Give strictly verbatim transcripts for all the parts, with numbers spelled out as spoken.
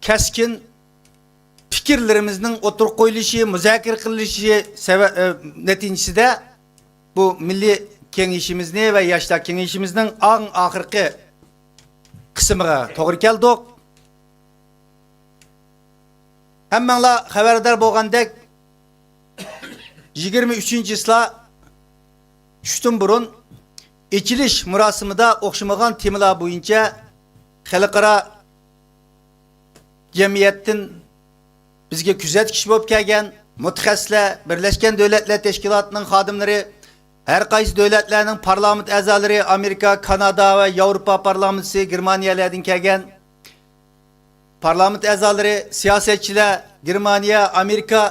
كەسكىن پىكىرلىرىمىزنىڭ ئوتتۇرىغا قويۇلۇشى، مۇزاكىرە قىلىنىشى سەۋە-، ئە، نەتىجىسىدە بۇ مىللىي كېڭىشىمىزنى ۋە ياشلار كېڭىشىمىزنىڭ ئەڭ ئاخىرقى قىسمىغا توغرا كەلدۇق. ھەممەڭلار خەۋەردار بولغاندەك، يىگىرمە ئۈچىنچى چىسلا چۈشتىن بۇرۇن ئېچىلىش مۇراسىمىدا ئوخشىمىغان تېمىلار بويىچە خەلقئارا جەمئىيەتتىن بىزگە كۆزەتكۈچى بولۇپ كەلگەن مۇتەخەسسىسلەر، بىرلەشكەن دۆلەتلەر تەشكىلاتىنىڭ خادىملىرى، ھەر قايسى دۆلەتلەرنىڭ پارلامېنت ئەزالىرى، ئامېرىكا، كانادا ۋە ياۋروپا پارلامېنتىسى، گېرمانىيەلەردىن كەلگەن پارلامېنت ئەزالىرى، سىياسەتچىلەر، گېرمانىيە، ئامېرىكا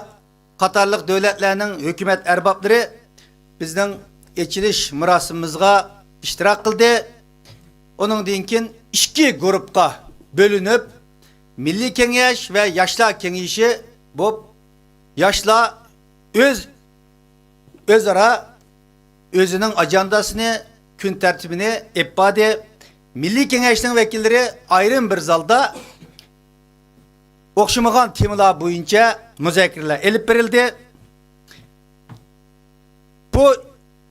قاتارلىق دۆلەتلەرنىڭ ھۆكۈمەت ئەربابلىرى بىزنىڭ ئېچىلىش مۇراسىمىمىزغا ئىشتىراك قىلدى. ئۇنىڭدىن كېيىن ئىككى گۇرۇپقا بۆلۈنۈپ، مىللىي كېڭەش ۋە ياشلار كېڭىشى بولۇپ، ياشلار ئۆز، ئۆزئارا ئۆزىنىڭ ئاجانداسىنى، كۈن تەرتىپىنى ئېلىپ باردى. مىللىي كېڭەشنىڭ ۋەكىللىرى ئايرىم بىر زالدا ئوخشىمىغان تېمىلار بويىچە مۇزاكىرىلەر ئېلىپ بېرىلدى. بۇ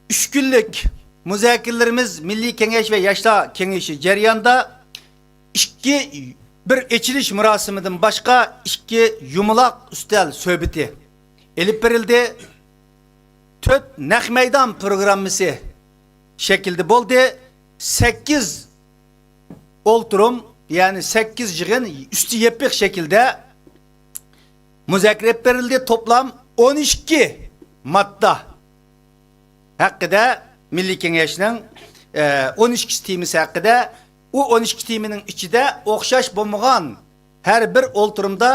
ئۈچ كۈنلۈك مۇزاكىرىلىرىمىز مىللىي كېڭەش ۋە ياشلار كېڭىشى جەريانىدا ئىككى، بىر ئېچىلىش مۇراسىمىدىن باشقا ئىككى يۇمىلاق ئۈستەل سۆھبىتى ئېلىپ بېرىلدى. تۆت نەق مەيدان پروگراممىسى شەكلىدە بولدى. سەككىز ئولتۇرۇم، يەنى سەككىز يىغىن ئۈستى يېپىق شەكىلدە مۇزاكىرە ئېلىپ بېرىلدى. توپلام ئون ئىككى ماددا ھەققىدە، مىللىي كېڭەشنىڭ، ئە، ئون ئىككى تېمىسى ھەققىدە، ئۇ ئون ئىككى تېمىنىڭ ئىچىدە ئوخشاش بولمىغان ھەر بىر ئولتۇرۇمدا،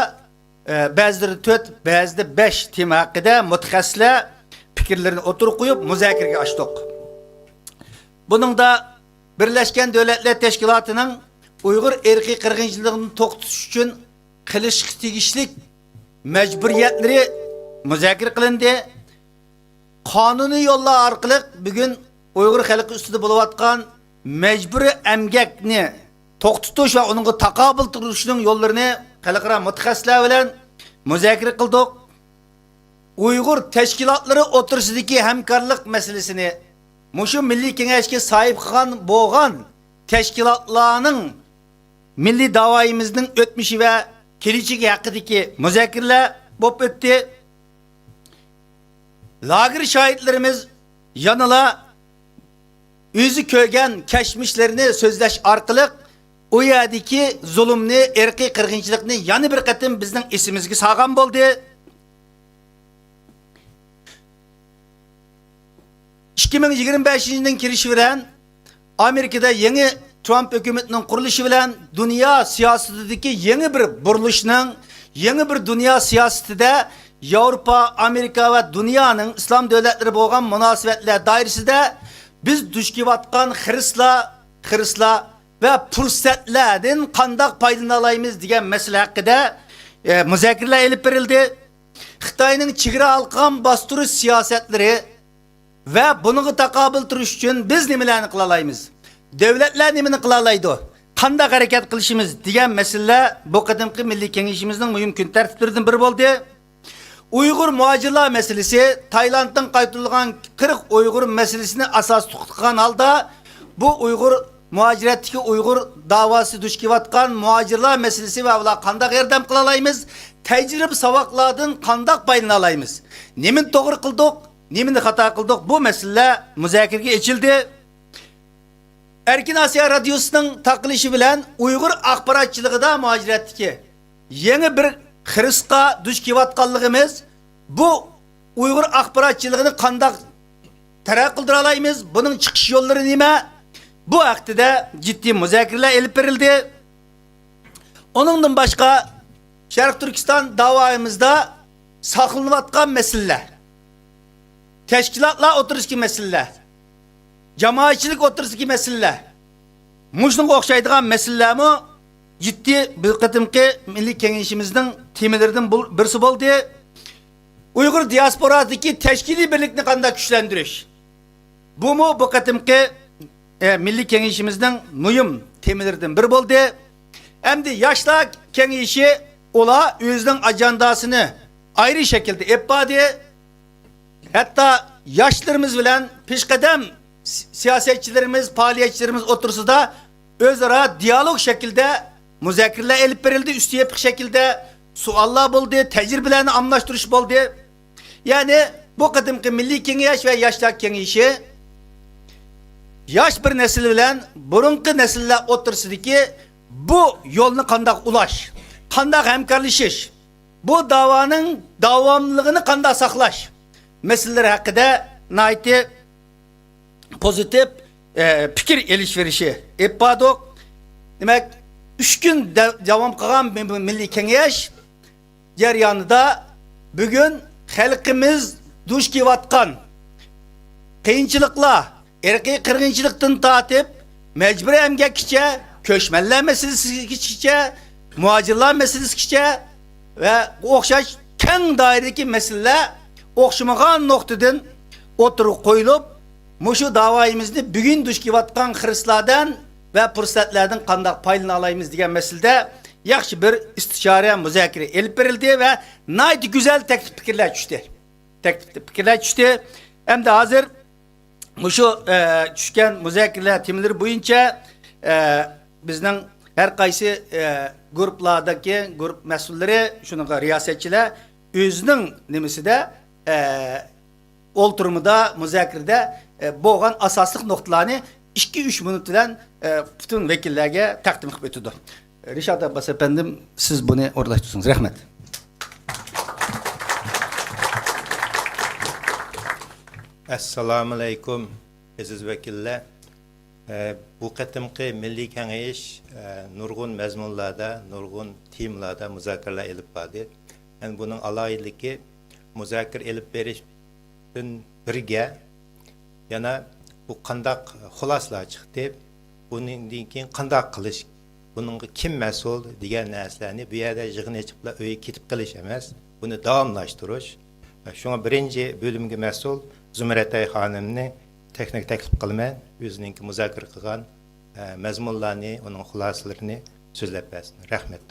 ئە، بەزىلىرى تۆت، بەزىدە بەش تېما ھەققىدە مۇتەخەسسىسلەر پىكىرلىرىنى ئوتتۇرىغا قويۇپ، مۇزاكىرىگە ئاچتۇق. بۇنىڭدا بىرلەشكەن دۆلەتلەر تەشكىلاتىنىڭ ئۇيغۇر ئىرقىي قىرغىنچىلىقىنى توختىتىش ئۈچۈن قىلىشقا تېگىشلىك مەجبۇرىيەتلىرى مۇزاكىرە قىلىندى. قانۇنىي يوللار ئارقىلىق بۈگۈن ئۇيغۇر خەلقى ئۈستىدە بولۇۋاتقان مەجبۇرىي ئەمگەكنى توختىتىش ۋە ئۇنىڭغا تاقابىل تۇرۇشنىڭ يوللىرىنى خەلقئارا مۇتەخەسسىسلەر بىلەن مۇزاكىرە قىلدۇق. ئۇيغۇر تەشكىلاتلىرى ئوتتۇرىسىدىكى ھەمكارلىق مەسىلىسىنى، مۇشۇ مىللىي كېڭەشكە ساھىب قىلغان بولغان تەشكىلاتلارنىڭ مىللىي داۋايىمىزنىڭ ئۆتمۈشى ۋە كېلىچىكى ھەققىدىكى مۇزاكىرىلەر بولۇپ ئۆتتى. لاگېر شاھىتلىرىمىز يەنىلا ئۆزى كۆرگەن كەچمىشلىرىنى سۆزلەش ئارقىلىق ئۇ يەردىكى زۇلۇمنى، ئىرقىي قىرغىنچىلىقنى يەنە بىر قېتىم بىزنىڭ ئېسىمىزگە سالغان بولدى. ئىككى مىڭ يىگىرمە بەشىنچى يىلنىڭ كىرىشى بىلەن، ئامېرىكىدا يېڭى ترامپ ھۆكۈمىتىنىڭ قۇرۇلۇشى بىلەن دۇنيا سىياسىتىدىكى يېڭى بىر بۇرۇلۇشنىڭ، يېڭى بىر دۇنيا سىياسىتىدە ياۋروپا، ئامېرىكا ۋە دۇنيانىڭ ئىسلام دۆلەتلىرى بولغان مۇناسىۋەتلەر دائىرىسىدە بىز دۇچ كېلىۋاتقان خىرىسلار، خىرىسلار ۋە پۇرسەتلەردىن قانداق پايدىلىنالايمىز دېگەن مەسىلە ھەققىدە، ئە، مۇزاكىرىلەر ئېلىپ بېرىلدى. خىتاينىڭ چېگرا ھالقىغان باستۇرۇش سىياسەتلىرى ۋە بۇنىڭغا تاقابىل تۇرۇش ئۈچۈن بىز نېمىلەرنى قىلالايمىز؟ دۆلەتلەر نېمىنى قىلالايدۇ؟ قانداق ھەرىكەت قىلىشىمىز؟ دېگەن مەسىلىلەر بۇ قېتىمقى مىللىي كېڭىشىمىزنىڭ مۇھىم كۈن تەرتىپلىرىدىن بىرى بولدى. ئۇيغۇر مۇھاجىرلار مەسىلىسى، تايلاندتىن قايتۇرۇلغان قىرىق ئۇيغۇر مەسىلىسىنى ئاساس تۇتقان ھالدا، بۇ ئۇيغۇر، مۇھاجىرەتتىكى ئۇيغۇر داۋاسى دۇچ كېلىۋاتقان مۇھاجىرلار مەسىلىسى ۋە ئۇلارغا قانداق ياردەم قىلالايمىز؟ تەجرىبە ساۋاقلاردىن قانداق پايدىلىنالايمىز؟ نېمىنى توغرا قىلدۇق؟ نېمىنى خاتا قىلدۇق؟ بۇ مەسىلىلەر مۇزاكىرىگە ئېچىلدى. ئەركىن ئاسىيا رادىيوسىنىڭ تارقىلىشى بىلەن ئۇيغۇر ئاخباراتچىلىقىدا مۇھاجىرەتتىكى يېڭى بىر خىرىسقا دۇچ كېلىۋاتقانلىقىمىز، بۇ ئۇيغۇر ئاخباراتچىلىقىنى قانداق تەرەققىي قىلدۇرالايمىز، بۇنىڭ چىقىش يوللىرى نېمە؟ بۇ ھەقتىدە جىددىي مۇزاكىرىلەر ئېلىپ بېرىلدى. ئۇنىڭدىن باشقا، شەرقىي تۈركىستان داۋايىمىزدا ساقلىنىۋاتقان مەسىلىلەر، تەشكىلاتلار ئوتتۇرىسىدىكى مەسىلىلەر، جامائەتچىلىك ئوتتۇرىسىدىكى مەسىلىلەر، مۇشۇنىڭغا ئوخشايدىغان مەسىلىلەرمۇ جىددىي بۇ قېتىمقى مىللىي كېڭىشىمىزنىڭ تېمىلىرىدىن بۇل-، بىرسى بولدى. ئۇيغۇر دىياسپورادىكى تەشكىلىي بىرلىكنى قانداق كۈچلەندۈرۈش؟ بۇمۇ بۇ قېتىمقى، ئە، مىللىي كېڭىشىمىزنىڭ مۇھىم تېمىلىرىدىن بىرى بولدى. ئەمدى ياشلار كېڭىشى ئۇلار ئۆزىنىڭ ئاجانداسىنى ئايرى شەكىلدە ئېلىپ باردى. ھەتتا ياشلىرىمىز بىلەن پېشقەدەم س-، سىياسەتچىلىرىمىز، پائالىيەتچىلىرىمىز ئوتتۇرىسىدا ئۆزئارا دىيالوگ شەكلىدە مۇزاكىرىلەر ئېلىپ بېرىلدى، ئۈستى يېپىق شەكىلدە سوئاللار بولدى، تەجرىبىلەرنى ئالماشتۇرۇش بولدى. يەنى بۇ قېتىمقى مىللىي كېڭەش ۋە ياشلار كېڭىشى ياش بىر نەسىل بىلەن بۇرۇنقى نەسىللەر ئوتتۇرىسىدىكى بۇ يولنى قانداق ئۇلاش، قانداق ھەمكارلىشىش، بۇ داۋانىڭ داۋاملىقىنى قانداق ساقلاش مەسىلىلىرى ھەققىدە ناھايىتى پوزىتىپ، ئە، پىكىر ئېلىشىۋېلىشى ئېلىپ باردۇق. دېمەك، ئۈچ كۈن دە-، داۋام قىلغان بۇ، بۇ مىللىي كېڭەش جەريانىدا بۈگۈن خەلقىمىز دۇچ كېلىۋاتقان قىيىنچىلىقلار، ئىرقىي قىرغىنچىلىقتىن تارتىپ، مەجبۇرىي ئەمگەككىچە، كۆچمەنلەر مەسىلىسىگىچە، مۇھاجىرلار مەسىلىسىگىچە ۋە ئوخشاش كەڭ دائىرىدىكى مەسىلىلەر ئوخشىمىغان نۇقتىدىن ئوتتۇرىغا قويۇلۇپ، مۇشۇ داۋايىمىزنى بۈگۈن دۇچ كېلىۋاتقان خىرىسلاردىن ۋە پۇرسەتلەردىن قانداق پايدىلىنالايمىز دېگەن مەسىلىدە ياخشى بىر ئىستىشارە، مۇزاكىرە ئېلىپ بېرىلدى ۋە ناھايىتى گۈزەل تەكلىپ پىكىرلەر چۈشتى. تەكلىپ پىكىرلەر چۈشتى. ئەمدى ھازىر مۇشۇ، ئە، چۈشكەن مۇزاكىرىلەر تېمىلىرى بويىچە، ئە، بىزنىڭ ھەر قايسى، ئە، گۇرۇپپىلاردىكى گۇرۇپ مەسئۇللىرى، شۇنىڭغا رىياسەتچىلەر ئۆزىنىڭ نېمىسىدە، ئە، ئولتۇرمىدا، مۇزاكىرىدە، ئە، بولغان ئاساسلىق نۇقتىلارنى ئىككى، ئۈچ مىنۇت بىلەن، ئە، پۈتۈن ۋەكىللەرگە تەقدىم قىلىپ ئۆتىدۇ. رىشات ئابباس ئەپەندىم، سىز بۇنى ئورۇنلاشتۇرسىڭىز. رەھمەت. ئەسسالامۇئەلەيكۇم، ئەزىز ۋەكىللەر. ئە، بۇ قېتىمقى مىللىي كېڭىيىش، ئە، نۇرغۇن مەزمۇنلاردا، نۇرغۇن تېمىلاردا مۇزاكىرىلەر ئېلىپ باردى. يەنى بۇنىڭ ئالاھىدىلىكى، مۇزاكىرە ئېلىپ بېرىشتىن بىرگە يەنە بۇ قانداق خۇلاسىلار چىقتى، بۇنىڭدىن كېيىن قانداق قىلىش، بۇنىڭغا كىم مەسئۇل دېگەن نەرسىلەرنى بۇ يەردە يىغىن ئېچىپلا ئۆيگە كېتىپ قېلىش ئەمەس، بۇنى داۋاملاشتۇرۇش. شۇڭا بىرىنچى بۆلۈمگە مەسئۇل زۇمرەتئاي خانىمنى تېخنىك تەكلىپ قىلىمەن، ئۆزىنىڭكى مۇزاكىرە قىلغان، ئە، مەزمۇنلارنى، ئۇنىڭ خۇلاسىلىرىنى سۆزلەپ بەرسۇن. رەھمەت.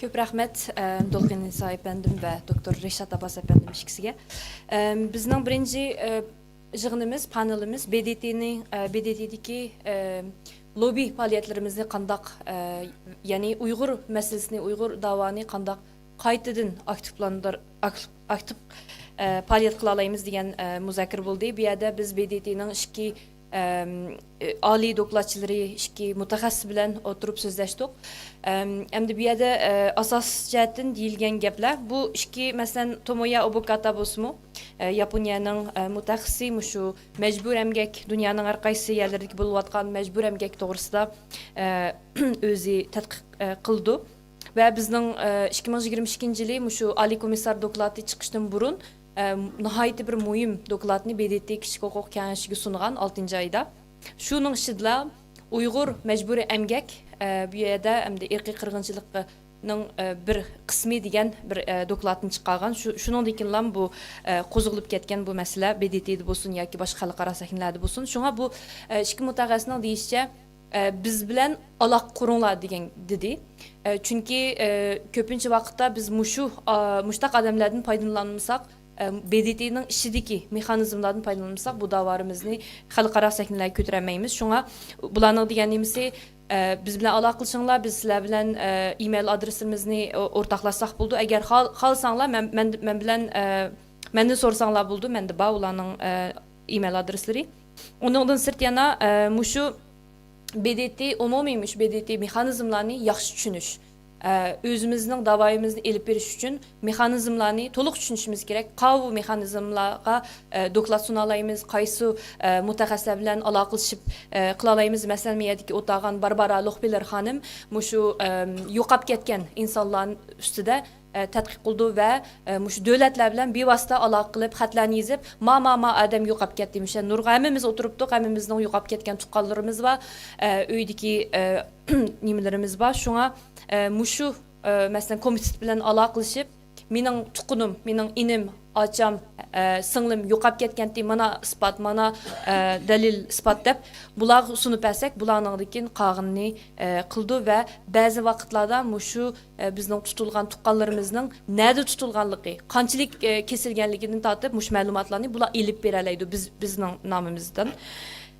كۆپ رەھمەت، ئە، دولقۇن ئىسا ئەپەندىم ۋە دوكتور رىشات ئابباس ئەپەندىم ئىككىسىگە. ئە، بىزنىڭ بىرىنچى، ئە، يىغىنىمىز، پانېلىمىز ب د ت نى، ئە، ب د ت دىكى، ئە، لوببى پائالىيەتلىرىمىزنى قانداق، ئە، يەنى ئۇيغۇر مەسىلىسىنى، ئۇيغۇر داۋانى قانداق قايتىدىن ئاكتىپلاندۇر-، ئاك-، ئاكتىپ، ئە، پائالىيەت قىلالايمىز دېگەن، ئە، مۇزاكىرە بولدى. بۇ يەردە بىز ب د ت نىڭ ئىككى، ئەم، ئالىي دوكلاتچىلىرى، ئىككى مۇتەخەسسىس بىلەن ئولتۇرۇپ سۆزلەشتۇق. ئەم، ئەمدى بۇ يەردە، ئە، ئاساسىي جەھەتتىن دېيىلگەن گەپلەر، بۇ ئىككى، مەسىلەن، تومويا ئوبوكاتا بولسىمۇ، ئە، ياپونىيەنىڭ، ئە، مۇتەخەسسىسى، مۇشۇ مەجبۇرىي ئەمگەك، دۇنيانىڭ ھەر قايسى يەرلىرىدىكى بولۇۋاتقان مەجبۇرىي ئەمگەك توغرىسىدا، ئە، ئۆزى تەتقىق، ئە، قىلىدۇ. ۋە بىزنىڭ، ئە، ئىككى مىڭ يىگىرمە ئىككىنچى يىلى مۇشۇ ئالىي كومىسسار دوكلاتى چىقىشتىن بۇرۇن، ئە، ناھايىتى بىر مۇھىم دوكلاتنى ب د ت كىشىلىك ھوقۇق كېڭىشىگە سۇنغان ئالتىنچى ئايدا. شۇنىڭ ئىچىدىلا ئۇيغۇر مەجبۇرىي ئەمگەك، ئە، بۇ يەردە ئەمدى ئىرقىي قىرغىنچىلىقنىڭ، ئە، بىر قىسمى دېگەن بىر، ئە، دوكلاتنى چىقارغان. شۇ، شۇنىڭدىن كېيىنلا بۇ، ئە، قوزغىلىپ كەتكەن بۇ مەسىلە ب د ت دە بولسۇن ياكى باشقا خەلقئارا سەھنىلەردە بولسۇن. شۇڭا بۇ، ئە، ئىككى مۇتەخەسسىسنىڭ دېيىشىچە، ئە، بىز بىلەن ئالاقە قۇرۇڭلار دېگەن، دېدى. ئە، چۈنكى، ئە، كۆپىنچە ۋاقىتتا بىز مۇشۇ، ئا، مۇشۇنداق ئادەملەردىن پايدىلانمىساق، ئە، ب د ت نىڭ ئىچىدىكى مېخانىزملاردىن پايدىلانمىساق، بۇ داۋالىرىمىزنى خەلقئارا سەھنىلەرگە كۆتۈرەلمەيمىز. شۇڭا بۇلارنىڭ دېگەن نېمىسى، ئە، بىز بىلەن ئالاقىلىشىڭلار، بىز سىلەر بىلەن، ئە، ئىمېيل ئادرېسىمىزنى ئو-، ئورتاقلاشساق بولىدۇ. ئەگەر خال-، خالىساڭلار، مەن، مەن، مەن بىلەن، ئە، مەندىن سورىساڭلار بولىدۇ، مەندە بار ئۇلارنىڭ، ئە، ئىمېيل ئادرېسلىرى. ئۇنىڭدىن سىرت يەنە، ئە، مۇشۇ ب د ت، ئومۇمىي مۇشۇ ب د ت مېخانىزملارنى ياخشى چۈشىنىش، ئە، ئۆزىمىزنىڭ داۋايىمىزنى ئېلىپ بېرىش ئۈچۈن مېخانىزملارنى تولۇق چۈشىنىشىمىز كېرەك. قاۋۇ مېخانىزملارغا، ئە، دوكلات سۇنالايمىز، قايسى، ئە، مۇتەخەسسىسلەر بىلەن ئالاقىلىشىپ، ئە، قىلالايمىز. مەسىلەن، مۇ يەردىكى ئولتۇرغان باربارا لوخبىلېر خانىم مۇشۇ، ئەم، يوقاپ كەتكەن ئىنسانلار ئۈستىدە، ئە، تەتقىق قىلىدۇ ۋە، ئە، مۇشۇ دۆلەتلەر بىلەن بىۋاسىتە ئالاقە قىلىپ، خەتلەرنى يېزىپ، ما، ما، ما ئادەم يوقاپ كەتتى، مۇشۇ نۇرغۇن ھەممىمىز ئولتۇرۇپتۇق، ھەممىمىزنىڭ يوقاپ كەتكەن تۇغقانلىرىمىز بار، ئە، ئۆيدىكى، ئە، نېمىلىرىمىز بار. شۇڭا، ئە، مۇشۇ، ئە، مەسىلەن، كومىتېت بىلەن ئالاقىلىشىپ، مېنىڭ تۇغقىنىم، مېنىڭ ئىنىم، ئاچام، ئە، سىڭلىم يوقاپ كەتكەنتى، مانا ئىسپات، مانا، ئە، دەلىل، ئىسپات دەپ بۇلارغا سۇنۇپ بەرسەك، بۇلار ئاندىن كېيىن قالغىنىنى، ئە، قىلىدۇ ۋە بەزى ۋاقىتلاردا مۇشۇ، ئە، بىزنىڭ تۇتۇلغان تۇغقانلىرىمىزنىڭ نەدە تۇتۇلغانلىقى، قانچىلىك، ئە، كېسىلگەنلىكىدىن تارتىپ مۇشۇ مەلۇماتلارنى بۇلار ئېلىپ بېرەلەيدۇ بىز، بىزنىڭ نامىمىزدىن.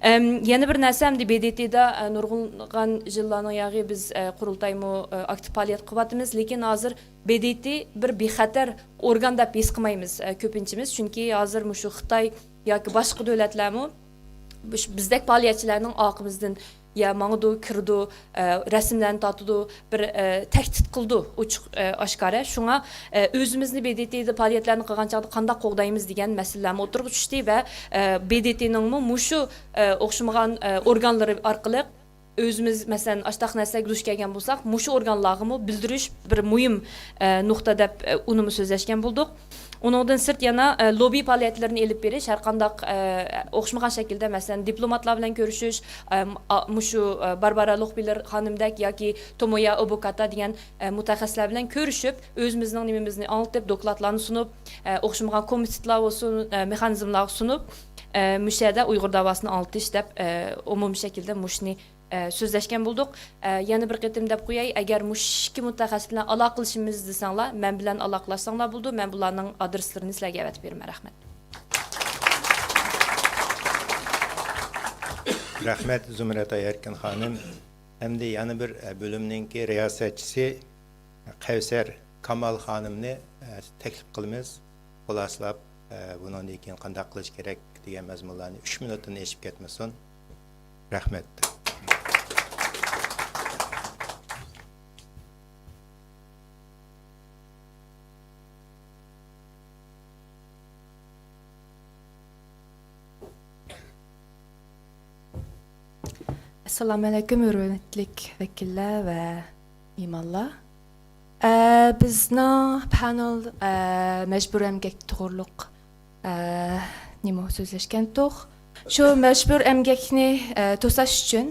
ئەم، يەنە بىر نەرسە، ئەمدى ب د ت دا، ئە، نۇرغۇنلىغان يىللارنىڭ ياغى بىز، ئە، قۇرۇلتايمۇ، ئە، ئاكتىپ پائالىيەت قىلىۋاتىمىز، لېكىن ھازىر ب د ت بىر بىخەتەر ئورگان دەپ ھېس قىلمايمىز، ئە، كۆپىنچىمىز. چۈنكى ھازىر مۇشۇ خىتاي ياكى باشقا دۆلەتلەرمۇ مۇشۇ بىزدەك پائالىيەتچىلەرنىڭ ئارقىمىزدىن يا ماڭىدۇ، كىرىدۇ، ئە، رەسىملەرنى تارتىدۇ، بىر، ئە، تەھدىت قىلىدۇ ئوچۇق، ئە، ئاشكارا. شۇڭا، ئە، ئۆزىمىزنى ب د ت دا پائالىيەتلەرنى قىلغان چاغدا قانداق قوغدايمىز دېگەن مەسىلىلەرمۇ ئوتتۇرىغا چۈشتى ۋە، ئە، ب د ت نىڭمۇ مۇشۇ، ئە، ئوخشىمىغان، ئە، ئورگانلىرى ئارقىلىق ئۆزىمىز، مەسىلەن، ئاشتاق نەرسىلەرگە دۇچ كەلگەن بولساق، مۇشۇ ئورگانلارغىمۇ بىلدۈرۈش بىر مۇھىم، ئە، نۇقتا دەپ، ئە، ئۇنىمۇ سۆزلەشكەن بولدۇق. ئۇنىڭدىن سىرت يەنە، ئە، لوببى پائالىيەتلىرىنى ئېلىپ بېرىش، ھەر قانداق، ئە، ئوخشىمىغان شەكىلدە، مەسىلەن، دىپلوماتلار بىلەن كۆرۈشۈش، ئە، ئا-، مۇشۇ، ئە، باربارا لوخبىلېر خانىمدەك ياكى تومويا ئوبوكاتا دېگەن، ئە، مۇتەخەسسىسلەر بىلەن كۆرۈشۈپ، ئۆزىمىزنىڭ نېمىمىزنى ئاڭلىتىپ، دوكلاتلارنى سۇنۇپ، ئە، ئوخشىمىغان كومىتېتلار بولسۇن، ئە، مېخانىزملارغا سۇنۇپ، ئە، مۇشۇ يەردە ئۇيغۇر داۋاسىنى ئاڭلىتىش دەپ، ئە، ئومۇمىي شەكىلدە مۇشۇنى ئە، سۆزلەشكەن بولدۇق. ئە، يەنە بىر قېتىم دەپ قوياي، ئەگەر مۇشۇ ئىككى مۇتەخەسسىس بىلەن ئالاقىلىشىمىز دېسەڭلار، مەن بىلەن ئالاقىلاشساڭلار بولىدۇ، مەن بۇلارنىڭ ئادرېسلىرىنى سىلەرگە ئەۋەتىپ بېرىمەن. رەھمەت. رەھمەت، زۇمرەت ئايەركىن خانىم. ئەمدى يەنە بىر، ئە، بۆلۈمنىڭكى رىياسەتچىسى قەۋسەر كامال خانىمنى، ئە، تەكلىپ قىلىمىز. خۇلاسىلاپ، ئە، بۇنىڭدىن كېيىن قانداق قىلىش كېرەك دېگەن مەزمۇنلارنى ئۈچ مىنۇتتىن ئېشىپ كەتمىسۇن. رەھمەت. ئەسسالامۇئەلەيكۇم، ھۆرمەتلىك ۋەكىللەر ۋە مېھمانلار. ئە، بىزنىڭ پانېل، ئە، مەجبۇرىي ئەمگەك توغرۇلۇق، ئە، نېمە سۆزلەشكەنتۇق. شۇ مەجبۇرىي ئەمگەكنى، ئە، توساش ئۈچۈن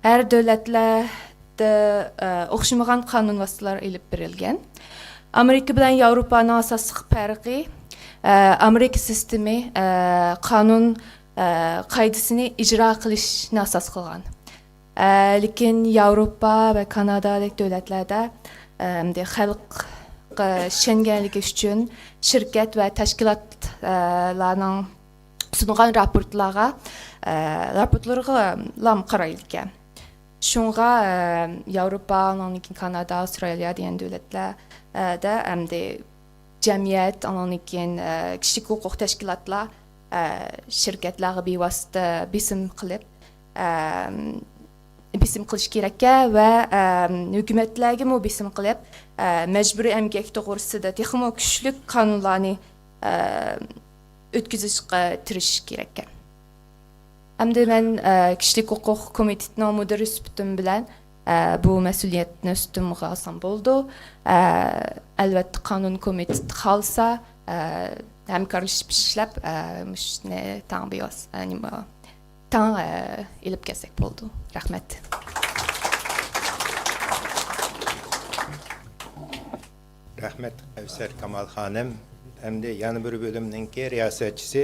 ھەر دۆلەتلەردە، ئە، ئوخشىمىغان قانۇن ۋاسىتىلەر ئېلىپ بېرىلگەن. ئامېرىكا بىلەن ياۋروپانىڭ ئاساسلىق پەرقى، ئە، ئامېرىكا سىستېمى، ئە، قانۇن، ئە، قائىدىسىنى ئىجرا قىلىشنى ئاساس قىلغان. ئە، لېكىن ياۋروپا ۋە كانادادەك دۆلەتلەردە، ئە، ئەمدى خەلق، ئە، ئىشەنگەنلىكى ئۈچۈن شىركەت ۋە تەشكىلاتلارنىڭ سۇنغان راپورتلارغا، ئە، راپورتلىرىغىلا قارايدىكەن. شۇڭغا، ئە، ياۋروپا، ئاندىن كېيىن كانادا، ئاۋسترالىيە دېگەن دۆلەتلەردە ئەمدى جەمئىيەت، ئاندىن كېيىن، ئە، كىشىلىك ھوقۇق تەشكىلاتلار، ئە، شىركەتلەرگە بىۋاسىتە بېسىم قىلىپ، ئە، بېسىم قىلىش كېرەككەن ۋە، ئە، ھۆكۈمەتلەرگىمۇ بېسىم قىلىپ، ئە، مەجبۇرىي ئەمگەك توغرىسىدا تېخىمۇ كۈچلۈك قانۇنلارنى، ئە، ئۆتكۈزۈشكە تىرىشىش كېرەككەن. ئەمدى مەن، ئە، كىشىلىك ھوقۇق كومىتېتىنىڭ مۇدىرى سۈپىتىم بىلەن، ئە، بۇ مەسئۇلىيەتنى ئۈستۈمگە ئالسام بولىدۇ. ئە، ئەلۋەتتە، قانۇن كومىتېتى خالىسا، ئە، ھەمكارلىشىپ ئىشلەپ، ئە، مۇشۇنى تەڭ بىۋاس-، ئە، نېمە، تەڭ، ئە، ئېلىپ كەلسەك بولىدۇ. رەھمەت. رەھمەت، قەۋسەر كامال خانىم. ئەمدى يەنە بىر بۆلۈمنىڭكى رىياسەتچىسى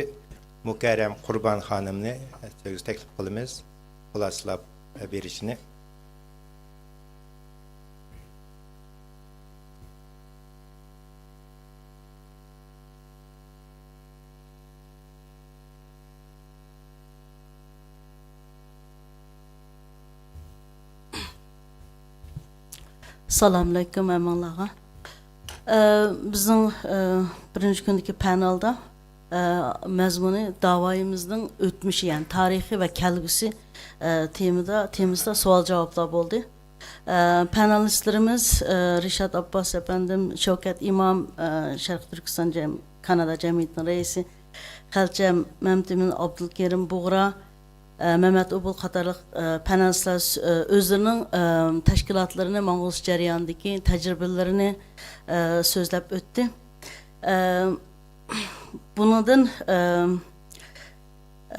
مۇكەررەم قۇربان خانىمنى سۆزگە تەكلىپ قىلىمىز، خۇلاسىلاپ بېرىشىنى. سالام ئەلەيكۇم ھەممىڭلارغا. ئە، بىزنىڭ، ئە، بىرىنچى كۈندىكى پانېلدا، ئە، مەزمۇنى داۋايىمىزنىڭ ئۆتمۈشى، يەنى تارىخى ۋە كەلگۈسى، ئە، تېمىدا، تېمىسىدا سوئال-جاۋابلار بولدى. ئە، پانېلىستلىرىمىز، ئە، رىشات ئابباس ئەپەندىم، شەۋكەت ئىمام، ئە، شەرقىي تۈركىستان جەم-، كانادا جەمئىيىتىنىڭ رەئىسى، خەلچە مەمتىمىن، ئابدۇلكېرىم بۇغرا، ئە، مەمەت ئوبۇل قاتارلىق، ئە، پانېلىستلار سۆ-، ئە، ئۆزلىرىنىڭ، ئە، تەشكىلاتلىرىنى ماڭغۇزۇش جەريانىدىكى تەجرىبىلىرىنى، ئە، سۆزلەپ ئۆتتى. ئە، بۇنىڭدىن، ئە،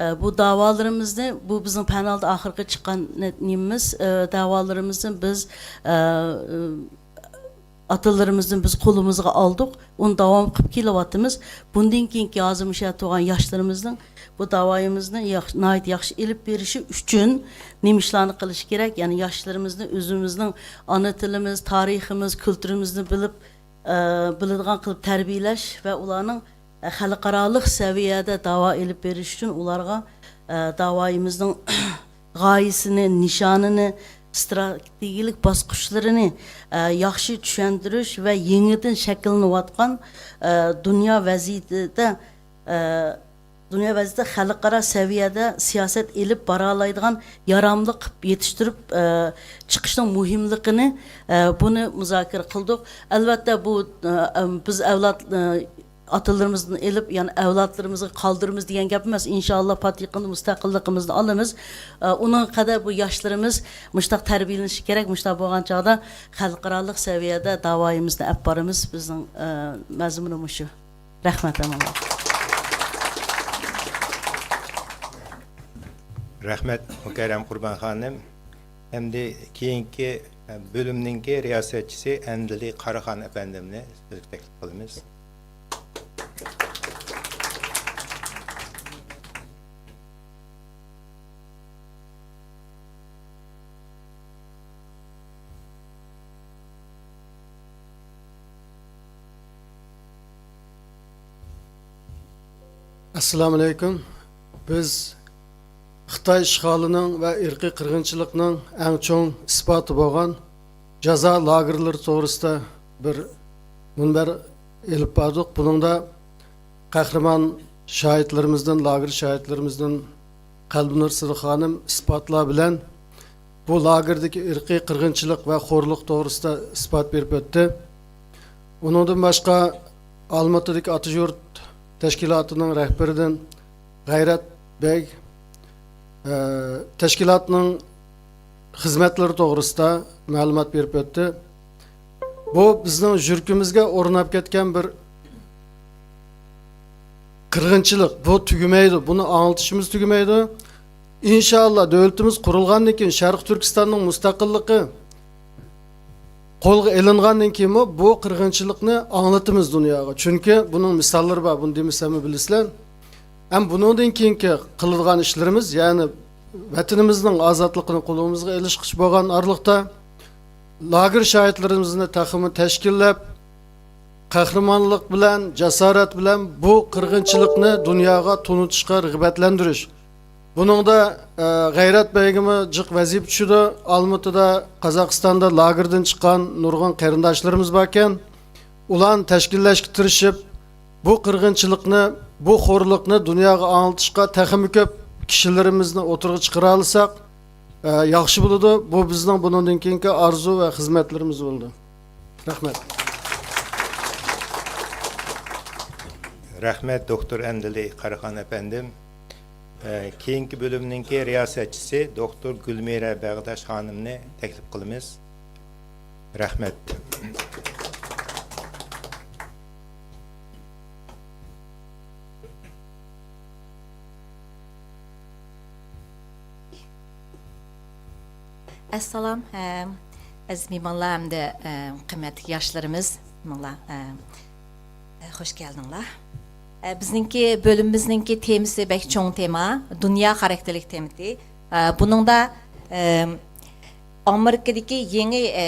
ئە، بۇ داۋالىرىمىزنى، بۇ بىزنىڭ پانېلدا ئاخىرقى چىققان نە-، نېمىمىز، ئە، داۋالىرىمىزنى بىز، ئە، ئە، ئاتىلىرىمىزدىن بىز قولىمىزغا ئالدۇق، ئۇنى داۋام قىلىپ كېلىۋاتىمىز. بۇندىن كېيىنكى ھازىر مۇشۇ يەردە تۇرغان ياشلىرىمىزنىڭ بۇ داۋايىمىزنى ياخشى، ناھايىتى ياخشى ئېلىپ بېرىشى ئۈچۈن نېمە ئىشلارنى قىلىش كېرەك؟ يەنى ياشلىرىمىزنى ئۆزىمىزنىڭ ئانا تىلىمىز، تارىخىمىز، كۈلتۈرىمىزنى بىلىپ، ئە، بىلىدىغان قىلىپ تەربىيەلەش ۋە ئۇلارنىڭ، ئە، خەلقئارالىق سەۋىيەدە داۋا ئېلىپ بېرىش ئۈچۈن ئۇلارغا، ئە، داۋايىمىزنىڭ غايىسىنى، نىشانىنى، ئىستراتېگىيەلىك باسقۇچلىرىنى، ئە، ياخشى چۈشەندۈرۈش ۋە يېڭىدىن شەكىللىنىۋاتقان، ئە، دۇنيا ۋەزىيىتىدە، ئە، دۇنيا ۋەزىيىتىدە خەلقئارا سەۋىيەدە سىياسەت ئېلىپ بارالايدىغان ياراملىق قىلىپ يېتىشتۈرۈپ، ئە، چىقىشنىڭ مۇھىملىقىنى، ئە، بۇنى مۇزاكىرە قىلدۇق. ئەلۋەتتە، بۇ، ئە، ئەم، بىز ئەۋلاد، ئە، ئاتىلىرىمىزدىن ئېلىپ، يەنى ئەۋلادلىرىمىزغا قالدۇرىمىز دېگەن گەپ ئەمەس. ئىنشائاللا، پات يېقىندا مۇستەقىللىقىمىزنى ئالىمىز. ئە، ئۇنىڭغا قەدەر بۇ ياشلىرىمىز مۇشۇنداق تەربىيەلىنىشى كېرەك. مۇشۇنداق بولغان چاغدا خەلقئارالىق سەۋىيەدە داۋايىمىزنى ئەپ بارىمىز. بىزنىڭ، ئە، مەزمۇنى مۇشۇ. رەھمەت، ئامانلار. رەھمەت، مۇكەررەم قۇربان خانىم. ئەمدى كېيىنكى بۆلۈمنىڭكى رىياسەتچىسى ئەندىلى قاراخان ئەپەندىمنى سۆزگە تەكلىپ قىلىمىز. ئەسسالامۇئەلەيكۇم. بىز خىتاي ئىشغالىنىڭ ۋە ئىرقىي قىرغىنچىلىقنىڭ ئەڭ چوڭ ئىسپاتى بولغان جازا لاگېرلىرى توغرىسىدا بىر مۇنبەر ئېلىپ باردۇق. بۇنىڭدا قەھرىمان شاھىتلىرىمىزدىن، لاگېر شاھىتلىرىمىزدىن قەلبىنۇر سىدىق خانىم ئىسپاتلار بىلەن بۇ لاگېردىكى ئىرقىي قىرغىنچىلىق ۋە خورلۇق توغرىسىدا ئىسپات بېرىپ ئۆتتى. ئۇنىڭدىن باشقا، ئالمۇتىدىكى ئاتا يۇرت تەشكىلاتىنىڭ رەھبىرىدىن غەيرەت بەگ، ئە، تەشكىلاتنىڭ خىزمەتلىرى توغرىسىدا مەلۇمات بېرىپ ئۆتتى. بۇ بىزنىڭ يۈرىكىمىزگە ئورناپ كەتكەن بىر قىرغىنچىلىق. بۇ تۈگىمەيدۇ. بۇنى ئاڭلىتىشىمىز تۈگىمەيدۇ. ئىنشائاللا، دۆلىتىمىز قۇرۇلغاندىن كېيىن، شەرقىي تۈركىستاننىڭ مۇستەقىللىقى قولغا ئېلىنغاندىن كېيىنمۇ بۇ قىرغىنچىلىقنى ئاڭلىتىمىز دۇنياغا. چۈنكى بۇنىڭ مىساللىرى بار، بۇنى دېمىسەممۇ بىلىسىلەر. ھەم بۇنىڭدىن كېيىنكى قىلىدىغان ئىشلىرىمىز، يەنى ۋەتىنىمىزنىڭ ئازادلىقىنى قولىمىزغا ئېلىشقىچە بولغان ئارىلىقتا، لاگېر شاھىتلىرىمىزنى تېخىمۇ تەشكىللەپ، قەھرىمانلىق بىلەن، جاسارەت بىلەن بۇ قىرغىنچىلىقنى دۇنياغا تونۇتۇشقا رىغبەتلەندۈرۈش. بۇنىڭدا، ئە، غەيرەت بەگىمۇ جىق ۋەزىپە چۈشىدۇ. ئالمۇتىدا، قازاقىستاندا لاگېردىن چىققان نۇرغۇن قېرىنداشلىرىمىز باركەن. ئۇلارنى تەشكىللەشكە تىرىشىپ، بۇ قىرغىنچىلىقنى، بۇ خورلۇقنى دۇنياغا ئاڭلىتىشقا تېخىمۇ كۆپ كىشىلىرىمىزنى ئوتتۇرىغا چىقىرالىساق، ئە، ياخشى بولىدۇ. بۇ بىزنىڭ بۇنىڭدىن كېيىنكى ئارزۇ ۋە خىزمەتلىرىمىز بولىدۇ. رەھمەت. رەھمەت، دوكتور ئەندىلى قاراخان ئەپەندىم. ئە، كېيىنكى بۆلۈمنىڭكى رىياسەتچىسى دوكتور گۈلمىرە بەغداش خانىمنى تەكلىپ قىلىمىز. رەھمەت. ئەسسالام، ئە، ئەزىز مېھمانلار ھەمدە، ئە، قىممەتلىك ياشلىرىمىز، مېھمانلار، ئە، ئە، خوش كەلدىڭلار. ئە، بىزنىڭكى بۆلۈمىمىزنىڭكى تېمىسى بەك چوڭ تېما، دۇنيا خاراكتېرلىك تېمىتى. ئە، بۇنىڭدا، ئە، ئامېرىكىدىكى يېڭى، ئە،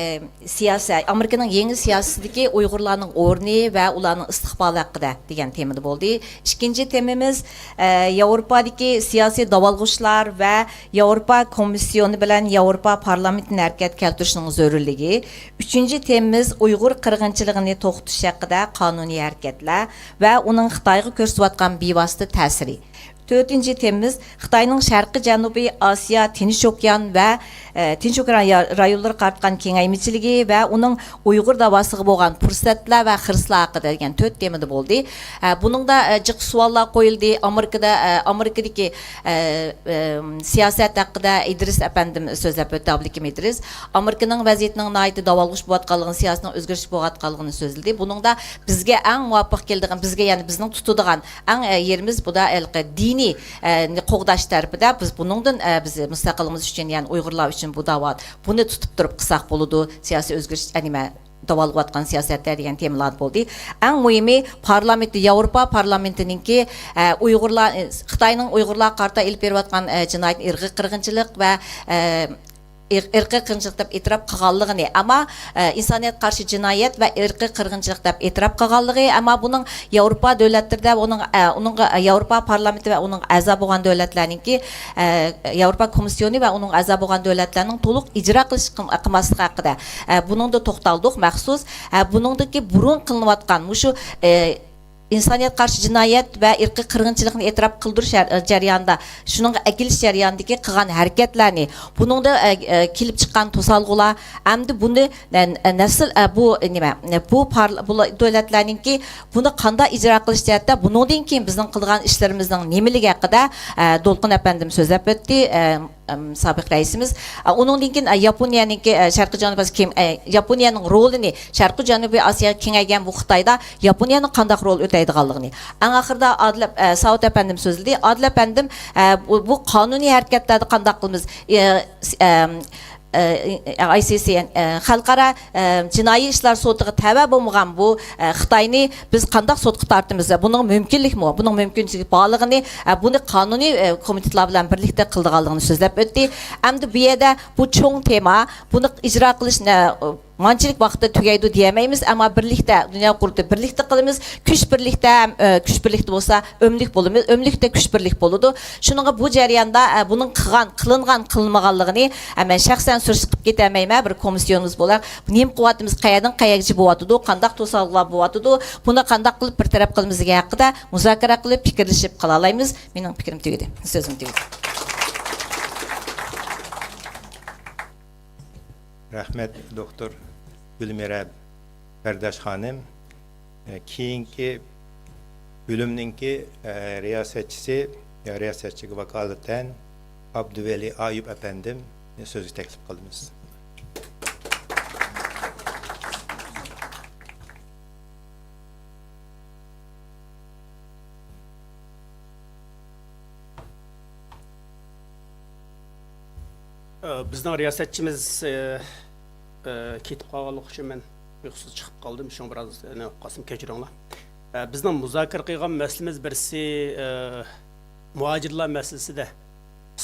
سىياسەت، ئامېرىكىنىڭ يېڭى سىياسىتىدىكى ئۇيغۇرلارنىڭ ئورنى ۋە ئۇلارنىڭ ئىستىقبالى ھەققىدە دېگەن تېمىدا بولدى. ئىككىنچى تېمىمىز، ئە، ياۋروپادىكى سىياسىي داۋالغۇشلار ۋە ياۋروپا كومىسسىيونى بىلەن ياۋروپا پارلامېنتىنى ھەرىكەتكە كەلتۈرۈشنىڭ زۆرۈرلۈكى. ئۈچىنچى تېمىمىز ئۇيغۇر قىرغىنچىلىقىنى توختىتىش ھەققىدە قانۇنىي ھەرىكەتلەر ۋە ئۇنىڭ خىتايغا كۆرسىتىۋاتقان بىۋاسىتە تەسىرى. تۆتىنچى تېمىمىز خىتاينىڭ شەرقىي جەنۇبىي ئاسىيا، تىنچ ئوكيان ۋە، ئە، تىنچ ئوكيان رايونلىرىغا قاراتقان كېڭەيمىچىلىكى ۋە ئۇنىڭ ئۇيغۇر داۋاسىغا بولغان پۇرسەتلەر ۋە خىرىسلار ھەققىدە دېگەن تۆت تېمىدا بولدى. ئە، بۇنىڭدا، ئە، جىق سوئاللار قويۇلدى. ئامېرىكىدا، ئە، ئامېرىكىدىكى، ئە، ئە، سىياسەت ھەققىدە ئىدرىس ئەپەندىم سۆزلەپ ئۆتتى، ئابلىكىم ئىدرىس. ئامېرىكىنىڭ ۋەزىيىتىنىڭ ناھايىتى داۋالغۇش بولۇۋاتقانلىقىنى، سىياسىتىنىڭ ئۆزگىرىش بولۇۋاتقانلىقىنى سۆزلىدى. بۇنىڭدا بىزگە ئەڭ مۇۋاپىق كېلىدىغان، بىزگە، يەنى بىزنىڭ تۇتىدىغان ئەڭ، ئە، يېرىمىز بۇ دا ھېلىقى دىنىي، ئە، نى قوغداش تەرىپىدە بىز بۇنىڭدىن، ئە، بىز مۇستەقىللىقىمىز ئۈچۈن، يەنى ئۇيغۇرلار ئۈچۈن بۇ داۋا، بۇنى تۇتۇپ تۇرۇپ قىلساق بولىدۇ. سىياسىي ئۆزگىرىش، ئە، نېمە، داۋالىغىۋاتقان سىياسەتلەر دېگەن تېمىلار بولدى. ئەڭ مۇھىمى پارلامېنتى، ياۋروپا پارلامېنتىنىڭكى، ئە، ئۇيغۇرلار، ئە، خىتاينىڭ ئۇيغۇرلارغا قارىتا ئېلىپ بېرىۋاتقان، ئە، جىنايەت، ئىرقىي قىرغىنچىلىق ۋە، ئە، ئىر-، ئىرقىي قىرغىنچىلىق دەپ ئېتىراپ قىلغانلىقىنى، ئەمما، ئە، ئىنسانىيەتكە قارشى جىنايەت ۋە ئىرقىي قىرغىنچىلىق دەپ ئېتىراپ قىلغانلىقى، ئەمما بۇنىڭ ياۋروپا دۆلەتلىرىدە، ئۇنىڭ، ئە، ئۇنىڭغا، ياۋروپا پارلامېنتى ۋە ئۇنىڭ ئەزا بولغان دۆلەتلەرنىڭكى، ئە، ياۋروپا كومىسسىيونى ۋە ئۇنىڭ ئەزا بولغان دۆلەتلەرنىڭ تولۇق ئىجرا قىلىش قىل-، قىلماسلىقى ھەققىدە، ئە، بۇنىڭدا توختالدۇق مەخسۇس. ئە، بۇنىڭدىكى بۇرۇن قىلىنىۋاتقان مۇشۇ، ئە، ئىنسانىيەتكە قارشى جىنايەت ۋە ئىرقىي قىرغىنچىلىقنى ئېتىراپ قىلدۇرۇش جەر-، جەريانىدا، شۇنىڭغا ئەكېلىش جەريانىدىكى قىلغان ھەرىكەتلەرنى، بۇنىڭدا، ئە، ئە، كېلىپ چىققان توسالغۇلار، ئەمدى بۇنى، ئە، ئە، نەسىل، ئە، بۇ نېمە، بۇ پار-، بۇ دۆلەتلەرنىڭكى بۇنى قانداق ئىجرا قىلىش جەھەتتە، بۇنىڭدىن كېيىن بىزنىڭ قىلىدىغان ئىشلىرىمىزنىڭ نېمىلىكى ھەققىدە، ئە، دولقۇن ئەپەندىم سۆزلەپ ئۆتتى. ئە، ئەم، سابىق رەئىسىمىز. ئە، ئۇنىڭدىن كېيىن، ئە، ياپونىيەنىڭكى، ئە، شەرقىي جەنۇبىي ئاسىيا كېم-، ئە، ياپونىيەنىڭ رولىنى، شەرقىي جەنۇبىي ئاسىياغا كېڭەيگەن بۇ خىتايدا ياپونىيەنىڭ قانداق رول ئۆتەيدىغانلىقىنى. ئەڭ ئاخىرىدا ئادىل ئەپ-، ئە، ساۋۇت ئەپەندىم سۆزلىدى. ئادىل ئەپەندىم، ئە، بۇ، بۇ قانۇنىي ھەرىكەتلەردە قانداق قىلىمىز؟ ئە، س-، ئەم، ئە، ئاي سى سى ئېن، ئە، خەلقئارا، ئە، جىنايى ئىشلار سوتىغا تەۋە بولمىغان بۇ، ئە، خىتاينى بىز قانداق سوتقا تارتىمىز؟ بۇنىڭ مۇمكىنلىكمۇ؟ بۇنىڭ مۇمكىنچىلىكى بارلىقىنى، ئە، بۇنى قانۇنىي، ئە، كومىتېتلار بىلەن بىرلىكتە قىلىدىغانلىقىنى سۆزلەپ ئۆتتى. ئەمدى بۇ يەردە بۇ چوڭ تېما، بۇنى ئىجرا قىلىش نە-، مانچىلىك ۋاقىتتا تۈگەيدۇ دېيەلمەيمىز، ئەمما بىرلىكتە، دۇنيا قۇرۇلتىيى بىرلىكتە قىلىمىز. كۈچ بىرلىكتە، ئە، كۈچ بىرلىكتە بولسا، ئۆملۈك بولىمىز، ئۆملۈكتە كۈچ بىرلىك بولىدۇ. شۇنىڭغا بۇ جەرياندا، ئە، بۇنىڭ قىلغان، قىلىنغان، قىلىنمىغانلىقىنى، ئە، مەن شەخسەن سۈرۈشتە قىلىپ كېتەلمەيمەن. بىر كومىسسىيونىمىز بولاق، نېمە قىلىۋاتىمىز، قەيەردىن قەيەرگىچە بولۇۋاتىدۇ، قانداق توسالغۇلار بولۇۋاتىدۇ، بۇنى قانداق قىلىپ بىر تەرەپ قىلىمىز دېگەن ھەققىدە مۇزاكىرە قىلىپ پىكىرلىشىپ قىلالايمىز. مېنىڭ پىكرىم تۈگىدى، سۆزۈم تۈگىدى. رەھمەت، دوكتور گۈلمىرە بەرداش خانىم. كېيىنكى بۆلۈمنىڭكى، ئە، رىياسەتچىسى، يا رىياسەتچىگە ۋاكالىتەن ئابدۇۋەلى ئايۇپ ئەپەندىم سۆزگە تەكلىپ قىلىمىز. ئە، بىزنىڭ رىياسەتچىمىز، ئە، ئە، كېتىپ قالغانلىقى ئۈچۈن مەن ئۇيقۇسىز چىقىپ قالدىم. شۇڭا بىراز نېمە قىلسام كەچۈرۈڭلار. ئە، بىزنىڭ مۇزاكىرە قىلغان مەسىلىمىز بىرسى، ئە، مۇھاجىرلار مەسىلىسىدە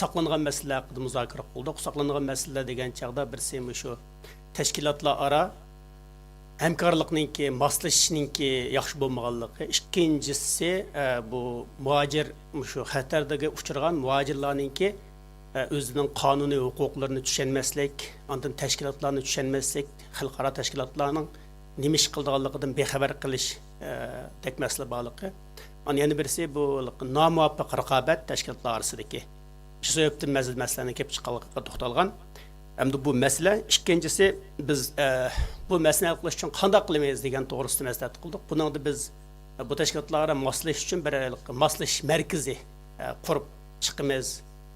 ساقلانغان مەسىلىلەر ھەققىدە مۇزاكىرە قىلدۇق. ساقلانغان مەسىلىلەر دېگەن چاغدا بىرسى مۇشۇ تەشكىلاتلار ئارا ھەمكارلىقنىڭكى، ماسلىشىشنىڭكى ياخشى بولمىغانلىقى. ئىككىنچىسى، ئە، بۇ مۇھاجىر، مۇشۇ خەتەرگە ئۇچرىغان مۇھاجىرلارنىڭكى، ئە، ئۆزىنىڭ قانۇنىي ھوقۇقلىرىنى چۈشەنمەسلىك، ئاندىن تەشكىلاتلارنى چۈشەنمەسلىك، خەلقئارا تەشكىلاتلارنىڭ نېمە ئىش قىلىدىغانلىقىدىن بىخەۋەر قىلىش، ئە، دەك مەسىلە بارلىقى. ئاندىن يەنە بىرسى بۇ نامۇۋاپىق رىقابەت تەشكىلاتلار ئارىسىدىكى. شۇ سەۋەبتىن بەزى مەسىلىلەرنىڭ كېلىپ چىققانلىقىغا توختالغان. ئەمدى بۇ مەسىلە، ئىككىنچىسى، بىز، ئە، بۇ مەسىلىنى ھەل قىلىش ئۈچۈن قانداق قىلىمىز دېگەن توغرىسىدا مەسلىھەت قىلدۇق. بۇنىڭدا بىز، ئە، بۇ تەشكىلاتلار ئارا ماسلىشىش ئۈچۈن بىر ماسلىشىش مەركىزى، ئە، قۇرۇپ چىقىمىز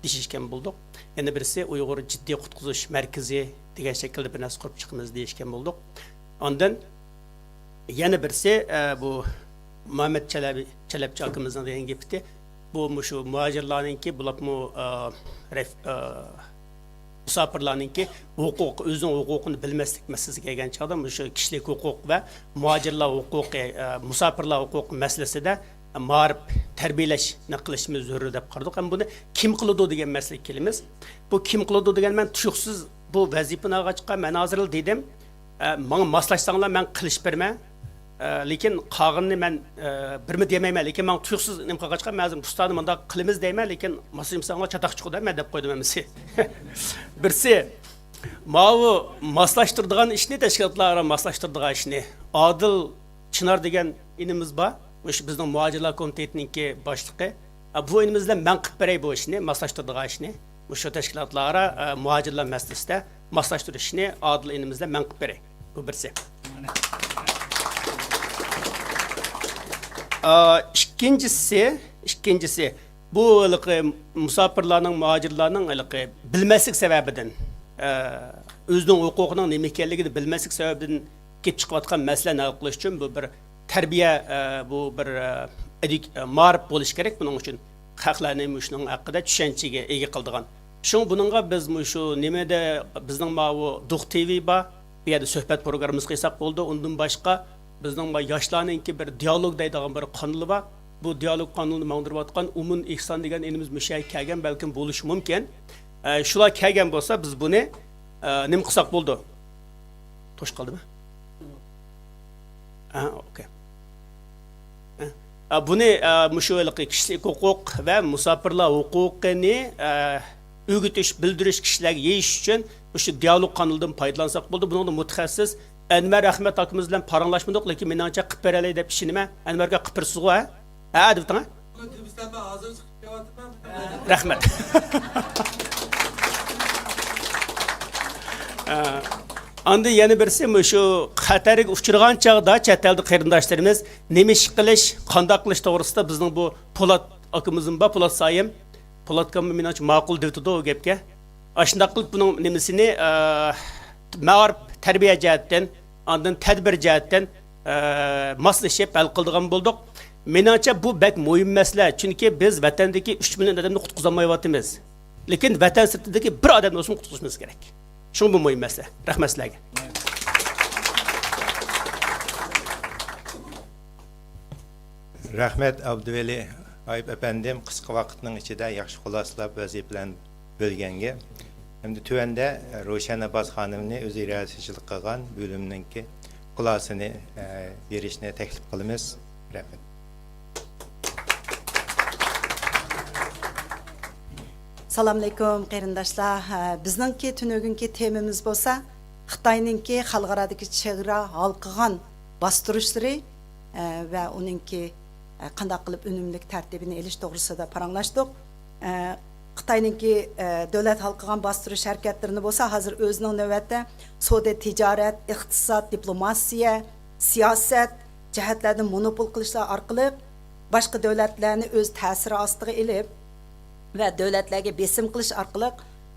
دېيىشكەن بولدۇق. يەنە بىرسى ئۇيغۇر جىددىي قۇتقۇزۇش مەركىزى دېگەن شەكىلدە بىر نەرسە قۇرۇپ چىقىمىز دېيىشكەن بولدۇق. ئاندىن يەنە بىرسى، ئە، بۇ مۇھەممەد چەلەبى، چەلەپچى ئاكىمىزنىڭ دېگەن گېپى، بۇ مۇشۇ مۇھاجىرلارنىڭكى، بولۇپمۇ، ئە، رەف-، ئە، مۇساپىرلارنىڭكى ھوقۇق، ئۆزىنىڭ ھوقۇقىنى بىلمەسلىك مەسىلىسىگە كەلگەن چاغدا، مۇشۇ كىشىلىك ھوقۇق ۋە مۇھاجىرلار ھوقۇقى، ئە، مۇساپىرلار ھوقۇقى مەسىلىسىدە مائارىپ، تەربىيەلەشنى قىلىشىمىز زۆرۈر دەپ قارىدۇق. ھەم بۇنى كىم قىلىدۇ دېگەن مەسىلىگە كېلىمىز. بۇ كىم قىلىدۇ دېگەن، مەن تۇيۇقسىز بۇ ۋەزىپىنى ئالغاچقا، مەن ھازىرلا دېدىم، ئە، ماڭا ماسلاشساڭلار، مەن قىلىشىپ بېرىمەن. ئە، لېكىن قالغىنىنى مەن، ئە، بىرمۇ دېمەيمەن، لېكىن ماڭا تۇيۇقسىز نېمە قىلغاچقا، مەن ھازىر ئۇستازنى مۇنداق قىلىمىز دەيمەن، لېكىن ماسلىشمىساڭلار چاتاق چىقىدۇ، مەن دەپ قويدۇم ھەممىسى. بىرسى، ماۋۇ ماسلاشتۇرىدىغان ئىشنى، تەشكىلاتلار ئارا ماسلاشتۇرىدىغان ئىشنى ئادىل چىنار دېگەن ئىنىمىز بار. مۇشۇ بىزنىڭ مۇھاجىرلار كومىتېتىنىڭكى باشلىقى. ئە، بۇ ئىنىمىز بىلەن مەن قىلىپ بېرەي بۇ ئىشنى، ماسلاشتۇرىدىغان ئىشنى. مۇشۇ تەشكىلاتلار ئارا، ئە، مۇھاجىرلار مەسىلىسىدە ماسلاشتۇرۇش ئىشىنى ئادىل ئىنىمىز بىلەن مەن قىلىپ بېرەي. بۇ بىرسى. ئا، ئىككىنچىسى، ئىككىنچىسى، بۇ ھېلىقى مۇساپىرلارنىڭ، مۇھاجىرلارنىڭ ھېلىقى بىلمەسلىك سەۋەبىدىن، ئە، ئۆزىنىڭ ھوقۇقىنىڭ نېمە ئىكەنلىكىنى بىلمەسلىك سەۋەبىدىن كېلىپ چىقىۋاتقان مەسىلىنى ھەل قىلىش ئۈچۈن بۇ بىر تەربىيە، ئە، بۇ بىر، ئە، ئېدۇك-، ئە، مائارىپ بولۇشى كېرەك بۇنىڭ ئۈچۈن. خەقلەرنى مۇشۇنىڭ ھەققىدە چۈشەنچىگە ئىگە قىلىدىغان. شۇڭا بۇنىڭغا بىز مۇشۇ نېمىدە، بىزنىڭ ماۋۇ دوغ تىۋى بار، بۇ يەردە سۆھبەت پروگراممىسى قىلساق بولىدۇ. ئۇندىن باشقا بىزنىڭ بۇ ياشلارنىڭكى بىر دىيالوگ دەيدىغان بىر قانىلى بار. بۇ دىيالوگ قانىلىنى ماڭدۇرۇۋاتقان ئۇمۇن ئېھسان دېگەن ئىنىمىز مۇشۇ يەرگە كەلگەن، بەلكىم بولۇشى مۇمكىن. ئە، شۇلار كەلگەن بولسا، بىز بۇنى، ئە، نېمە قىلساق بولىدۇ؟ توشۇپ قالدىمۇ؟ ئە، ئوكەي. ئە، بۇنى، ئە، مۇشۇ ھېلىقى كىشىلىك ھوقۇق ۋە مۇساپىرلار ھوقۇقىنى، ئە، ئۆگىتىش، بىلدۈرۈش، كىشىلەرگە يېيىش ئۈچۈن مۇشۇ دىيالوگ قانىلىدىن پايدىلانساق بولىدۇ. بۇنىڭدا مۇتەخەسسىس ئەنۋەر ئەخمەت ئاكىمىز بىلەن پاراڭلاشمىدۇق، لېكىن مېنىڭچە قىلىپ بېرەلەي دەپ ئىشىنىمەن. ئەنۋەر ئاكا، قىلىپ بېرىسىزغۇ، ھە؟ ھە، دېۋىتىڭ، ھە؟ رەھمەت. ئاندىن يەنە بىرسى، مۇشۇ خەتەرگە ئۇچرىغان چاغدا چەت ئەلدە قېرىنداشلىرىمىز نېمە ئىش قىلىش، قانداق قىلىش توغرىسىدا بىزنىڭ بۇ پولات ئاكىمىزمۇ بار، پولات سايىم. پولات ئاكاممۇ مېنىڭچە ماقۇل دېۋىتىدۇ ئۇ گەپكە. ئاشۇنداق قىلىپ بۇنىڭ نېمىسىنى، ئە، مائارىپ، تەربىيە جەھەتتىن، ئاندىن تەدبىر جەھەتتىن، ئە، ماسلىشىپ ھەل قىلىدىغان بولدۇق. مېنىڭچە بۇ بەك مۇھىم مەسىلە، چۈنكى بىز ۋەتەندىكى ئۈچ مىليون ئادەمنى قۇتقۇزالمايۋاتىمىز. لېكىن ۋەتەن سىرتىدىكى بىر ئادەمنى بولسىمۇ قۇتقۇزۇشىمىز كېرەك. شۇڭا بۇ مۇھىم مەسىلە. رەھمەت سىلەرگە. رەھمەت، ئابدۇۋەلى ھايىپ ئەپەندىم، قىسقا ۋاقىتنىڭ ئىچىدە ياخشى خۇلاسىلاپ ۋەزىپىلەرنى بۆلگەنگە. ئەمدى تۆۋەندە روشەن ئابباس خانىمنى ئۆزى رىياسەتچىلىك قىلغان بۆلۈمنىڭكى خۇلاسىنى، ئە، بېرىشنى تەكلىپ قىلىمىز. رەھمەت. سالامئەلەيكۇم، قېرىنداشلار. ھە، بىزنىڭكى تۈنۈگۈنكى تېمىمىز بولسا خىتاينىڭكى خەلقئارادىكى چېگرا ھالقىغان باستۇرۇشلىرى، ھە، ۋە ئۇنىڭكى، ھە، قانداق قىلىپ ئۈنۈملۈك تەرتىپىنى ئېلىش توغرىسىدا پاراڭلاشتۇق. ھە، خىتاينىڭكى، ھە، دۆلەت ھالقىغان باستۇرۇش ھەرىكەتلىرىنى بولسا ھازىر ئۆزىنىڭ نۆۋەتتە سودا تىجارەت، ئىقتىساد، دىپلوماتىيە، سىياسەت جەھەتلەردىن مونوپول قىلىشلار ئارقىلىق باشقا دۆلەتلەرنى ئۆز تەسىرى ئاستىغا ئېلىپ، ۋە دۆلەتلەرگە بېسىم قىلىش ئارقىلىق،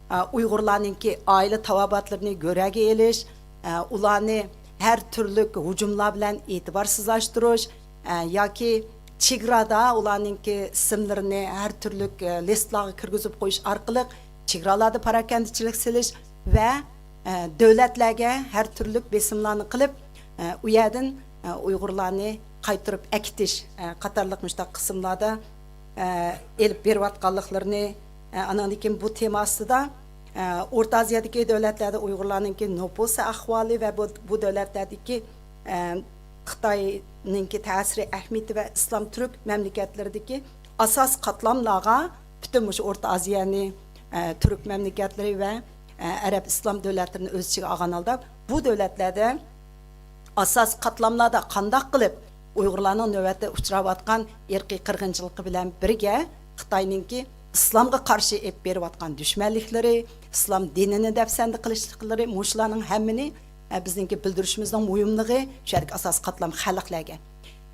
ئە، ئۇيغۇرلارنىڭكى ئائىلە تاۋابىئاتلىرىنى گۆرەگە ئېلىش، ئە، ئۇلارنى ھەر تۈرلۈك ھۇجۇملار بىلەن ئېتىبارسىزلاشتۇرۇش، ئە، ياكى چېگرادا ئۇلارنىڭكى ئىسىملىرىنى ھەر تۈرلۈك، ئە، لىستلارغا كىرگۈزۈپ قويۇش ئارقىلىق چېگرالاردا پاراكەندىچىلىك سېلىش ۋە، ئە، دۆلەتلەرگە ھەر تۈرلۈك بېسىملارنى قىلىپ، ئە، ئۇ يەردىن، ئە، ئۇيغۇرلارنى قايتۇرۇپ ئەكېتىش، ئە، قاتارلىق مۇشۇنداق قىسىملاردا ئە، ئېلىپ بېرىۋاتقانلىقلىرىنى، ئە، ئانىڭدىن كېيىن بۇ تېما ئاستىدا، ئە، ئورتا ئازىيادىكى دۆلەتلەردە ئۇيغۇرلارنىڭكى نوپۇس ئەھۋالى ۋە بۇ، بۇ دۆلەتلەردىكى، ئە، خىتاينىڭكى تەسىرى ئەھمىيىتى ۋە ئىسلام تۈرك مەملىكەتلىرىدىكى ئاساسىي قاتلاملارغا پۈتۈن مۇشۇ ئورتا ئازىيانى، ئە، تۈرك مەملىكەتلىرى ۋە، ئە، ئەرەب ئىسلام دۆلەتلىرىنى ئۆز ئىچىگە ئالغان ھالدا بۇ دۆلەتلەردە ئاساسىي قاتلاملاردا قانداق قىلىپ ئۇيغۇرلارنىڭ نۆۋەتتە ئۇچراۋاتقان ئىرقىي قىرغىنچىلىقى بىلەن بىرگە خىتاينىڭكى ئىسلامغا قارشى ئېلىپ بېرىۋاتقان دۈشمەنلىكلىرى، ئىسلام دىنىنى دەپسەندە قىلىشلىقلىرى، مۇشۇلارنىڭ ھەممىنى، ئە، بىزنىڭكى بىلدۈرۈشىمىزنىڭ مۇھىملىقى شۇ يەردىكى ئاساسىي قاتلام خەلقلەرگە.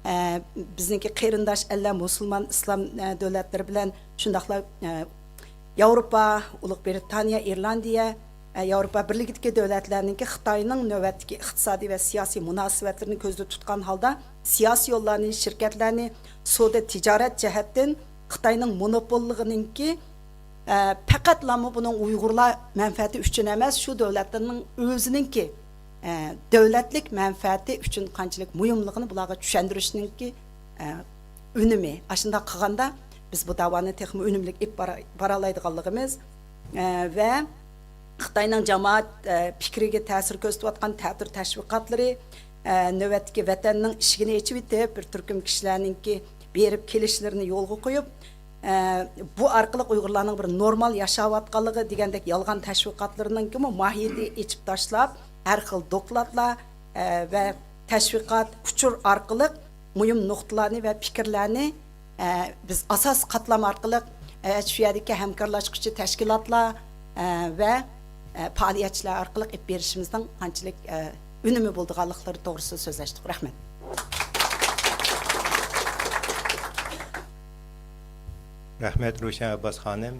ئە، بىزنىڭكى قېرىنداش ئەللەر مۇسۇلمان ئىسلام، ئە، دۆلەتلىرى بىلەن شۇنداقلا، ئە، ياۋروپا، ئۇلۇغ برىتانىيە، ئىرلاندىيە، ئە، ياۋروپا بىرلىكىدىكى دۆلەتلەرنىڭكى خىتاينىڭ نۆۋەتتىكى ئىقتىسادىي ۋە سىياسىي مۇناسىۋەتلىرىنى كۆزدە تۇتقان ھالدا، سىياسىي يوللارنى، شىركەتلەرنى، سودا تىجارەت جەھەتتىن خىتاينىڭ مونوپوللۇقىنىڭكى، ئە، پەقەتلامۇ بۇنىڭ ئۇيغۇرلار مەنپەئەتى ئۈچۈن ئەمەس، شۇ دۆلەتلەرنىڭ ئۆزىنىڭكى، ئە، دۆلەتلىك مەنپەئەتى ئۈچۈن قانچىلىك مۇھىملىقىنى بۇلارغا چۈشەندۈرۈشنىڭكى، ئە، ئۈنۈمى. ئاشۇنداق قىلغاندا، بىز بۇ داۋانى تېخىمۇ ئۈنۈملۈك ئېلىپ بارا-، بارالايدىغانلىقىمىز، ئە، ۋە خىتاينىڭ جامائەت، ئە، پىكرىگە تەسىر كۆرسىتىۋاتقان تەتۈر تەشۋىقاتلىرى، ئە، نۆۋەتتىكى ۋەتەننىڭ ئىشىكىنى ئېچىۋېتىپ، بىر تۈركۈم كىشىلەرنىڭكى بېرىپ كېلىشلىرىنى يولغا قويۇپ، ئە، بۇ ئارقىلىق ئۇيغۇرلارنىڭ بىر نورمال ياشاۋاتقانلىقى دېگەندەك يالغان تەشۋىقاتلىرىنىڭكىمۇ ماھىيىتى ئېچىپ تاشلاپ، ھەر خىل دوكلاتلار، ئە، ۋە تەشۋىقات، ئۇچۇر ئارقىلىق مۇھىم نۇقتىلارنى ۋە پىكىرلەرنى، ئە، بىز ئاساسىي قاتلام ئارقىلىق، ئە، شۇ يەردىكى ھەمكارلاشقۇچى تەشكىلاتلار، ئە، ۋە، ئە، پائالىيەتچىلەر ئارقىلىق ئېلىپ بېرىشىمىزنىڭ قانچىلىك، ئە، ئۈنۈمى بولىدىغانلىقلىرى توغرىسىدا سۆزلەشتۇق. رەھمەت. رەھمەت، روشەن ئابباس خانىم.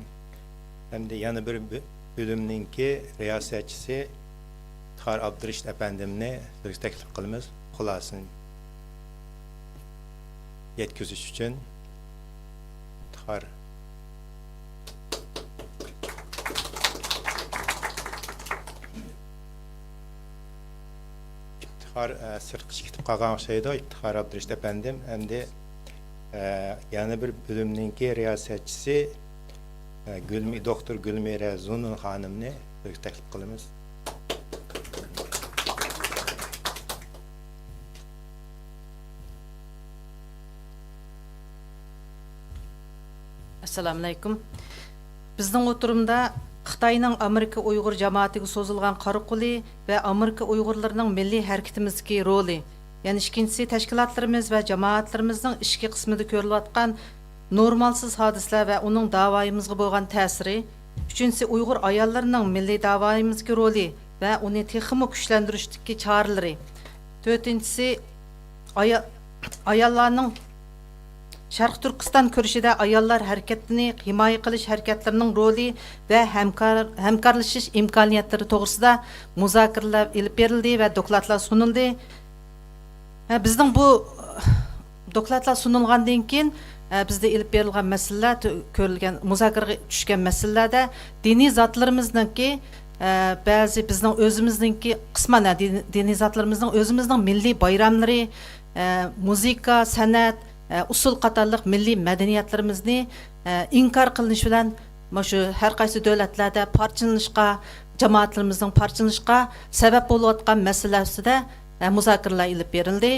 ئەمدى يەنە بىر بۆ-، بۆلۈمنىڭكى رىياسەتچىسى ئىپتىخار ئابدۇرېشىت ئەپەندىمنى سۆزگە تەكلىپ قىلىمىز. خۇلاسىنى يەتكۈزۈش ئۈچۈن. ئىپتىخار. ئار-، ئە، سىرتقىچە كېتىپ قالغان ئوخشايدۇ، ئىپتىخار ئابدۇرېشىت ئەپەندىم. ئەمدى، ئە، يەنە بىر بۆلۈمنىڭكى رىياسەتچىسى، ئە، گۈلمى-، دوكتور گۈلمىرە زۇنۇن خانىمنى سۆزگە تەكلىپ قىلىمىز. ئەسسالامۇئەلەيكۇم. بىزنىڭ ئوتتۇرىمىزدا خىتاينىڭ ئامېرىكا ئۇيغۇر جامائىتىگە سوزۇلغان قارا قولى ۋە ئامېرىكا ئۇيغۇرلىرىنىڭ مىللىي ھەرىكىتىمىزدىكى رولى، يەنە ئىككىنچىسى، تەشكىلاتلىرىمىز ۋە جامائەتلىرىمىزنىڭ ئىچكى قىسمىدا كۆرۈلۈۋاتقان نورمالسىز ھادىسىلەر ۋە ئۇنىڭ داۋايىمىزغا بولغان تەسىرى، ئۈچىنچىسى، ئۇيغۇر ئاياللىرىنىڭ مىللىي داۋايىمىزدىكى رولى ۋە ئۇنى تېخىمۇ كۈچلەندۈرۈشتىكى چارىلىرى، تۆتىنچىسى، ئايا-، ئاياللارنىڭ شەرقىي تۈركىستان كۈرىشىدە ئاياللار ھەرىكىتىنى ھىمايە قىلىش ھەرىكەتلىرىنىڭ رولى ۋە ھەمكار-، ھەمكارلىشىش ئىمكانىيەتلىرى توغرىسىدا مۇزاكىرىلەر ئېلىپ بېرىلدى ۋە دوكلاتلار سۇنۇلدى. ھە، بىزنىڭ بۇ دوكلاتلار سۇنۇلغاندىن كېيىن، ھە، بىزدە ئېلىپ بېرىلغان مەسىلىلەر، تۆ-، كۆرۈلگەن، مۇزاكىرىگە چۈشكەن مەسىلىلەردە دىنىي زاتلىرىمىزنىڭكى، ھە، بەزى بىزنىڭ ئۆزىمىزنىڭكى قىسمەن، ھە، دىن-، دىنىي زاتلىرىمىزنىڭ ئۆزىمىزنىڭ مىللىي بايراملىرى، ئە، مۇزىكا، سەنئەت، ئە، ئۇسسۇل قاتارلىق مىللىي مەدەنىيەتلىرىمىزنى، ئە، ئىنكار قىلىنىشى بىلەن، مۇشۇ ھەر قايسى دۆلەتلەردە پارچىلىنىشقا، جامائەتلىرىمىزنىڭ پارچىلىنىشقا سەۋەب بولۇۋاتقان مەسىلىلەر ئۈستىدە، ئە، مۇزاكىرىلەر ئېلىپ بېرىلدى.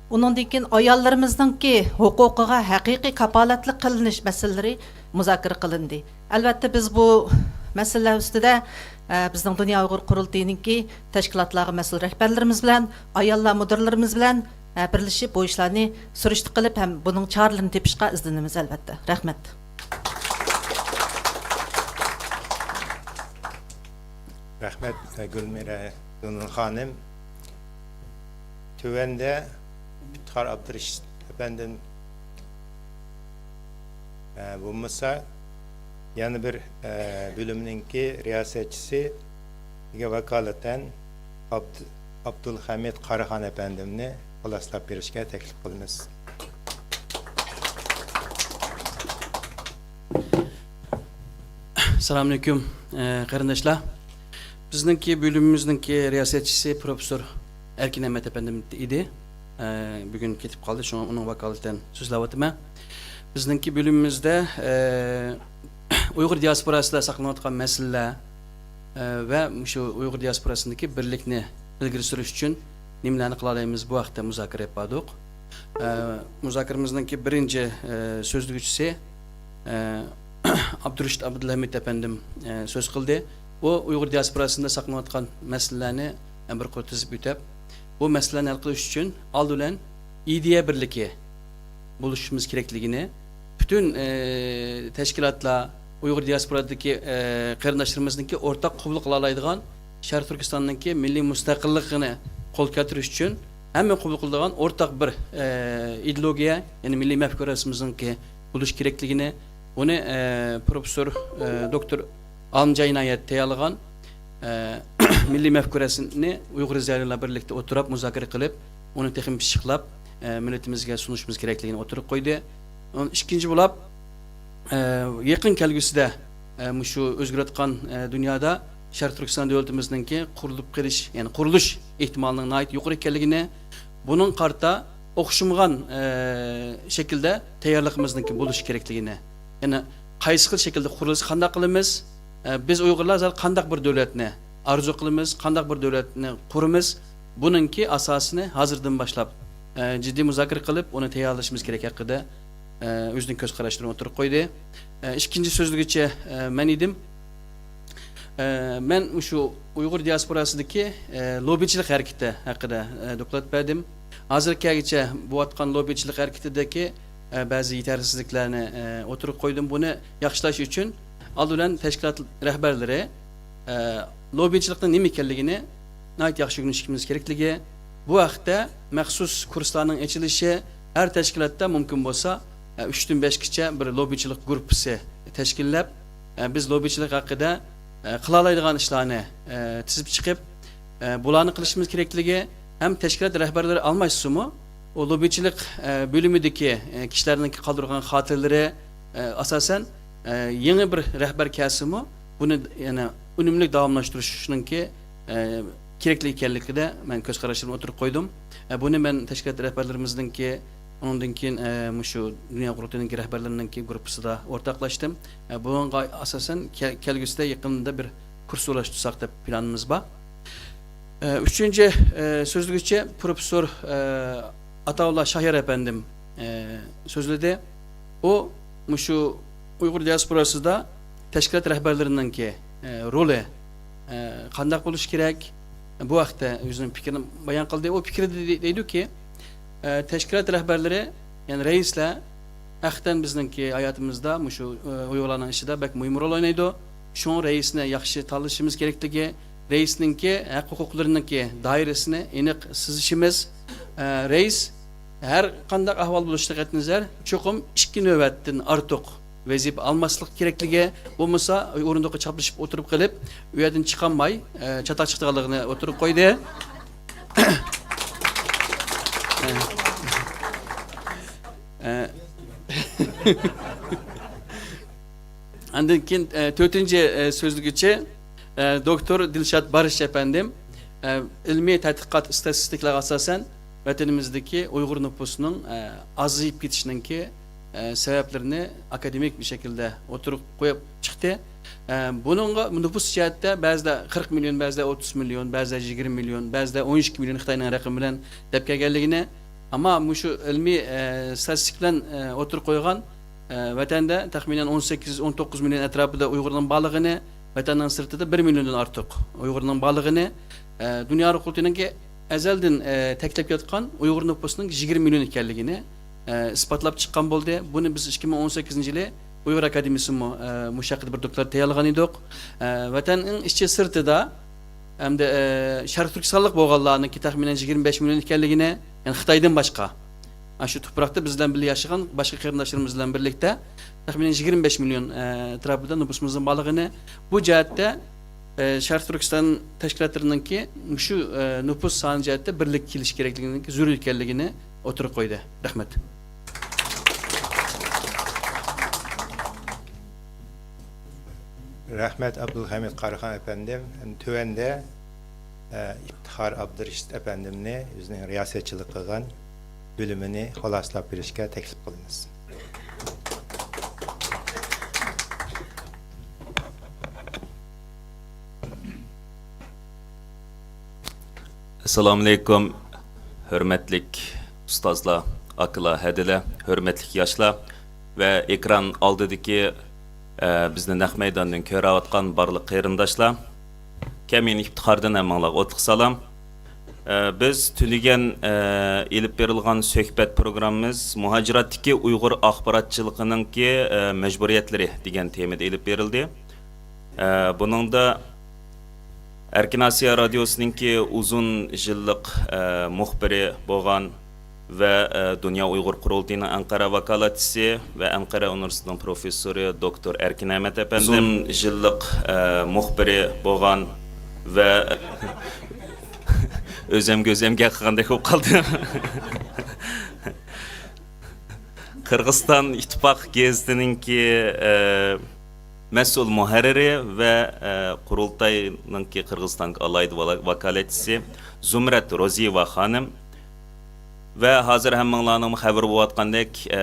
ئۇنىڭدىن كېيىن ئاياللىرىمىزنىڭكى ھوقۇقىغا ھەقىقىي كاپالەتلىك قىلىنىش مەسىلىلىرى مۇزاكىرە قىلىندى. ئەلۋەتتە، بىز بۇ مەسىلىلەر ئۈستىدە، ئە، بىزنىڭ دۇنيا ئۇيغۇر قۇرۇلتىيىنىڭكى تەشكىلاتلارغا مەسئۇل رەھبەرلىرىمىز بىلەن، ئاياللار مۇدىرلىرىمىز بىلەن، ئە، بىرلىشىپ بۇ ئىشلارنى سۈرۈشتە قىلىپ ھەم بۇنىڭ چارىلىرىنى تېپىشقا ئىزدىنىمىز، ئەلۋەتتە. رەھمەت. رەھمەت، گۈلمىرە زۇنۇن خانىم. تۆۋەندە ئىپتىخار ئابدۇرېشىت ئەپەندىم، ئە، بولمىسا، يەنە بىر، ئە، بۆلۈمنىڭكى رىياسەتچىسىگە ۋاكالىتەن ئابد-، ئابدۇلھەمىد قاراخان ئەپەندىمنى خۇلاسىلاپ بېرىشكە تەكلىپ قىلىمىز. ئەسسالامۇئەلەيكۇم، ئە، قېرىنداشلار. بىزنىڭكى بۆلۈمىمىزنىڭكى رىياسەتچىسى پروفېسسور ئەركىن ئەمەت ئەپەندىم ئىدى. ئە، بۈگۈن كېتىپ قالدى، شۇڭا ئۇنىڭ ۋاكالىتەن سۆزلەۋاتىمەن. بىزنىڭكى بۆلۈمىمىزدە، ئە، ئۇيغۇر دىياسپوراسىدا ساقلىنىۋاتقان مەسىلىلەر، ئە، ۋە مۇشۇ ئۇيغۇر دىياسپوراسىدىكى بىرلىكنى ئىلگىرى سۈرۈش ئۈچۈن نېمىلەرنى قىلالايمىز، بۇ ھەقتە مۇزاكىرە ئېلىپ باردۇق. ئە، مۇزاكىرىمىزنىڭكى بىرىنچى، ئە، سۆزلىگۈچىسى، ئە، ئابدۇرېشىت ئابدۇلھەمىد ئەپەندىم، ئە، سۆز قىلدى. ئۇ ئۇيغۇر دىياسپوراسىندا ساقلىنىۋاتقان مەسىلىلەرنى، ئە، بىر قۇر تىزىپ ئۆتۈپ، بۇ مەسىلىلەرنى ھەل قىلىش ئۈچۈن ئالدى بىلەن ئىدىيە بىرلىكى بولۇشىمىز كېرەكلىكىنى، پۈتۈن، ئە، تەشكىلاتلار، ئۇيغۇر دىياسپورادىكى، ئە، قېرىنداشلىرىمىزنىڭكى ئورتاق قوبۇل قىلالايدىغان شەرقىي تۈركىستاننىڭكى مىللىي مۇستەقىللىقىنى قولغا كەلتۈرۈش ئۈچۈن ھەممە قوبۇل قىلىدىغان ئورتاق بىر، ئە، ئىدېئولوگىيە، يەنى مىللىي مەپكۇرەسىمىزنىڭكى بولۇش كېرەكلىكىنى، بۇنى، ئە، پروفېسسور، ئە، دوكتور ئالىمجان ئىنايەت تەييارلىغان، ئە، مىللىي مەپكۇرەسىنى ئۇيغۇر زىيالىيلار بىرلىكتە ئولتۇرۇپ مۇزاكىرە قىلىپ، ئۇنى تېخىمۇ پىششىقلاپ، ئە، مىللىتىمىزگە سۇنۇشىمىز كېرەكلىكىنى ئوتتۇرىغا قويدى. ئۇنىڭ ئىككىنچى بولاپ، ئە، يېقىن كەلگۈسىدە، ئە، مۇشۇ ئۆزگىرىۋاتقان، ئە، دۇنيادا شەرقىي تۈركىستان دۆلىتىمىزنىڭكى قۇرۇلۇپ قېلىش، يەنى قۇرۇلۇش ئېھتىمالىنىڭ ناھايىتى يۇقىرى ئىكەنلىكىنى، بۇنىڭغا قارىتا ئوخشىمىغان، ئە، شەكىلدە تەييارلىقىمىزنىڭكى بولۇشى كېرەكلىكىنى، يەنى قايسى خىل شەكىلدە قۇرۇلسا قانداق قىلىمىز، ئە، بىز ئۇيغۇرلار زادى قانداق بىر دۆلەتنى ئارزۇ قىلىمىز، قانداق بىر دۆلەتنى قۇرىمىز، بۇنىڭكى ئاساسىنى ھازىردىن باشلاپ، ئە، جىددىي مۇزاكىرە قىلىپ، ئۇنى تەييارلىشىمىز كېرەك ھەققىدە، ئە، ئۆزىنىڭ كۆز قاراشلىرىنى ئوتتۇرىغا قويدى. ئە، ئىككىنچى سۆزلىگۈچى، ئە، مەن ئىدىم. ئە، مەن مۇشۇ ئۇيغۇر دىياسپوراسىدىكى، ئە، لوببىچىلىق ھەرىكىتى ھەققىدە، ئە، دوكلات بەردىم. ھازىرغىچە بولۇۋاتقان لوببىچىلىق ھەرىكىتىدىكى، ئە، بەزى يېتەرسىزلىكلەرنى، ئە، ئوتتۇرىغا قويدۇم. بۇنى ياخشىلاش ئۈچۈن ئالدى بىلەن تەشكىلات رەھبەرلىرى، ئە، لوببىچىلىقنىڭ نېمە ئىكەنلىكىنى ناھايىتى ياخشى ئۆگىنىشىمىز كېرەكلىكى، بۇ ھەقتە مەخسۇس كۇرسلارنىڭ ئېچىلىشى، ھەر تەشكىلاتتا مۇمكىن بولسا، ئە، ئۈچتىن بەشكىچە بىر لوببىچىلىق گۇرۇپپىسى تەشكىللەپ، ئە، بىز لوببىچىلىق ھەققىدە، ئە، قىلالايدىغان ئىشلارنى، ئە، تىزىپ چىقىپ، ئە، بۇلارنى قىلىشىمىز كېرەكلىكى ھەم تەشكىلات رەھبەرلىرى ئالماشسىمۇ، ئۇ لوببىچىلىق، ئە، بۆلۈمىدىكى، ئە، كىشىلەرنىڭكى قالدۇرغان خاتىرىلىرى، ئە، ئاساسەن، ئە، يېڭى بىر رەھبەر كەلسىمۇ، بۇنى يەنە ئۈنۈملۈك داۋاملاشتۇرۇشنىڭكى، ئە، كېرەكلىك ئىكەنلىكىدە مەن كۆز قاراشلىرىمنى ئوتتۇرىغا قويدۇم. ئە، بۇنى مەن تەشكىلات رەھبەرلىرىمىزنىڭكى، ئۇنىڭدىن كېيىن، ئە، مۇشۇ دۇنيا قۇرۇلتىيىنىڭكى رەھبەرلىرىنىڭكى گۇرۇپپىسىدا ئورتاقلاشتىم. ئە، بۇنىڭغا ئاساسەن كە-، كەلگۈسىدە يېقىندا بىر كۇرس ئۇلاشتۇرساق دەپ پىلانىمىز بار. ئە، ئۈچىنچى، ئە، سۆزلىگۈچى پروفېسسور، ئە، ئاتاۋۇللا شاھيار ئەپەندىم، ئە، سۆزلىدى. ئۇ مۇشۇ ئۇيغۇر دىياسپوراسىدا تەشكىلات رەھبەرلىرىنىڭكى، ئە، رولى، ئە، قانداق بولۇشى كېرەك؟ بۇ ھەقتە ئۆزىنىڭ پىكرىنى بايان قىلدى. ئۇ پىكرىدە دەي-، دەيدۇكى، ئە، تەشكىلات رەھبەرلىرى، يەنى رەئىسلەر ھەقىقەتەن بىزنىڭكى ھاياتىمىزدا مۇشۇ، ئە، ئۇيغۇرلارنىڭ ئىشىدا بەك مۇھىم رول ئوينايدۇ. شۇڭا رەئىسنى ياخشى تاللىشىمىز كېرەكلىكى، رەئىسنىڭكى ھەق ھوقۇقلىرىنىڭكى دائىرىسىنى ئېنىق سىزىشىمىز، ئە، رەئىس ھەر قانداق ئەھۋال بولۇشىدىن قەتئىينەزەر، چوقۇم ئىككى نۆۋەتتىن ئارتۇق ۋەزىپە ئالماسلىق كېرەكلىكى، بولمىسا ئورۇندۇققا چاپلىشىپ ئولتۇرۇپ قېلىپ، ئۇ يەردىن چىقالماي، ئە، چاتاق چىقىدىغانلىقىنى ئوتتۇرىغا قويدى. ئە، ئە، ئاندىن كېيىن، ئە، تۆتىنچى، ئە، سۆزلىگۈچى، ئە، دوكتور دىلشات بارىش ئەپەندىم. ئە، ئىلمىي تەتقىقات ئىستاتىستىكىلارغا ئاساسەن، ۋەتىنىمىزدىكى ئۇيغۇر نوپۇسىنىڭ، ئە، ئازىيىپ كېتىشىنىڭكى، ئە، سەۋەبلىرىنى ئاكادېمىك بىر شەكىلدە ئوتتۇرىغا قويۇپ چىقتى. ئە، بۇنىڭغا نوپۇس جەھەتتە بەزىدە قىرىق مىليون، بەزىدە ئوتتۇز مىليون، بەزىدە يىگىرمە مىليون، بەزىدە ئون ئىككى مىليون خىتاينىڭ رەقىمى بىلەن دەپ كەلگەنلىكىنى، ئەمما مۇشۇ ئىلمىي، ئە، ئىستاتىستىك بىلەن، ئە، ئوتتۇرىغا قويغان، ئە، ۋەتەندە تەخمىنەن ئون سەككىز، ئون توققۇز مىليون ئەتراپىدا ئۇيغۇرنىڭ بارلىقىنى، ۋەتەننىڭ سىرتىدا بىر مىليوندىن ئارتۇق ئۇيغۇرنىڭ بارلىقىنى، ئە، دۇنيا قۇرۇلتىيىنىڭكى ئەزەلدىن، ئە، تەكىتلەپ كېلىۋاتقان ئۇيغۇر نوپۇسىنىڭ يىگىرمە مىليون ئىكەنلىكىنى، ئە، ئىسپاتلاپ چىققان بولدى. بۇنى بىز ئىككى مىڭ ئون سەككىزىنچى يىلى ئۇيغۇر ئاكادېمىيىسىمۇ، ئە، مۇشۇ ھەققىدە بىر دوكلات تەييارلىغان ئىدۇق. ئە، ۋەتەننىڭ ئىچى سىرتىدا ھەمدە، ئە، شەرقىي تۈركىستانلىق بولغانلارنىڭكى تەخمىنەن يىگىرمە بەش مىليون ئىكەنلىكىنى، يەنى خىتايدىن باشقا، ئاشۇ تۇپراقتا بىز بىلەن بىللە ياشىغان باشقا قېرىنداشلىرىمىز بىلەن بىرلىكتە تەخمىنەن يىگىرمە بەش مىليون، ئە، ئەتراپىدا نوپۇسىمىزنىڭ بارلىقىنى، بۇ جەھەتتە، ئە، شەرقىي تۈركىستان تەشكىلاتلىرىنىڭكى مۇشۇ، ئە، نوپۇس سانى جەھەتتە بىرلىككە كېلىش كېرەكلىكىنىڭ زۆرۈر ئىكەنلىكىنى ئوتتۇرىغا قويدى. رەھمەت. رەھمەت، ئابدۇلھەمىد قاراخان ئەپەندىم. تۆۋەندە، ئە، ئىپتىخار ئابدۇرېشىت ئەپەندىمنى ئۆزىنىڭ رىياسەتچىلىك قىلغان بۆلۈمىنى خۇلاسىلاپ بېرىشكە تەكلىپ قىلىمىز. ئەسسالامۇئەلەيكۇم، ھۆرمەتلىك ئۇستازلار، ئاكىلار، ھەدىلەر، ھۆرمەتلىك ياشلار ۋە ئېكران ئالدىدىكى، ئە، بىزنى نەق مەيداندىن كۆرۈۋاتقان بارلىق قېرىنداشلار. كەمىنە ئىپتىخاردىن ھەممىڭلارغا ئوتلۇق سالام. ئە، بىز تۈنۈگۈن، ئە، ئېلىپ بېرىلغان سۆھبەت پروگراممىمىز مۇھاجىراتتىكى ئۇيغۇر ئاخباراتچىلىقىنىڭكى، ئە، مەجبۇرىيەتلىرى دېگەن تېمىدا ئېلىپ بېرىلدى. ئە، بۇنىڭدا ئەركىن ئاسىيا رادىيوسىنىڭكى ئۇزۇن يىللىق، ئە، مۇخبىرى بولغان ۋە، ئە، دۇنيا ئۇيغۇر قۇرۇلتىيىنىڭ ئەنقەرە ۋاكالەتچىسى ۋە ئەنقەرە ئۇنىۋېرسىتېتىنىڭ پروفېسسورى دوكتور ئەركىن ئەمەت ئەپەندىم. ئۇزۇن يىللىق، ئە، مۇخبىرى بولغان ۋە ئۆزۈمگە ئۆزۈم گەپ قىلغاندەك بولۇپ قالدىم. قىرغىزىستان ئىتتىپاق گېزىتىنىڭكى، ئە، مەسئۇل مۇھەررىرى ۋە، ئە، قۇرۇلتاينىڭكى قىرغىزىستانغا ئالاھىدە ۋالا-، ۋاكالەتچىسى زۇمرەت روزىيېۋا خانىم ۋە ھازىر ھەممىڭلارنىڭمۇ خەۋىرى بولۇۋاتقاندەك، ئە،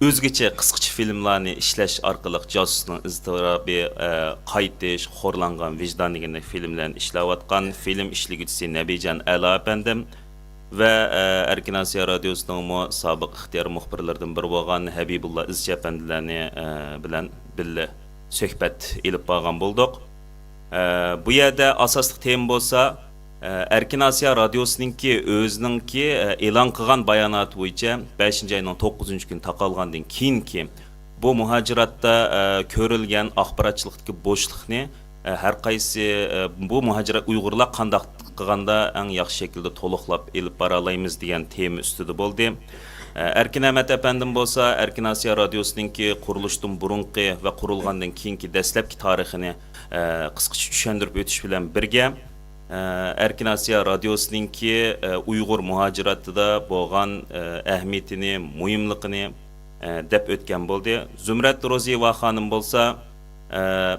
ئۆزگىچە قىسقىچە فىلىملارنى ئىشلەش ئارقىلىق جاسۇسنىڭ ئىزتىرابى، ئە، قايتىش، خورلانغان ۋىجدان دېگەندەك فىلىملارنى ئىشلەۋاتقان فىلىم ئىشلىگۈچىسى نەبىجان ئەلا ئەپەندىم، ۋە، ئە، ئەركىن ئاسىيا رادىيوسىنىڭمۇ سابىق ئىختىيار مۇخبىرلىرىدىن بىرى بولغان ھەبىبۇللا ئىزچى ئەپەندىلەرنى، ئە، بىلەن بىللە سۆھبەت ئېلىپ بارغان بولدۇق. ئە، بۇ يەردە ئاساسلىق تېما بولسا، ئە، ئەركىن ئاسىيا رادىيوسىنىڭكى ئۆزىنىڭكى، ئە، ئېلان قىلغان باياناتى بويىچە بەشىنچى ئاينىڭ توققۇزىنچى كۈنى تاقالغاندىن كېيىنكى بۇ مۇھاجىراتتا، ئە، كۆرۈلگەن ئاخباراتچىلىقتىكى بوشلۇقنى، ئە، ھەر قايسى، ئە، بۇ مۇھاجىرەت ئۇيغۇرلار قانداق قىلغاندا ئەڭ ياخشى شەكىلدە تولۇقلاپ ئېلىپ بارالايمىز دېگەن تېما ئۈستىدە بولدى. ئە، ئەركىن ئەمەت ئەپەندىم بولسا ئەركىن ئاسىيا رادىيوسىنىڭكى قۇرۇلۇشتىن بۇرۇنقى ۋە قۇرۇلغاندىن كېيىنكى دەسلەپكى تارىخىنى، ئە، قىسقىچە چۈشەندۈرۈپ ئۆتۈش بىلەن بىرگە، ئە، ئەركىن ئاسىيا رادىيوسىنىڭكى، ئە، ئۇيغۇر مۇھاجىراتىدا بولغان، ئە، ئەھمىيىتىنى، مۇھىملىقىنى، ئە، دەپ ئۆتكەن بولدى. زۇمرەت روزىيېۋا خانىم بولسا، ئە،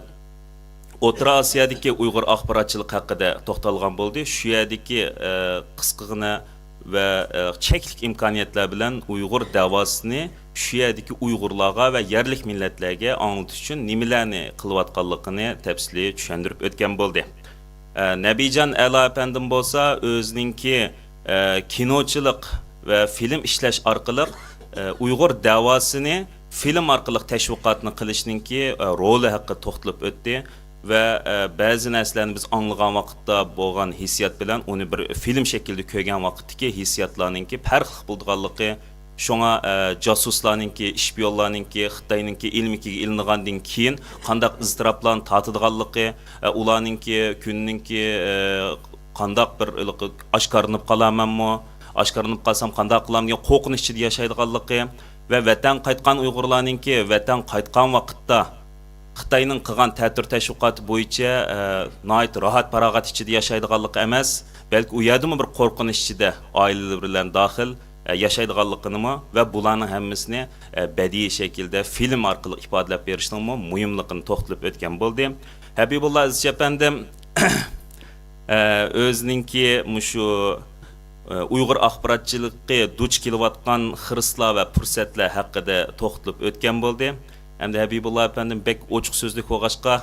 ئوتتۇرا ئاسىيادىكى ئۇيغۇر ئاخباراتچىلىق ھەققىدە توختالغان بولدى. شۇ يەردىكى، ئە، قىسقىغىنە ۋە، ئە، چەكلىك ئىمكانىيەتلەر بىلەن ئۇيغۇر دەۋاسىنى شۇ يەردىكى ئۇيغۇرلارغا ۋە يەرلىك مىللەتلەرگە ئاڭلىتىش ئۈچۈن نېمىلەرنى قىلىۋاتقانلىقىنى تەپسىلىي چۈشەندۈرۈپ ئۆتكەن بولدى. ئە، نەبىجان ئەلا ئەپەندىم بولسا ئۆزىنىڭكى، ئە، كىنوچىلىق ۋە فىلىم ئىشلەش ئارقىلىق، ئە، ئۇيغۇر دەۋاسىنى فىلىم ئارقىلىق تەشۋىقاتنى قىلىشنىڭكى، ئە، رولى ھەققىدە توختىلىپ ئۆتتى. ۋە، ئە، بەزى نەرسىلەرنى بىز ئاڭلىغان ۋاقىتتا بولغان ھېسسىيات بىلەن ئۇنى بىر فىلىم شەكلىدە كۆرگەن ۋاقىتتىكى ھېسسىياتلارنىڭكى پەرقلىق بولىدىغانلىقى، شۇڭا، ئە، جاسۇسلارنىڭكى، ئىشپىيونلارنىڭكى، خىتاينىڭكى ئىلمىكىگە ئېلىنغاندىن كېيىن قانداق ئىزتىراپلارنى تارتىدىغانلىقى، ئە، ئۇلارنىڭكى كۈننىڭكى، ئە، قانداق بىر ھېلىقى ئاشكارىلىنىپ قالارمەنمۇ، ئاشكارىلىنىپ قالسام قانداق قىلارمەن دېگەن قورقۇنچ ئىچىدە ياشايدىغانلىقى ۋە ۋەتەنگە قايتقان ئۇيغۇرلارنىڭكى ۋەتەنگە قايتقان ۋاقىتتا خىتاينىڭ قىلغان تەتۈر تەشۋىقاتى بويىچە، ئە، ناھايىتى راھەت-پاراغەت ئىچىدە ياشايدىغانلىقى ئەمەس، بەلكى ئۇ يەردىمۇ بىر قورقۇنچ ئىچىدە ئائىلىلىرى بىلەن داخىل، ئە، ياشايدىغانلىقىنىمۇ ۋە بۇلارنىڭ ھەممىسىنى، ئە، بەدىئىي شەكىلدە فىلىم ئارقىلىق ئىپادىلەپ بېرىشنىڭمۇ مۇھىملىقىنى توختىلىپ ئۆتكەن بولدى. ھەبىبۇللا ئەزىز ئەپەندىم، ئە، ئۆزىنىڭكى مۇشۇ، ئە، ئۇيغۇر ئاخباراتچىلىقى دۇچ كېلىۋاتقان خىرىسلار ۋە پۇرسەتلەر ھەققىدە توختىلىپ ئۆتكەن بولدى. ئەمدى ھەبىبۇللا ئەپەندىم بەك ئوچۇق سۆزلۈك بولغاچقا،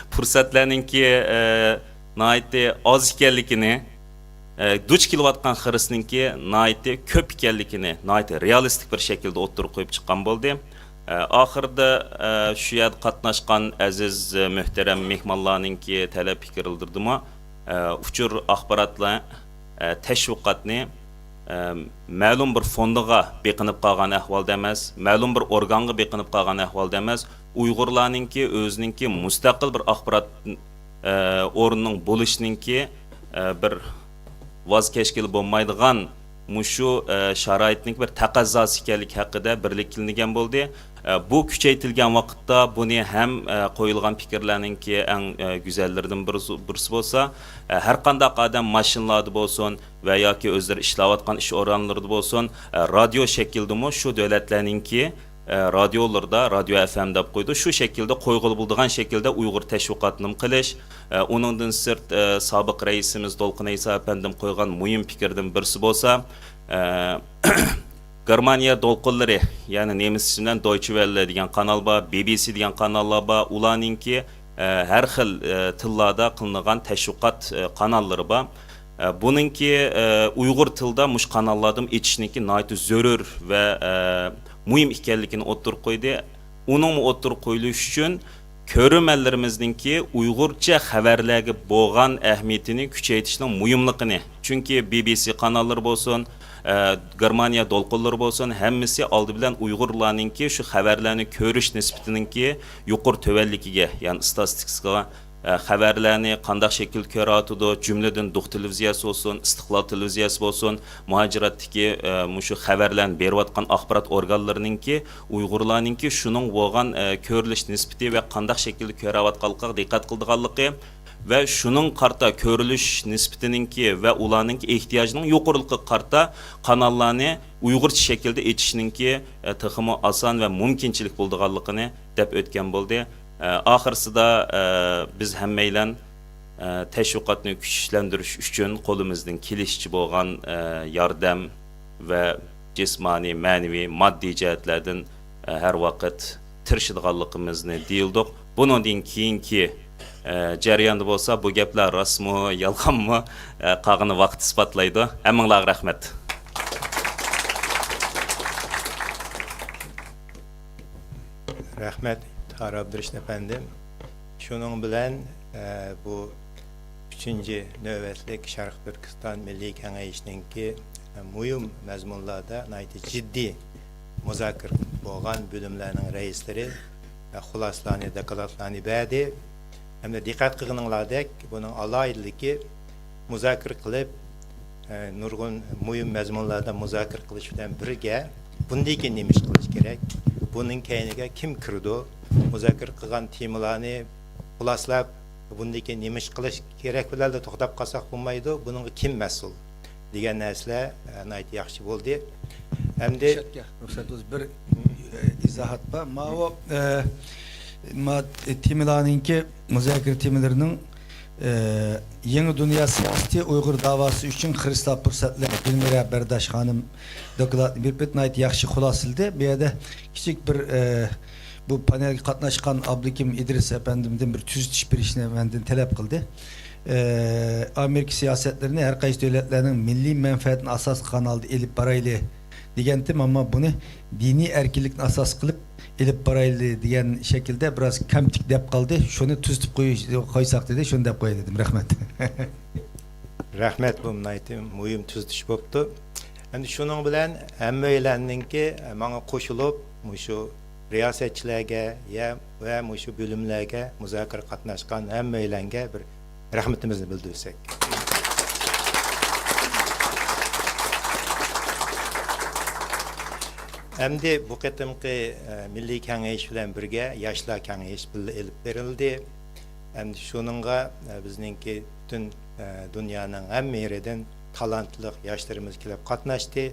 پۇرسەتلەرنىڭكى، ئە، ناھايىتى ئاز ئىكەنلىكىنى، ئە، دۇچ كېلىۋاتقان خىرىسنىڭكى ناھايىتى كۆپ ئىكەنلىكىنى ناھايىتى رېئالىستىك بىر شەكىلدە ئوتتۇرىغا قويۇپ چىققان بولدى. ئە، ئاخىرىدا، ئە، شۇ يەردە قاتناشقان ئەزىز، ئە، مۆھتەرەم مېھمانلارنىڭكى تەلەپ پىكىرلىرىدىمۇ، ئە، ئۇچۇر ئاخباراتلار، ئە، تەشۋىقاتنى، ئە، مەلۇم بىر فوندىغا بېقىنىپ قالغان ئەھۋالدا ئەمەس، مەلۇم بىر ئورگانغا بېقىنىپ قالغان ئەھۋالدا ئەمەس، ئۇيغۇرلارنىڭكى ئۆزىنىڭكى مۇستەقىل بىر ئاخبارات، ئە، ئورنىنىڭ بولۇشىنىڭكى، ئە، بىر ۋاز كەچكىلى بولمايدىغان مۇشۇ، ئە، شارائىتنىڭ بىر تەقەززاسى ئىكەنلىكى ھەققىدە بىرلىككە كېلىنگەن بولدى. ئە، بۇ كۈچەيتىلگەن ۋاقىتتا بۇنى ھەم، ئە، قويۇلغان پىكىرلەرنىڭكى ئەڭ، ئە، گۈزەللىرىدىن بىرسى، بىرسى بولسا، ئە، ھەر قانداق ئادەم ماشىنىلاردا بولسۇن ۋە ياكى ئۆزلىرى ئىشلەۋاتقان ئىش ئورۇنلىرىدا بولسۇن، ئە، رادىيو شەكلىدىمۇ شۇ دۆلەتلەرنىڭكى ئە، رادىيولىرىدا، رادىيو ئەف ئەم دەپ قويىدۇ، شۇ شەكىلدە قويغىلى بولىدىغان شەكىلدە ئۇيغۇر تەشۋىقاتىنىمۇ قىلىش. ئە، ئۇنىڭدىن سىرت، ئە، سابىق رەئىسىمىز دولقۇن ئەيسا ئەپەندىم قويغان مۇھىم پىكىردىن بىرسى بولسا، ئە، گېرمانىيە دولقۇنلىرى، يەنى نېمىس ئىسمى بىلەن دويچې ۋېللې دېگەن قانال بار، بى بى سى دېگەن قاناللار بار، ئۇلارنىڭكى، ئە، ھەر خىل، ئە، تىللاردا قىلىنغان تەشۋىقات، ئە، قاناللىرى بار. ئە، بۇنىڭكى، ئە، ئۇيغۇر تىلىدا مۇشۇ قاناللاردىمۇ ئېچىشنىڭكى ناھايىتى زۆرۈر ۋە، ئە، مۇھىم ئىكەنلىكىنى ئوتتۇرىغا قويدى. ئۇنىڭمۇ ئوتتۇرىغا قويۇلۇشى ئۈچۈن كۆرۈرمەنلىرىمىزنىڭكى ئۇيغۇرچە خەۋەرلەرگە بولغان ئەھمىيىتىنى كۈچەيتىشنىڭ مۇھىملىقىنى، چۈنكى بى بى سى قاناللىرى بولسۇن، ئە، گېرمانىيە دولقۇنلىرى بولسۇن، ھەممىسى ئالدى بىلەن ئۇيغۇرلارنىڭكى شۇ خەۋەرلەرنى كۆرۈش نىسبىتىنىڭكى يۇقىرى تۆۋەنلىكىگە، يەنى ئىستاتىستىكىسىغا ئە، خەۋەرلەرنى قانداق شەكىلدە كۆرۈۋاتىدۇ، جۈملىدىن دوق تېلېۋىزىيەسى بولسۇن، ئىستىقلال تېلېۋىزىيەسى بولسۇن، مۇھاجىرەتتىكى، ئە، مۇشۇ خەۋەرلەرنى بېرىۋاتقان ئاخبارات ئورگانلىرىنىڭكى ئۇيغۇرلارنىڭكى شۇنىڭغا بولغان، ئە، كۆرۈلۈش نىسبىتى ۋە قانداق شەكىلدە كۆرۈۋاتقانلىقىغا دىققەت قىلىدىغانلىقى ۋە شۇنىڭغا قارىتا كۆرۈلۈش نىسبىتىنىڭكى ۋە ئۇلارنىڭكى ئېھتىياجىنىڭ يۇقىرىلىقىغا قارىتا قاناللارنى ئۇيغۇرچە شەكىلدە ئېچىشنىڭكى، ئە، تېخىمۇ ئاسان ۋە مۇمكىنچىلىك بولىدىغانلىقىنى دەپ ئۆتكەن بولدى. ئە، ئاخىرسىدا، ئە، بىز ھەممەيلەن، ئە، تەشۋىقاتنى كۈچلەندۈرۈش ئۈچۈن قولىمىزدىن كېلىشىچە بولغان، ئە، ياردەم ۋە جىسمانىي، مەنىۋى، ماددىي جەھەتلەردىن، ئە، ھەر ۋاقىت تىرىشىدىغانلىقىمىزنى دېيىلدۇق. بۇنىڭدىن كېيىنكى، ئە، جەرياندا بولسا بۇ گەپلەر راستمۇ، يالغانمۇ، ئە، قالغىنى ۋاقىت ئىسپاتلايدۇ. ھەممىڭلارغا رەھمەت. رەھمەت، تاھىر ئابدۇرېشىت ئەپەندىم. شۇنىڭ بىلەن، ئە، بۇ ئۈچىنچى نۆۋەتلىك شەرقىي تۈركىستان مىللىي كېڭىشىنىڭكى، ئە، مۇھىم مەزمۇنلاردا ناھايىتى جىددىي مۇزاكىرە بولغان بۆلۈملەرنىڭ رەئىسلىرى، ئە، خۇلاسىلارنى، دوكلاتلارنى بەردى. ھەمدە دىققەت قىلغىنىڭلاردەك، بۇنىڭ ئالاھىدىلىكى مۇزاكىرە قىلىپ، ئە، نۇرغۇن مۇھىم مەزمۇنلاردا مۇزاكىرە قىلىش بىلەن بىرگە، بۇندىن كېيىن نېمە ئىش قىلىش كېرەك؟ بۇنىڭ كەينىگە كىم كىرىدۇ؟ مۇزاكىرە قىلغان تېمىلارنى خۇلاسىلاپ، بۇندىن كېيىن نېمە ئىش قىلىش كېرەك بىلەنلا توختاپ قالساق بولمايدۇ. بۇنىڭغا كىم مەسئۇل؟ دېگەن نەرسىلەر، ئە، ناھايىتى ياخشى بولدى. ئەمدى رۇخسەت، رۇخسەت بولسا بىر، ئە، ئىزاھات بار. ماۋۇ، ئە، ما، تېمىلارنىڭكى، مۇزاكىرە تېمىلىرىنىڭ، ئى، يېڭى دۇنيا سىياسىتى ئۇيغۇر داۋاسى ئۈچۈن خىرىسلار پۇرسەتلەر، گۈلمىرە بەرداش خانىم دوكلاتنى بېرىپ ئۆتۈپ، ناھايىتى ياخشى خۇلاسىلىدى. بۇ يەردە كىچىك بىر، ئى، بۇ پانېلغا قاتناشقان ئابلىكىم ئىدرىس ئەپەندىمدىن بىر تۈزىتىش بېرىشنى مەندىن تەلەپ قىلدى. ئى، ئامېرىكا سىياسەتلىرىنى ھەر قايسى دۆلەتلەرنىڭ مىللىي مەنپەئەتىنى ئاساس قىلغان ھالدا ئېلىپ بارايلى دېگەنتىم، ئەمما بۇنى دىنىي ئەركىنلىكنى ئاساس قىلىپ ئېلىپ بارايلى دېگەن شەكىلدە بىراز كەمتۈك دەپ قالدى. شۇنى تۈزىتىپ قويۇش، قويساق دېدى، شۇنى دەپ قوياي دېدىم. رەھمەت. رەھمەت، بۇ ناھايىتى مۇھىم تۈزىتىش بوپتۇ. ئەمدى شۇنىڭ بىلەن ھەممەيلەننىڭكى ماڭا قوشۇلۇپ، مۇشۇ رىياسەتچىلەرگە يە-، ۋە مۇشۇ بۆلۈملەرگە، مۇزاكىرە قاتناشقان ھەممەيلەنگە بىر رەھمىتىمىزنى بىلدۈرسەك. ئەمدى بۇ قېتىمقى، ئە، مىللىي كېڭەش بىلەن بىرگە ياشلار كېڭەشى بىللە ئېلىپ بېرىلدى. ئەمدى شۇنىڭغا، ئە، بىزنىڭكى پۈتۈن، ئە، دۇنيانىڭ ھەممە يېرىدىن تالانتلىق ياشلىرىمىز كېلىپ قاتناشتى.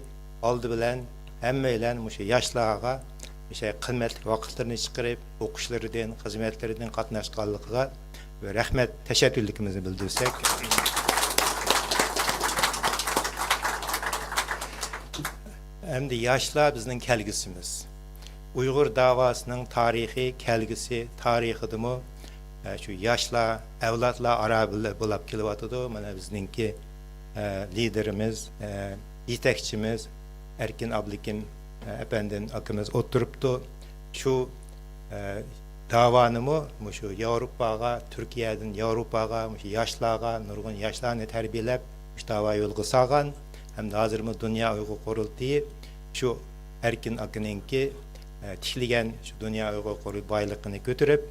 ئالدى بىلەن ھەممەيلەن مۇشۇ ياشلارغا مۇشۇ قىممەتلىك ۋاقىتلىرىنى چىقىرىپ، ئوقۇشلىرىدىن، خىزمەتلىرىدىن قاتناشقانلىقىغا رەھمەت، تەشەككۈرلۈكىمىزنى بىلدۈرسەك. ئەمدى ياشلار بىزنىڭ كەلگۈسىمىز. ئۇيغۇر داۋاسىنىڭ تارىخىي كەلگۈسى تارىخىدىمۇ، ئە، شۇ ياشلار، ئەۋلادلار ئارا بىللە بولاپ كېلىۋاتىدۇ. مانا بىزنىڭكى، ئە، لىدېرىمىز، ئە، يېتەكچىمىز ئەركىن ئابلىكىم، ئە، ئەپەندىم ئاكىمىز ئولتۇرۇپتۇ. شۇ، ئە، داۋانىمۇ مۇشۇ ياۋروپاغا، تۈركىيەدىن ياۋروپاغا، مۇشۇ ياشلارغا، نۇرغۇن ياشلارنى تەربىيەلەپ، مۇشۇ داۋا يولغا سالغان. ھەمدە ھازىرمۇ دۇنيا ئۇيغۇر قۇرۇلتىيى شۇ ئەركىن ئاكىنىڭكى، ئە، تىكلىگەن شۇ دۇنيا ئۇيغۇر قۇرۇلتىيى بايلىقىنى كۆتۈرۈپ،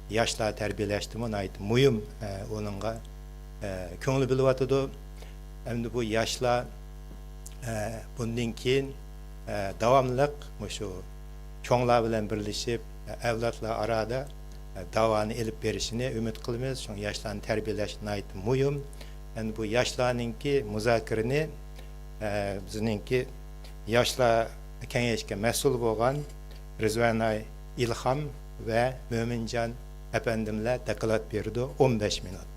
ياشلار تەربىيەلەشتىمۇ ناھايىتى مۇھىم، ئە، ئۇنىڭغا، ئە، كۆڭۈل بۆلۈۋاتىدۇ. ئەمدى بۇ ياشلار، ئە، بۇندىن كېيىن، ئە، داۋاملىق مۇشۇ چوڭلار بىلەن بىرلىشىپ، ئە، ئەۋلادلار ئارادا، ئە، داۋانى ئېلىپ بېرىشىنى ئۈمىد قىلىمىز. شۇڭا ياشلارنى تەربىيەلەش ناھايىتى مۇھىم. ئەمدى بۇ ياشلارنىڭكى مۇزاكىرىنى، ئە، بىزنىڭكى ياشلار كېڭەشكە مەسئۇل بولغان رىزۋاناي ئىلھام ۋە مۆمىنجان ئەپەندىملەر دوكلات بېرىدۇ، ئون بەش مىنۇت.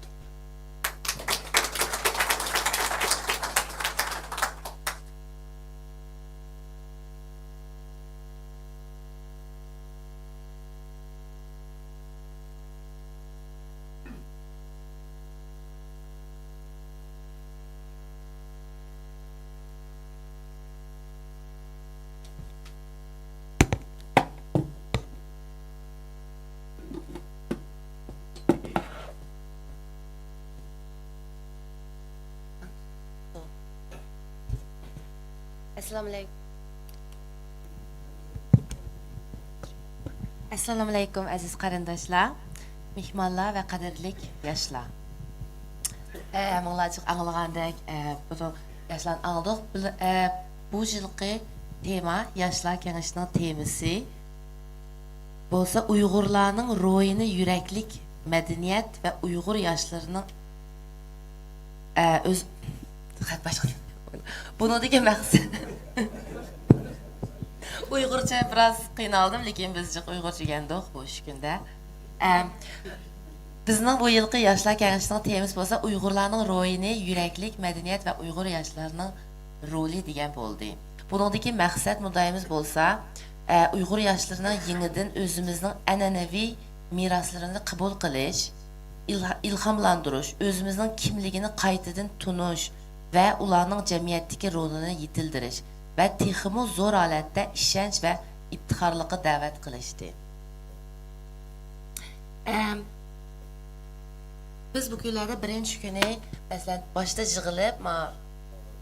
ئەسسالامۇئەلەيكۇم. ئەسسالامۇئەلەيكۇم، ئەزىز قېرىنداشلار، مېھمانلار ۋە قەدىرلىك ياشلار. ئە، ھەممىڭلار جىق ئاڭلىغاندەك، ئە، بۇ ياشلارنى ئاڭلىدۇق. بىل-، ئە، بۇ يىلقى تېما، ياشلار كېڭىشىنىڭ تېمىسى بولسا ئۇيغۇرلارنىڭ روھىنى يۈرەكلىك مەدەنىيەت ۋە ئۇيغۇر ياشلىرىنىڭ، ئە، ئۆز-، خەت باشقا. بۇنىڭدىكى مەقسەت. ئۇيغۇرچە بىراز قىينالدىم، لېكىن بىز جىق ئۇيغۇرچە ئۆگەندۇق بۇ ئۈچ كۈندە. ئە، بىزنىڭ بۇ يىلقى ياشلار كېڭىشىنىڭ تېمىسى بولسا ئۇيغۇرلارنىڭ روھىنى يۈرەكلىك مەدەنىيەت ۋە ئۇيغۇر ياشلىرىنىڭ رولى دېگەن بولدى. بۇنىڭدىكى مەقسەت مۇددىئىمىز بولسا، ئە، ئۇيغۇر ياشلىرىنىڭ يېڭىدىن ئۆزىمىزنىڭ ئەنئەنىۋى مىراسلىرىنى قوبۇل قىلىش، ئىلھا-، ئىلھاملاندۇرۇش، ئۆزىمىزنىڭ كىملىكىنى قايتىدىن تونۇش ۋە ئۇلارنىڭ جەمئىيەتتىكى رولىنى يېتىلدۈرۈش ۋە تېخىمۇ زور ھالەتتە ئىشەنچ ۋە ئىپتىخارلىققا دەۋەت قىلىشتى. ئەم، بىز بۇ كۈنلەردە بىرىنچى كۈنى، مەسىلەن، باشتا يىغىلىپ، ما،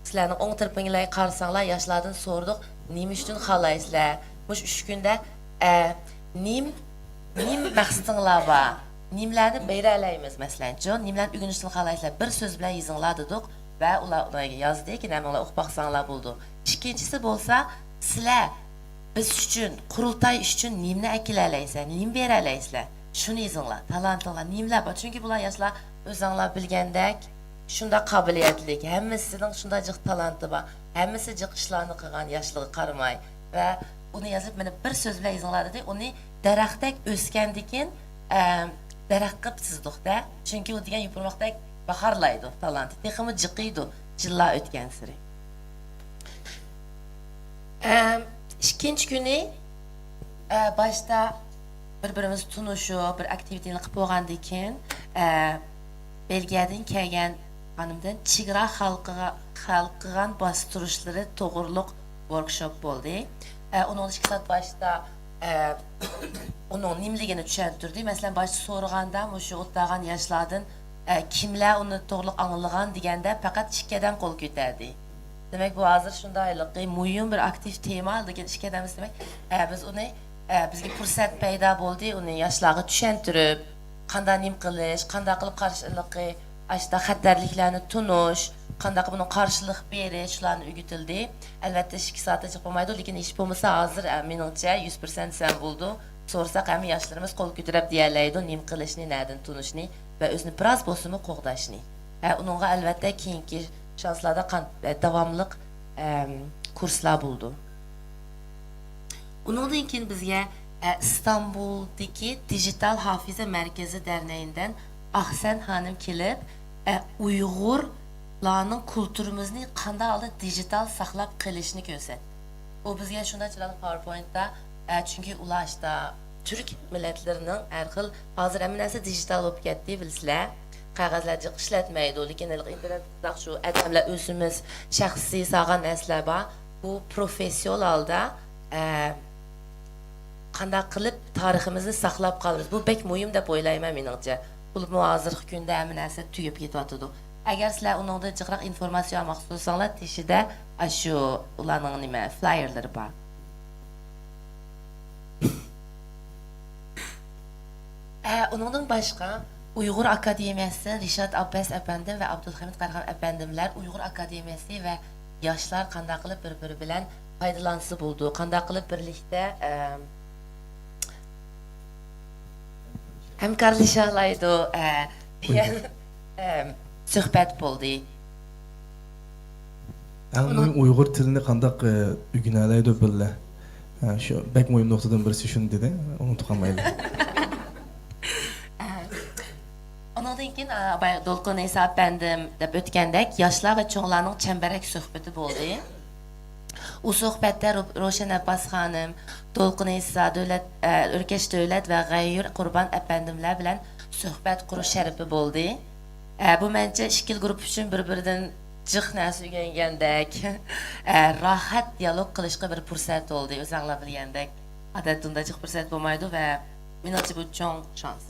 سىلەرنىڭ ئوڭ تەرىپىڭلارغا قارىساڭلار، ياشلاردىن سورىدۇق، نېمە ئۈچۈن خالايسىلەر؟ مۇشۇ ئۈچ كۈندە، ئە، نېم-، نېمە مەقسىتىڭلار بار؟ نېمىلەرنى بېرەلەيمىز، مەسىلەنچۇ، نېمىلەرنى ئۆگىنىشتىن خالايسىلەر؟ بىر سۆز بىلەن يېزىڭلار دېدۇق ۋە ئۇلار ئۇنى يازدى، كېيىن ھەممىڭلار ئوقۇپ باقساڭلار بولىدۇ. ئىككىنچىسى بولسا، سىلەر بىز ئۈچۈن، قۇرۇلتاي ئۈچۈن نېمىنى ئەكېلەلەيسىلەر، نېمە بېرەلەيسىلەر؟ شۇنى يېزىڭلار، تالانتىڭلار نېمىلەر بار؟ چۈنكى بۇلار ياشلار ئۆزۈڭلار بىلگەندەك شۇنداق قابىلىيەتلىك، ھەممىسىنىڭ شۇنداق جىق تالانتى بار، ھەممىسى جىق ئىشلارنى قىلغان ياشلىقىغا قارىماي ۋە ئۇنى يازىپ، مانا بىر سۆز بىلەن يېزىڭلار دېدى، ئۇنى دەرەختەك ئۆسكەندىكىن، ئە، دەرەخ قىپسىزدۇق-دە. چۈنكى ئۇ دېگەن يوپۇرماقتەك باھارلايدۇ، تالانتى تېخىمۇ جىقىيدۇ، يىللار ئۆتكەنسېرى. ئە، ئىككىنچى كۈنى، ئە، باشتا بىر-بىرىمىز تونۇشۇپ، بىر ئاكتىۋىتېنى قىلىپ بولغاندىن كېيىن، ئە، بېلگىيەدىن كەلگەن خانىمدىن چېگرا خەلقىگە، خەلقىگە باستۇرۇشلىرى توغرۇلۇق ۋوركشوپ بولدى. ئە، ئۇنىڭدا ئىككى سائەت باشتا، ئە، ئۇنىڭ نېمىلىكىنى چۈشەندۈردى. مەسىلەن، باشتا سورىغاندا، مۇشۇ ئولتۇرغان ياشلاردىن، ئە، كىملەر ئۇنى توغرۇلۇق ئاڭلىغان دېگەندە، پەقەت ئىككى ئادەم قول كۆتەردى. دېمەك، بۇ ھازىر شۇنداق ھېلىقى مۇھىم بىر ئاكتىپ تېما، لېكىن ئىككى ئادەم دېمەك، ئە، بىز ئۇنى، ئە، بىزگە پۇرسەت پەيدا بولدى، ئۇنى ياشلارغا چۈشەندۈرۈپ، قانداق نېمە قىلىش، قانداق قىلىپ قارشى ئېلىقى، ئاشۇنداق خەتەرلىكلەرنى تونۇش، قانداق بۇنىڭ قارشىلىق بېرىش، شۇلارنى ئۆگىتىلدى. ئەلۋەتتە، ئىككى سائەتتە جىق بولمايدۇ، لېكىن ھېچ بولمىسا ھازىر، ئە، مېنىڭچە، يۈز پىرسەنت دېسەم بولىدۇ. سورىساق، ھەممە ياشلىرىمىز قول كۆتۈرۈپ دېيەلەيدۇ، نېمە قىلىشنى، نەدىن تونۇشنى ۋە ئۆزىنى بىراز بولسىمۇ قوغداشنى. ئە، ئۇنىڭغا، ئەلۋەتتە، كېيىنكى شانسلاردا قان-، ئە، داۋاملىق، ئەم، كۇرسلار بولىدۇ. ئۇنىڭدىن كېيىن بىزگە، ئە، ئىستانبۇلدىكى دىجىتال ھافىزە مەركىزى دەرنەيىندىن ئاخسەن خانىم كېلىپ، ئە، ئۇيغۇرلارنىڭ كۇلتۇرىمىزنى قانداق ھالدا دىجىتال ساقلاپ قېلىشنى كۆرسەتتى. ئۇ بىزگە شۇنداق چىرايلىق پاۋېرپوينتتا، ئە، چۈنكى ئۇلار ئاشتا تۈرك مىللەتلىرىنىڭ ھەر خىل، ھازىر ھەممە نەرسە دىجىتال بولۇپ كەتتى، بىلىسىلەر. قەغەزلەر جىق ئىشلەتمەيدۇ، لېكىن ھېلىقى ئىنتېرنېت قىلساق، شۇ ئادەملەر ئۆزىمىز شەخسىي سالغان نەرسىلەر بار. بۇ پروفېسسىيونال ھالدا، ئە، قانداق قىلىپ تارىخىمىزنى ساقلاپ قالىمىز؟ بۇ بەك مۇھىم دەپ ئويلايمەن مېنىڭچە. بولۇپمۇ ھازىرقى كۈندە ھەممە نەرسە تۈگەپ كېتىۋاتىدۇ. ئەگەر سىلەر ئۇنىڭدىن جىقراق ئىنفورماتسىيە ئالماقچى بولساڭلار، تېشىدا ئاشۇ ئۇلارنىڭ نېمە، فلايېرلىرى بار. ئە، ئۇنىڭدىن باشقا، ئۇيغۇر ئاكادېمىيەسىدىن رىشات ئابباس ئەپەندىم ۋە ئابدۇلھەمىد قاراخان ئەپەندىملەر ئۇيغۇر ئاكادېمىيەسى ۋە ياشلار قانداق قىلىپ بىر-بىرى بىلەن پايدىلانسا بولىدۇ، قانداق قىلىپ بىرلىكتە، ئە، ھەمكارلىشالايدۇ، ئە، دېگەن، ئە، سۆھبەت بولدى. ئەڭ مۇھىم، ئۇيغۇر تىلىنى قانداق، ئە، ئۆگىنەلەيدۇ بىللە؟ ئە، شۇ بەك مۇھىم نۇقتىدىن بىرسى شۇنى دېدى، ئۇنتۇپ قالمايلى. ئۇنىڭدىن كېيىن، ئا، بايا دولقۇن ئەيسا ئەپەندىم دەپ ئۆتكەندەك، ياشلار ۋە چوڭلارنىڭ چەمبىرەك سۆھبىتى بولدى. ئۇ سۆھبەتتە رو-، روشەن ئابباس خانىم، دولقۇن ئەيسا، دۆلەت، ئە، ئۆركەش دۆلەت ۋە غەيۇر قۇربان ئەپەندىملەر بىلەن سۆھبەت قۇرۇش شەرىپى بولدى. ئە، بۇ مەنچە ئىككىلا گۇرۇپپا ئۈچۈن بىر-بىرىدىن جىق نەرسە ئۆگەنگەندەك، ئە، راھەت دىيالوگ قىلىشقا بىر پۇرسەت بولدى. ئۆزەڭلار بىلگەندەك، ئادەتتە ئۇنداق جىق پۇرسەت بولمايدۇ ۋە مېنىڭچە بۇ چوڭ شانس.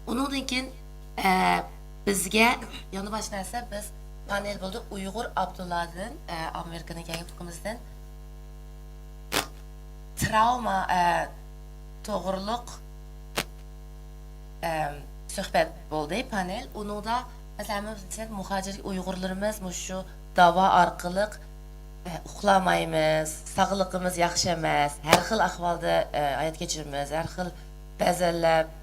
ئۇنىڭدىن كېيىن، ئە، بىزگە يەنە باشقا نەرسە، بىز پانېل بولدى، ئۇيغۇر ئابدۇللادىن، ئە، ئامېرىكىدىن كەلگەن ئۇكىمىزدىن تراۋما، ئە، توغرۇلۇق، ئە، سۆھبەت بولدى، پانېل. ئۇنىڭدا، مەسىلەن، ھەممىمىز بىلسەك، مۇھاجىر ئۇيغۇرلىرىمىز مۇشۇ داۋا ئارقىلىق، ئە، ئۇخلامايمىز، ساغلىقىمىز ياخشى ئەمەس، ھەر خىل ئەھۋالدا، ئە، ھايات كەچۈرىمىز، ھەر خىل بەزەنلەپ،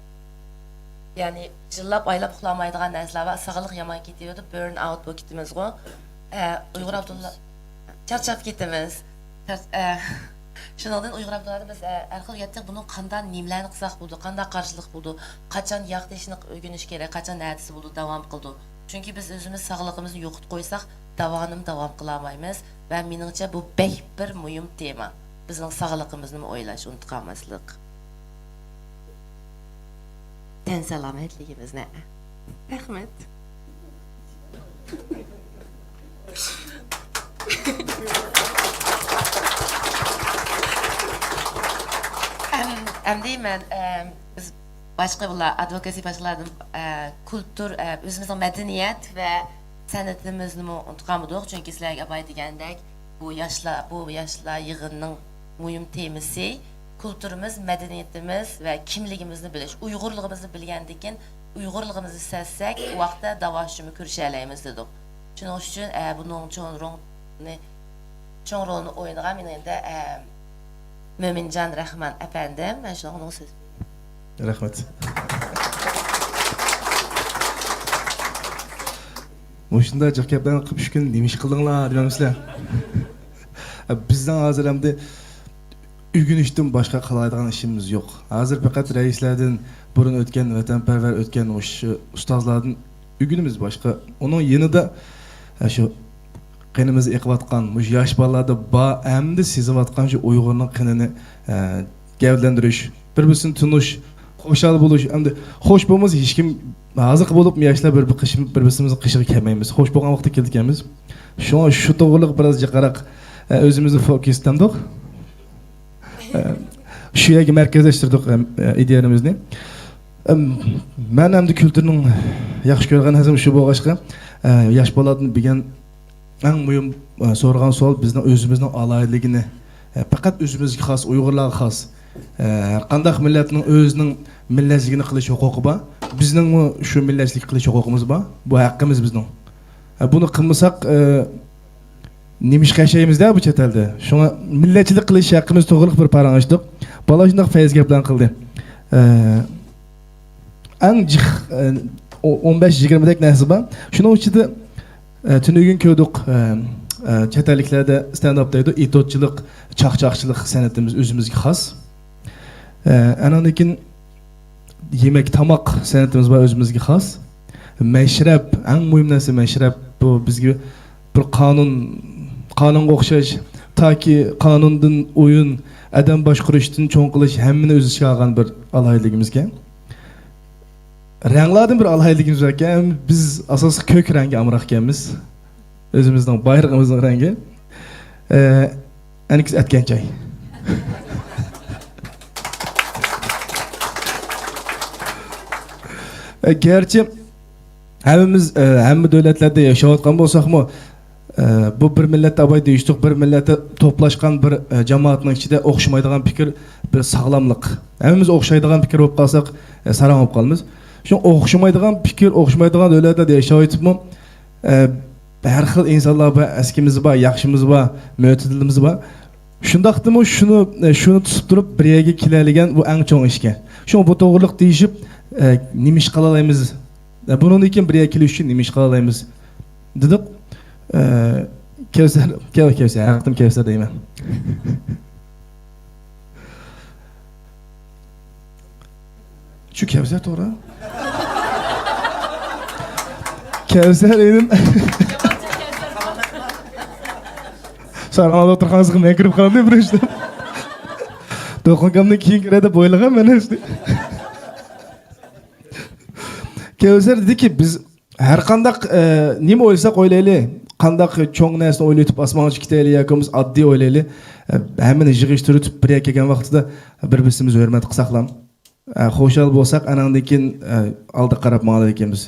يەنى جىللاپ، ئايلاپ ئۇخلامايدىغان نەرسىلەر بار، ساغلىق يامان كېتىۋېرىدۇ، بۇرن ئاۋت بولۇپ كېتىمىزغۇ. ئە، ئۇيغۇر ئابدۇللا، چارچاپ كېتىمىز. چارچ-، ئە، شۇنىڭدىن ئۇيغۇر ئابدۇللادىن بىز، ئە، ھەر خىل گەپتە بۇنىڭ قانداق نېمىلەرنى قىلساق بولىدۇ، قانداق قارشىلىق بولىدۇ، قاچان ياق دېيىشنى ئۆگىنىش كېرەك، قاچان نەدىسى بولىدۇ، داۋام قىلىدۇ. چۈنكى بىز ئۆزىمىز ساغلىقىمىزنى يوقىتىپ قويساق، داۋانىمۇ داۋام قىلالمايمىز ۋە مېنىڭچە بۇ بەك بىر مۇھىم تېما. بىزنىڭ ساغلىقىمىزنىمۇ ئويلاش، ئۇنتۇپ قالماسلىق. تەن سالامەتلىكىمىزنى. رەھمەت. ئەم-، ئەمدى مەن، ئەم، بىز باشقا بۇلار، ئادۋوكاسى باشقىلاردىن، ئە، كۇلتۇر، ئە، ئۆزىمىزنىڭ مەدەنىيەت ۋە سەنئىتىمىزنىمۇ ئۇنتۇپ قالمىدۇق. چۈنكى سىلەرگە ئاپاي دېگەندەك، بۇ ياشلار، بۇ ياشلار يىغىنىنىڭ مۇھىم تېمىسى كۇلتۇرىمىز، مەدەنىيىتىمىز ۋە كىملىكىمىزنى بىلىش. ئۇيغۇرلۇقىمىزنى بىلگەندىن كېيىن، ئۇيغۇرلۇقىمىزنى سەزسەك، ئۇ ۋاقىتتا داۋا ئۈچۈنمۇ كۈرىشەلەيمىز دېدۇق. شۇنىڭ ئۈچۈن، ئە، بۇنىڭ چوڭ رولىنى، چوڭ رولنى ئوينىغان مېنىڭ ئەمدى، ئە، مۆمىنجان رەھمان ئەپەندىم. مەن شۇنىڭغا ئۇنىڭغا سۆز بېرىمەن. رەھمەت. مۇشۇنداق جىق گەپلەرنى قىلىپ ئۈچ كۈن نېمە ئىش قىلدىڭلار دېمەمسىلەر؟ بىزنىڭ ھازىر ئەمدى ئۆگىنىشتىن باشقا قىلالايدىغان ئىشىمىز يوق. ھازىر پەقەت رەئىسلەردىن، بۇرۇن ئۆتكەن، ۋەتەنپەرۋەر ئۆتكەن مۇشۇ ئۇستازلاردىن ئۆگىنىمىز باشقا. ئۇنىڭ يېنىدا، ئە، شۇ قېنىمىز ئېقىۋاتقان، مۇشۇ ياش بالىلاردا بار، ئەمدى سېزىۋاتقان شۇ ئۇيغۇرنىڭ قېنىنى، ئە، گەۋدىلەندۈرۈش، بىر-بىرسىنى تونۇش، خۇشال بولۇش، ئەمدى خوش بولمىسا ھېچكىم ھازىرقى بولۇپ ياشلار بىر-، بىر قېشىم-، بىر-، بىرسىمىزنىڭ قېشىغا كەلمەيمىز. خوش بولغان ۋاقىتتا كېلىدىكەنمىز. شۇڭا شۇ توغرىلىق بىراز جىقراق، ئە، ئۆزىمىزنى فوكۇس قىلدۇق. ئە، شۇ يەرگە مەركەزلەشتۈردۇق، ئەم، ئە، ئىدىيەمىزنى. ئەم، مەن ئەمدى كۈلتۈرنىڭ ياخشى كۆرگەن نەرسەم شۇ بولغاچقا، ئە، ياش بالىلاردىن بىلگەن ئەڭ مۇھىم، ئە، سورىغان سوئال بىزنىڭ ئۆزىمىزنىڭ ئالاھىدىلىكىنى، ئە، پەقەت ئۆزىمىزگە خاس، ئۇيغۇرلارغا خاس. ئە، ھەر قانداق مىللەتنىڭ ئۆزىنىڭ مىللەتچىلىكىنى قىلىش ھوقۇقى بار. بىزنىڭمۇ شۇ مىللەتچىلىك قىلىش ھوقۇقىمىز بار. بۇ ھەققىمىز بىزنىڭ. ئە، بۇنى قىلمىساق، ئە، نېمە ئىشقا ياشايمىز-دە بۇ چەت ئەلدە؟ شۇڭا مىللەتچىلىك قىلىش ھەققىمىز توغرىلىق بىر پاراڭلاشتۇق. بالا شۇنداق پەيز گەپلەرنى قىلدى. ئە، ئەڭ جىق، ئە، ئو-، ئون بەش يىگىرمىدەك نەرسە بار. شۇنىڭ ئىچىدە، ئە، تۈنۈگۈن كۆردۇق، ئە، ئە، چەت ئەللىكلەردە ستەنداپ دەيدۇ، ئېتوتچىلىق، چاقچاقچىلىق سەنئىتىمىز ئۆزىمىزگە خاس. ئە، ئانىڭدىن كېيىن يېمەك، تاماق سەنئىتىمىز بار ئۆزىمىزگە خاس. مەشرەپ، ئەڭ مۇھىم نەرسە مەشرەپ. بۇ بىزگە بىر قانۇن، قانۇنغا ئوخشاش، تاكى قانۇندىن ئويۇن، ئادەم باشقۇرۇشتىن چوڭ قىلىش، ھەممىنى ئۆز ئىچىگە ئالغان بىر ئالاھىدىلىكىمىزكەن. رەڭلەردىن بىر ئالاھىدىلىكىمىز باركەن، بىز ئاساسلىق كۆك رەڭگە ئامراقكەنمىز. ئۆزىمىزنىڭ بايرىقىمىزنىڭ رەڭگى. ئە، ئەنكىز ئەتكەن چاي. ئە، گەرچە ھەممىمىز، ئە، ھەممە دۆلەتلەردە ياشاۋاتقان بولساقمۇ، ئە، بۇ بىر مىللەتتە ئاۋاي دېيىشتۇق، بىر مىللەتتە توپلاشقان بىر، ئە، جامائەتنىڭ ئىچىدە ئوخشىمايدىغان پىكىر بىر ساغلاملىق. ھەممىمىز ئوخشايدىغان پىكىر بولۇپ قالساق، ئە، ساراڭ بولۇپ قالىمىز. شۇڭا ئوخشىمايدىغان پىكىر، ئوخشىمايدىغان دۆلەتلەردە ياشاۋېتىپمۇ، ئە، ھەر خىل ئىنسانلار بار، ئەسكىمىز بار، ياخشىمىز بار، مۆتىدىلىمىز بار. شۇنداقتىمۇ شۇنى، ئە، شۇنى تۇتۇپ تۇرۇپ بىر يەرگە كېلەلىگەن بۇ ئەڭ چوڭ ئىشكەن. شۇڭا بۇ توغرىلىق دېيىشىپ، ئە، نېمە ئىش قىلالايمىز؟ ئە، بۇنىڭدىن كېيىن بىر يەرگە كېلىش ئۈچۈن نېمە ئىش قىلالايمىز؟ دېدۇق. ئە، كەۋسەر، كەۋ-، كەۋسەر، ھەقىقەتەن كەۋسەر دەيمەن. شۇ كەۋسەر توغرا. كەۋسەر ئىنىم. ساراڭ ئولتۇرغانسىغا مەن كىرىپ قالدىم بىر ئىشتا. دولقۇن ئاكامدىن كېيىن كىرە دەپ ئويلىغان مەن ئەسلى. كەۋسەر دېدىكى، بىز ھەر قانداق، ئە، نېمە ئويلىساق ئويلايلى، قانداق چوڭ نەرسىنى ئويلاۋېتىپ ئاسمانغا چىقىپ كېتەيلى ياكى بولمىسا ئاددىي ئويلايلى، ئە، ھەممىنى يىغىشتۇرۇپ بىر يەرگە كەلگەن ۋاقتىدا بىر-بىرسىمىزنى ھۆرمەت قىلساقلا، ئە، خۇشال بولساق، ئاناندىن كېيىن، ئە، ئالدىغا قاراپ ماڭالايدىكەنمىز.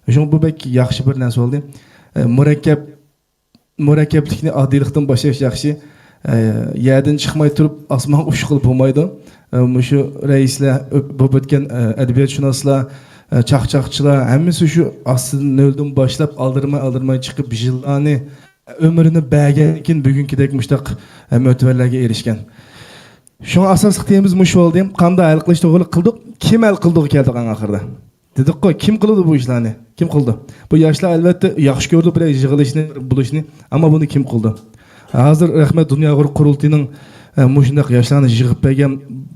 شۇڭا بۇ بەك ياخشى بىر نەرسە بولدى. ئە، مۇرەككەپ، مۇرەككەپلىكنى ئاددىيلىقتىن باشلاش ياخشى. ئە، يەردىن چىقماي تۇرۇپ ئاسمانغا ئۇچقىلى بولمايدۇ. ئە، مۇشۇ رەئىسلەر، ئۆ-، بولۇپ ئۆتكەن، ئە، ئەدەبىياتشۇناسلار، ئە، چاقچاقچىلار، ھەممىسى شۇ ئاستىدىن نۆلدىن باشلاپ ئالدىرىماي، ئالدىرىماي چىقىپ يىللارنى، ئۆمرىنى بەرگەندىن كېيىن بۈگۈنكىدەك مۇشۇنداق، ئە، مۆتىۋەرلەرگە ئېرىشكەن. شۇڭا ئاساسلىق تېمىمىز مۇشۇ بولدى. قانداق ھەل قىلىش توغرىلىق قىلدۇق، كىم ھەل قىلىدىغا كەلدۇق ئەڭ ئاخىرىدا. دېدۇققۇ، كىم قىلىدۇ بۇ ئىشلارنى؟ كىم قىلىدۇ؟ بۇ ياشلار ئەلۋەتتە ياخشى كۆرىدۇ بىر يىغىلىشنى، بولۇشنى. ئەمما بۇنى كىم قىلىدۇ؟ ھازىر رەھمەت دۇنيا ئۇيغۇر قۇرۇلتىيىنىڭ، ئە، مۇشۇنداق ياشلارنى يىغىپ بەرگەن،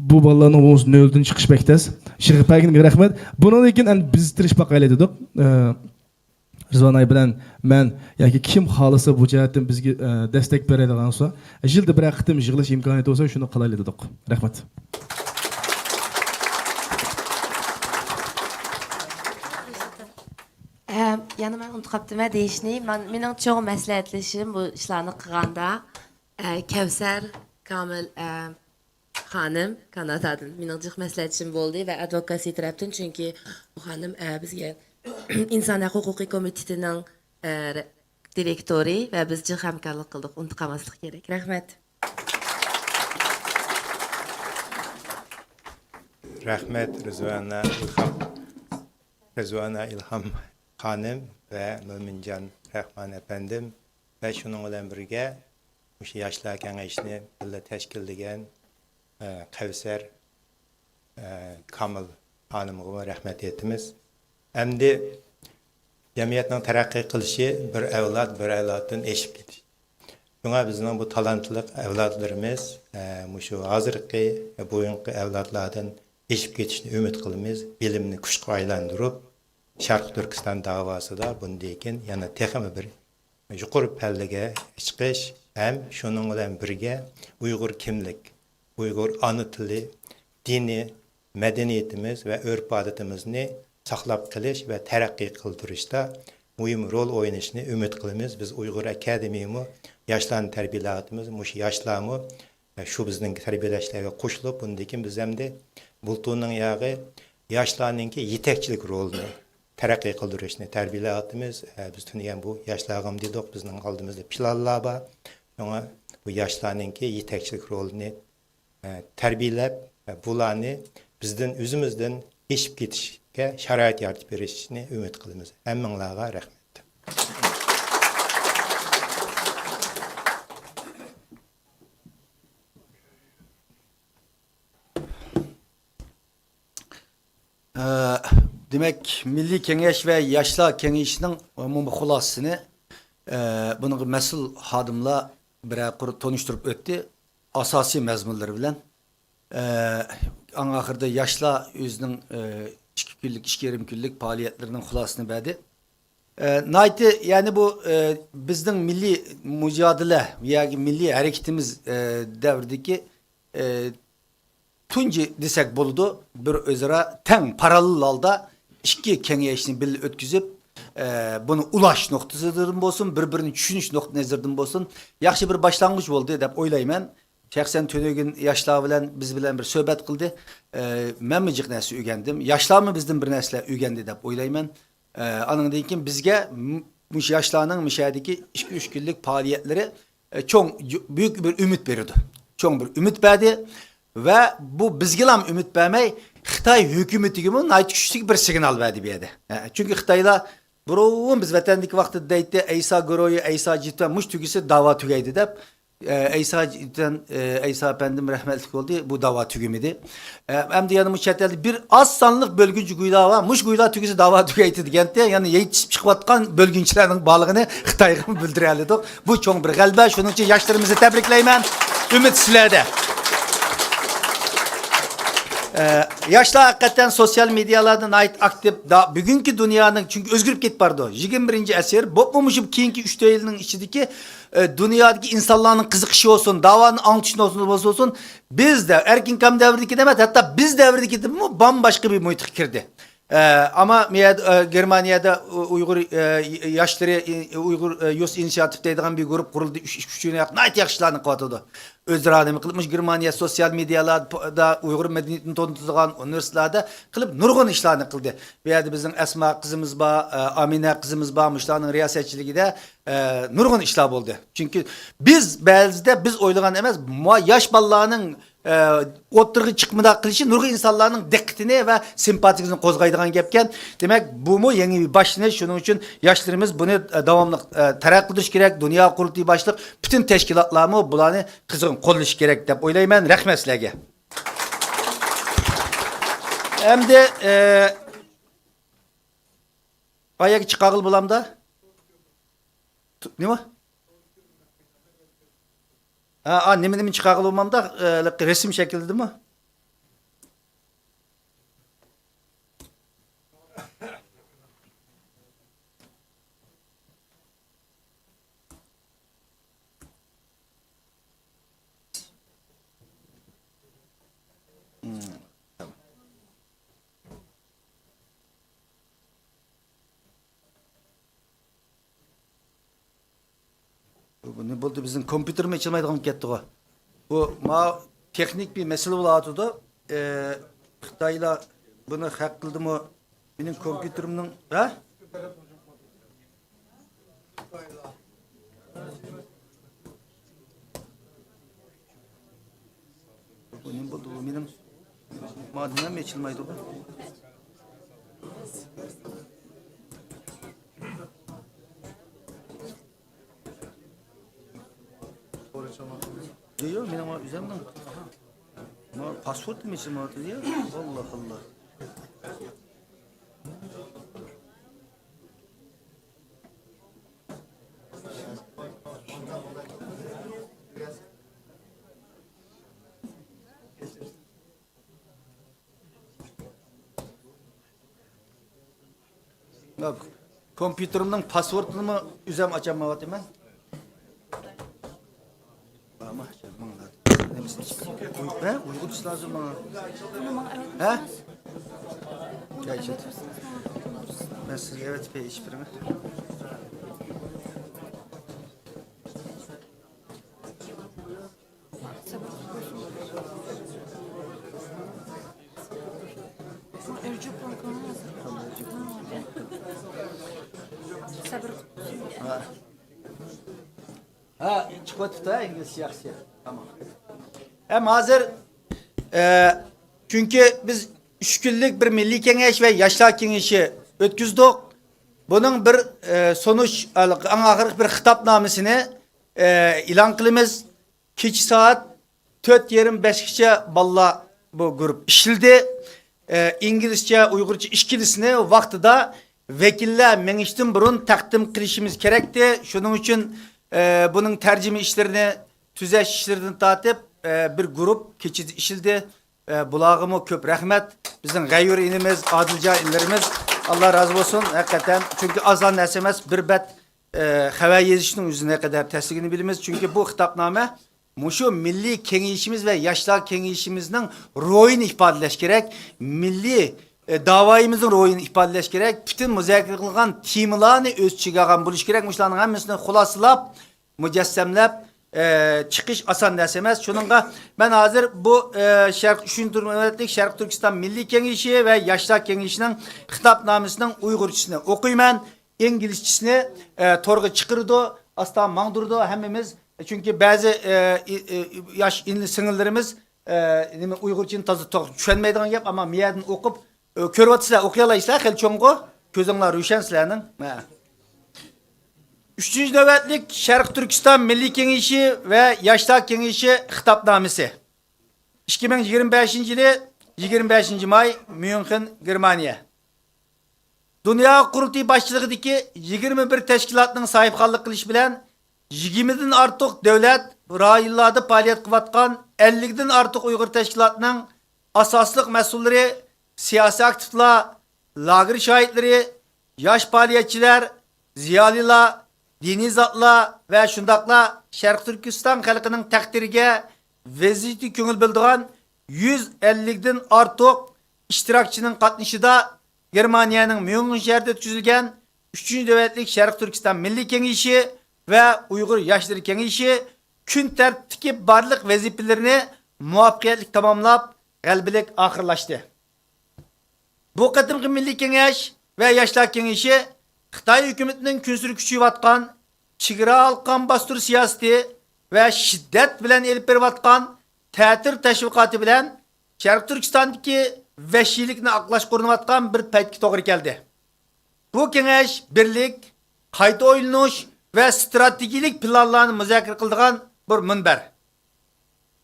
بۇ بالىلارنىڭ بولمىسا نۆلدىن چىقىش بەك تەس. يىغىپ بەرگىنىگە رەھمەت. بۇنىڭدىن كېيىن ئەمدى بىز تىرىشىپ باقايلى دېدۇق. ئە، رىزۋان ئاي بىلەن مەن ياكى كىم خالىسا بۇ جەھەتتىن بىزگە، ئە، دەستەك بېرەلىگەن بولسا، يىلدا بىرەر قېتىم يىغىلىش ئىمكانىيىتى بولسا شۇنى قىلايلى دېدۇق. رەھمەت. ئە، يەنە مەن ئۇنتۇپ قاپتىمەن دېيىشنى. مەن، مېنىڭ چوڭ مەسلىھەتلىشىم بۇ ئىشلارنى قىلغاندا، ئە، كەۋسەر كامىل، ئە، خانىم كانادادىن مېنىڭ جىق مەسلىھەتچىم بولدى ۋە ئادۋوكاسى تەرەپتىن، چۈنكى بۇ خانىم، ئە، بىزگە ئىنسان ھەق ھوقۇقى كومىتېتىنىڭ، ئە، رە-، دىرېكتورى ۋە بىز جىق ھەمكارلىق قىلدۇق، ئۇنتۇپ قالماسلىق كېرەك. رەھمەت. رەھمەت، رىزۋانە ئىلھام. رىزۋانە ئىلھام خانىم ۋە مۆمىنجان رەھمان ئەپەندىم ۋە شۇنىڭ بىلەن بىرگە مۇشۇ ياشلار كېڭىشىنى بىللە تەشكىللىگەن، ئە، قەۋسەر، ئە، كامىل خانىمغىمۇ رەھمەت ئېيتىمىز. ئەمدى جەمئىيەتنىڭ تەرەققىي قىلىشى بىر ئەۋلاد، بىر ئەۋلادتىن ئېشىپ كېتىش. شۇڭا بىزنىڭ بۇ تالانتلىق ئەۋلادلىرىمىز، ئە، مۇشۇ ھازىرقى، بۇرۇنقى ئەۋلادلاردىن ئېشىپ كېتىشنى ئۈمىد قىلىمىز. بىلىمنى كۈچكە ئايلاندۇرۇپ، شەرقىي تۈركىستان داۋاسىدا بۇندىن كېيىن يەنە تېخىمۇ بىر يۇقىرى پەللىگە چىقىش ھەم شۇنىڭ بىلەن بىرگە ئۇيغۇر كىملىك، ئۇيغۇر ئانا تىلى، دىنى، مەدەنىيىتىمىز ۋە ئۆرپ-ئادىتىمىزنى ساقلاپ قېلىش ۋە تەرەققىي قىلدۇرۇشتا مۇھىم رول ئوينىشىنى ئۈمىد قىلىمىز. بىز ئۇيغۇر ئاكادېمىيىمۇ ياشلارنى تەربىيەلەۋاتىمىز. مۇشۇ ياشلارمۇ شۇ بىزنىڭ تەربىيەلەشلەرگە قوشۇلۇپ، بۇندىن كېيىن بىز ئەمدى بۇلتۇرنىڭ ياغى ياشلارنىڭكى يېتەكچىلىك رولىنى تەرەققىي قىلدۇرۇشنى تەربىيەلەۋاتىمىز. بىز تۈنۈگۈن بۇ ياشلارغىمۇ دېدۇق، بىزنىڭ ئالدىمىزدا پىلانلار بار. شۇڭا بۇ ياشلارنىڭكى يېتەكچىلىك رولىنى تەربىيەلەپ، بۇلارنى بىزدىن، ئۆزىمىزدىن ئېشىپ كېتىشكە شارائىت يارىتىپ بېرىشنى ئۈمىد قىلىمىز. ھەممىڭلارغا رەھمەت. ئە، دېمەك، مىللىي كېڭەش ۋە ياشلار كېڭىشىنىڭ ئومۇمىي خۇلاسىسىنى، ئە، بۇنىڭغا مەسئۇل خادىملار بىرەر قۇر تونۇشتۇرۇپ ئۆتتى، ئاساسىي مەزمۇنلىرى بىلەن. ئە، ئەڭ ئاخىرىدا ياشلار ئۆزىنىڭ، ئە، ئىككى كۈنلۈك، ئىككى يېرىم كۈنلۈك پائالىيەتلىرىنىڭ خۇلاسىسىنى بەردى. ئە، ناھايىتى، يەنى بۇ، ئە، بىزنىڭ مىللىي مۇجادىلە ياكى مىللىي ھەرىكىتىمىز، ئە، دەۋرىدىكى، ئە، تۇنجى دېسەك بولىدۇ، بىر ئۆزئارا تەڭ، پاراللېل ھالدا ئىككى كېڭەشنى بىللە ئۆتكۈزۈپ، ئە، بۇنى ئۇلاش نۇقتىسىدىن بولسۇن، بىر-بىرىنى چۈشىنىش نۇقتىئى نەزىرىدىن بولسۇن، ياخشى بىر باشلانغۇچ بولدى دەپ ئويلايمەن. شەخسەن تۈنۈگۈن ياشلار بىلەن، بىز بىلەن بىر سۆھبەت قىلدى. ئە، مەنمۇ جىق نەرسە ئۆگەندىم. ياشلارمۇ بىزدىن بىر نەرسىلەر ئۆگەندى دەپ ئويلايمەن. ئە، ئانىڭدىن كېيىن بىزگە م-، مۇشۇ ياشلارنىڭ مۇشۇ يەردىكى ئىككى، ئۈچ كۈنلۈك پائالىيەتلىرى، ئە، چوڭ، بۈيۈك بىر ئۈمىد بېرىدۇ. چوڭ بىر ئۈمىد بەردى ۋە بۇ بىزگىلا ئۈمىد بەرمەي، خىتاي ھۆكۈمىتىگىمۇ ناھايىتى كۈچلۈك بىر سىگنال بەردى بۇ يەردە. ئە، چۈنكى خىتايلار بۇرۇن بىز ۋەتەندىكى ۋاقتىدا دەيتتى، ئەيسا گۇرۇھى، ئەيسا جىتۋەن مۇشۇ تۈگىسە داۋا تۈگەيدۇ دەپ. ئە، ئەيسا جىتۋەن، ئە، ئەيسا ئەپەندىم رەھمەتلىك بولدى، بۇ داۋا تۈگىمىدى. ئە، ئەمدى يەنە مۇشۇ چەت ئەلدە بىر ئاز سانلىق بۆلگۈنچى گۇيلار بار، مۇشۇ گۇيلار تۈگىسە داۋا تۈگەيدۇ دېگەنتى، يەنى يېتىشىپ چىقىۋاتقان بۆلگۈنچىلەرنىڭ بارلىقىنى خىتايغا بىلدۈرەلىدۇق. بۇ چوڭ بىر غەلىبە، شۇنىڭ ئۈچۈن ياشلىرىمىزنى تەبرىكلەيمەن. ئۈمىد سىلەردە. ئە، ياشلار ھەقىقەتەن سوتسىيال مېدىيالاردا ناھايىتى ئاكتىپ. دا-، بۈگۈنكى دۇنيانىڭ، چۈنكى ئۆزگىرىپ كېتىپ بارىدۇ. يىگىرمە بىرىنچى ئەسىر، بولۇپمۇ مۇشۇ كېيىنكى ئۈچ تۆت يىلنىڭ ئىچىدىكى، ئە، دۇنيادىكى ئىنسانلارنىڭ قىزىقىشى بولسۇن، داۋانى ئاڭلىتىش نۇقتىسى بولسۇن، بىز دە-، ئەركىن كام دەۋرىدىكى ئەمەس، ھەتتا بىز دەۋرىدىكىدىنمۇ بامباشقا بىر مۇھىتقا كىردى. ئە، ئەمما مۇ يەردە، ئە، گېرمانىيەدە ئۇ-، ئۇيغۇر، ئە، ياشلىرى، ئۇيغۇر، ئە، يۇس ئىنىشىياتىپ دەيدىغان بىر گۇرۇپ قۇرۇلدى، ئۈچ، ئۈچ، ئۈچ ياق ناھايىتى ياخشى ئىشلارنى قىلىۋاتىدۇ. ئۆزئارا نېمە قىلىپ، مۇشۇ گېرمانىيە سوتسىيال مېدىيالاردا ئۇيغۇر مەدەنىيىتىنى تونۇتىدىغان ئۇنىۋېرسىتېتلاردا قىلىپ نۇرغۇن ئىشلارنى قىلدى. بۇ يەردە بىزنىڭ ئەسما قىزىمىز بار، ئە، ئامىنە قىزىمىز بار، مۇشۇلارنىڭ رىياسەتچىلىكىدە، ئە، نۇرغۇن ئىشلار بولدى. چۈنكى بىز بەزىدە بىز ئويلىغان ئەمەس، ما-، ياش بالىلارنىڭ، ئە، ئوتتۇرىغا چىقىپ مۇنداق قىلىشى نۇرغۇن ئىنسانلارنىڭ دىققىتىنى ۋە سىمپاتىيىسىنى قوزغايدىغان گەپكەن. دېمەك، بۇمۇ يېڭى بىر باشلىنىش. شۇنىڭ ئۈچۈن ياشلىرىمىز بۇنى، ئە، داۋاملىق، ئە، تەرەققىي قىلدۇرۇش كېرەك. دۇنيا قۇرۇلتىيى باشلىق پۈتۈن تەشكىلاتلارمۇ بۇلارنى قىزغىن قوللىشى كېرەك دەپ ئويلايمەن. رەھمەت سىلەرگە. ئەمدى، ئە، ئايەگە چىقارغىلى بولامدا؟ نېمە؟ ھە، ئا، نېمە، نېمە چىقارغىلى بولمامدا؟ ئە، رەسىم شەكلىدىمۇ؟ بۇ، بۇ نېمە بولدى؟ بىزنىڭ كومپيۇتېرمۇ ئېچىلمايدىغان بولۇپ كەتتىغۇ؟ بۇ، ما، تېخنىك بىر مەسىلە بولۇۋاتىدۇ. ئە، خىتايلار بۇنى ھەق قىلدىمۇ؟ مېنىڭ كومپيۇتېرىمنىڭ، ھە؟ بۇ نېمە بولدى؟ بۇ مېنىڭ، ما، نېمەم ئېچىلمايدۇ بۇ؟ يو، يو، مېنىڭ ئۆزۈمنىڭ، ما، پاسپورتۇم ئېچىلمايۋاتىدۇ يا. ئاللا، ئاللا. ياق، كومپيۇتېرىمنىڭ پاسۋورتىنىمۇ ئۆزۈم ئاچالمايۋاتىمەن. بارمۇ؟ نېمىسىنى ئىچىپ، ھە؟ ئۇيغۇرچىسى لازىم ماڭا. ھە؟ مەن سىزگە ئەۋەتىپ ئىچىپ بېرىمەن. ھە، چىقىۋاتىپتۇ، ھە، ئىنگلىزچە ياخشى. تامام. ھەم ھازىر، ئە، چۈنكى بىز ئۈچ كۈنلۈك بىر مىللىي كېڭەش ۋە ياشلار كېڭىشى ئۆتكۈزدۇق. بۇنىڭ بىر، ئە، سونۇچ، ئەڭ ئاخىرقى بىر خىتابنامىسىنى، ئە، ئېلان قىلىمىز. كېچە سائەت تۆت يېرىم، بەشكىچە بالىلار بۇ گۇرۇپپا ئىشلىدى. ئە، ئىنگلىزچە، ئۇيغۇرچە ئىككىلىسىنى ۋاقتىدا ۋەكىللەر مېڭىشتىن بۇرۇن تەقدىم قىلىشىمىز كېرەكتى. شۇنىڭ ئۈچۈن، ئە، بۇنىڭ تەرجىمە ئىشلىرىنى، تۈزەش ئىشلىرىدىن تارتىپ، ئە، بىر گۇرۇپ كېچىدە ئىشلىدى. ئە، بۇلارغىمۇ كۆپ رەھمەت. بىزنىڭ غەيۇر ئىنىمىز، ئادىلجان ئىنىلىرىمىز، ئاللا رازى بولسۇن. ھەقىقەتەن، چۈنكى ئاسان نەرسە ئەمەس، بىر بەت، ئە، خەۋەر يېزىشنىڭ ئۆزى نەقەدەر تەسلىكىنى بىلىمىز. چۈنكى بۇ خىتابنامە مۇشۇ مىللىي كېڭىشىمىز ۋە ياشلار كېڭىشىمىزنىڭ روھىنى ئىپادىلەش كېرەك. مىللىي، ئە، داۋايىمىزنىڭ روھىنى ئىپادىلەش كېرەك. پۈتۈن مۇزاكىرە قىلغان تېمىلارنى ئۆز ئىچىگە ئالغان بولۇشى كېرەك. مۇشۇلارنىڭ ھەممىسىنى خۇلاسىلاپ، مۇجەسسەملەپ، ئە، چىقىش ئاسان نەرسە ئەمەس. شۇنىڭغا مەن ھازىر بۇ، ئە، شەرق، ئۈچىنچى نۆۋەتلىك شەرقىي تۈركىستان مىللىي كېڭىشى ۋە ياشلار كېڭىشىنىڭ خىتابنامىسىنىڭ ئۇيغۇرچىسىنى ئوقۇيمەن. ئىنگلىزچىسىنى، ئە، تورغا چىقىرىدۇ، ئاستا ماڭدۇرىدۇ ھەممىمىز. چۈنكى بەزى، ئە، ئى-، ئى-، ياش ئىنى سىڭىللىرىمىز، ئە، نېمە، ئۇيغۇرچىنى تازا توغرا چۈشەنمەيدىغان گەپ، ئەمما مۇ يەردىن ئوقۇپ، ئۆ، كۆرۈۋاتىسىلەر، ئوقۇيالايسىلەر، خېلى چوڭغۇ، كۆزۈڭلار روشەن سىلەرنىڭ. ھە. ئۈچىنچى نۆۋەتلىك شەرقىي تۈركىستان مىللىي كېڭىشى ۋە ياشلار كېڭىشى خىتابنامىسى. ئىككى مىڭ يىگىرمە بەشىنچى يىلى يىگىرمە بەشىنچى ماي، ميۇنخېن، گېرمانىيە. دۇنيا قۇرۇلتىيى باشچىلىقىدىكى يىگىرمە بىر تەشكىلاتنىڭ ساھىبخانلىق قىلىشى بىلەن يىگىرمىدىن ئارتۇق دۆلەت، رايونلاردا پائالىيەت قىلىۋاتقان ئەللىكتىن ئارتۇق ئۇيغۇر تەشكىلاتىنىڭ ئاساسلىق مەسئۇللىرى، سىياسىي ئاكتىپلار، لاگېر شاھىتلىرى، ياش پائالىيەتچىلەر، زىيالىيلار، دىنىي زاتلار ۋە شۇنداقلا شەرقىي تۈركىستان خەلقىنىڭ تەقدىرىگە، ۋەزىيىتىگە كۆڭۈل بۆلىدىغان يۈز ئەللىكتىن ئارتۇق ئىشتىراكچىنىڭ قاتنىشىدا گېرمانىيەنىڭ ميۇنخېن شەھىرىدە ئۆتكۈزۈلگەن ئۈچىنچى نۆۋەتلىك شەرقىي تۈركىستان مىللىي كېڭىشى ۋە ئۇيغۇر ياشلىرى كېڭىشى كۈن تەرتىپتىكى بارلىق ۋەزىپىلىرىنى مۇۋەپپەقىيەتلىك تاماملاپ، غەلىبىلىك ئاخىرلاشتى. بۇ قېتىمقى مىللىي كېڭەش ۋە ياشلار كېڭىشى خىتاي ھۆكۈمىتىنىڭ كۈنسېرى كۈچىيىۋاتقان چېگرا ھالقان باستۇرۇش سىياسىتى ۋە شىددەت بىلەن ئېلىپ بېرىۋاتقان تەتۈر تەشۋىقاتى بىلەن شەرقىي تۈركىستاندىكى ۋەھشىيلىكنى ئاقلاشقا ئۇرۇنۇۋاتقان بىر پەيتكە توغرا كەلدى. بۇ كېڭەش بىرلىك، قايتا ئويلىنىش ۋە ئىستراتېگىيىلىك پىلانلارنى مۇزاكىرە قىلىدىغان بىر مۇنبەر.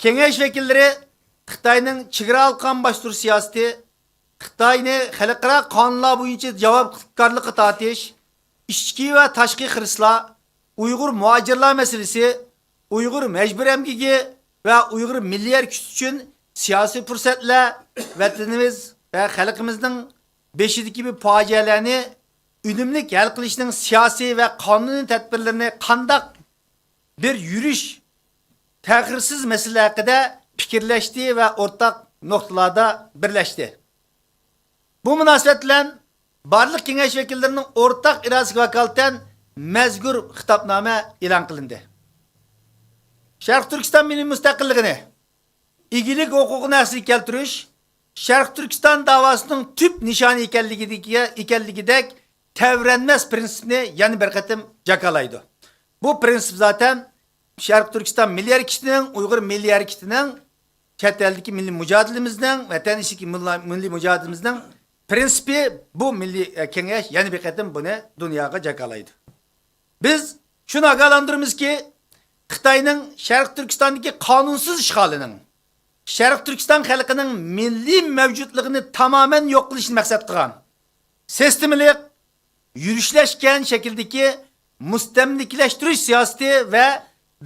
كېڭەش ۋەكىللىرى خىتاينىڭ چېگرا ھالقان باستۇرۇش سىياسىتى، خىتاينى خەلقئارا قانۇنلار بويىچە جاۋابكارلىققا تارتىش، ئىچكى ۋە تاشقى خىرىسلار، ئۇيغۇر مۇھاجىرلار مەسىلىسى، ئۇيغۇر مەجبۇرىي ئەمگىكى ۋە ئۇيغۇر مىللىي ھەرىكىتى ئۈچۈن سىياسىي پۇرسەتلەر، ۋەتىنىمىز ۋە خەلقىمىزنىڭ بېشىدىكى بۇ پاجىئەلەرنى ئۈنۈملۈك ھەل قىلىشنىڭ سىياسىي ۋە قانۇنىي تەدبىرلىرىنى قانداق بىر يۈرۈش، تەخىرسىز مەسىلە ھەققىدە پىكىرلەشتى ۋە ئورتاق نۇقتىلاردا بىرلەشتى. بۇ مۇناسىۋەت بىلەن بارلىق كېڭەش ۋەكىللىرىنىڭ ئورتاق ئىرادىسىگە ۋاكالىتەن مەزكۇر خىتابنامە ئېلان قىلىندى. شەرقىي تۈركىستان مىللىي مۇستەقىللىقىنى، ئىگىلىك ھوقۇقىنى ئەسلىگە كەلتۈرۈش شەرقىي تۈركىستان داۋاسىنىڭ تۈپ نىشانى ئىكەنلىكىدىكى، ئىكەنلىكىدەك تەۋرەنمەس پىرىنسىپنى يەنە بىر قېتىم جاكارلايدۇ. بۇ پىرىنسىپ زاتەن شەرقىي تۈركىستان مىللىي ھەرىكىتىنىڭ، ئۇيغۇر مىللىي ھەرىكىتىنىڭ، چەت ئەلدىكى مىللىي مۇجادىلىمىزنىڭ، ۋەتەن ئىچىدىكى مىللا-، مىللىي مۇجادىلىمىزنىڭ پىرىنسىپى. بۇ مىللىي، ئە، كېڭەش يەنە بىر قېتىم بۇنى دۇنياغا جاكارلايدۇ. بىز شۇنى ئاگاھلاندۇرىمىزكى، خىتاينىڭ شەرقىي تۈركىستاندىكى قانۇنسىز ئىشغالىنىڭ شەرقىي تۈركىستان خەلقىنىڭ مىللىي مەۋجۇتلۇقىنى تامامەن يوق قىلىشنى مەقسەت قىلغان سىستېمىلىق، يۈرۈشلەشكەن شەكىلدىكى مۇستەملىكىلەشتۈرۈش سىياسىتى ۋە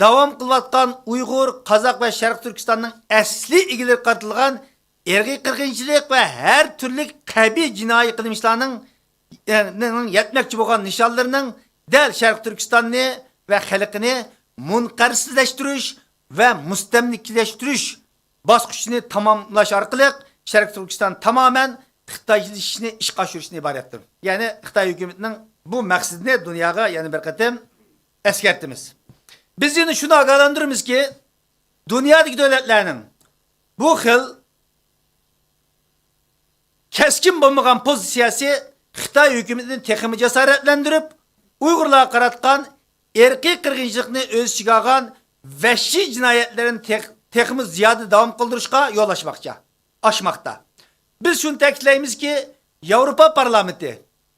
داۋام قىلىۋاتقان ئۇيغۇر، قازاق ۋە شەرقىي تۈركىستاننىڭ ئەسلىي ئىگىلىرىگە قارىتىلغان ئىرقىي قىرغىنچىلىق ۋە ھەر تۈرلۈك قەبىھ جىنايى قىلمىشلارنىڭ يەتمەكچى بولغان نىشانلىرىنىڭ دەل شەرقىي تۈركىستاننى ۋە خەلقىنى مۇنقەرزلەشتۈرۈش ۋە مۇستەملىكىلەشتۈرۈش باسقۇچىنى تاماملاش ئارقىلىق شەرقىي تۈركىستان تامامەن خىتايلىشىشنى ئىشقا ئاشۇرۇشتىن ئىبارەتتۇر. يەنى خىتاي ھۆكۈمىتىنىڭ بۇ مەقسىتىنى دۇنياغا يەنە بىر قېتىم ئەسكەرتىمىز. بىز يەنە شۇنى ئاگاھلاندۇرىمىزكى، دۇنيادىكى دۆلەتلەرنىڭ بۇ خىل كەسكىن بولمىغان پوزىتسىيەسى خىتاي ھۆكۈمىتىنى تېخىمۇ جاسارەتلەندۈرۈپ، ئۇيغۇرلارغا قاراتقان ئىرقىي قىرغىنچىلىقنى ئۆز ئىچىگە ئالغان ۋەھشىي جىنايەتلىرىنى تېخ-، تېخىمۇ زىيادە داۋام قىلدۇرۇشقا يول ئاچماقچى، ئاچماقتا. بىز شۇنى تەكىتلەيمىزكى، ياۋروپا پارلامېنتى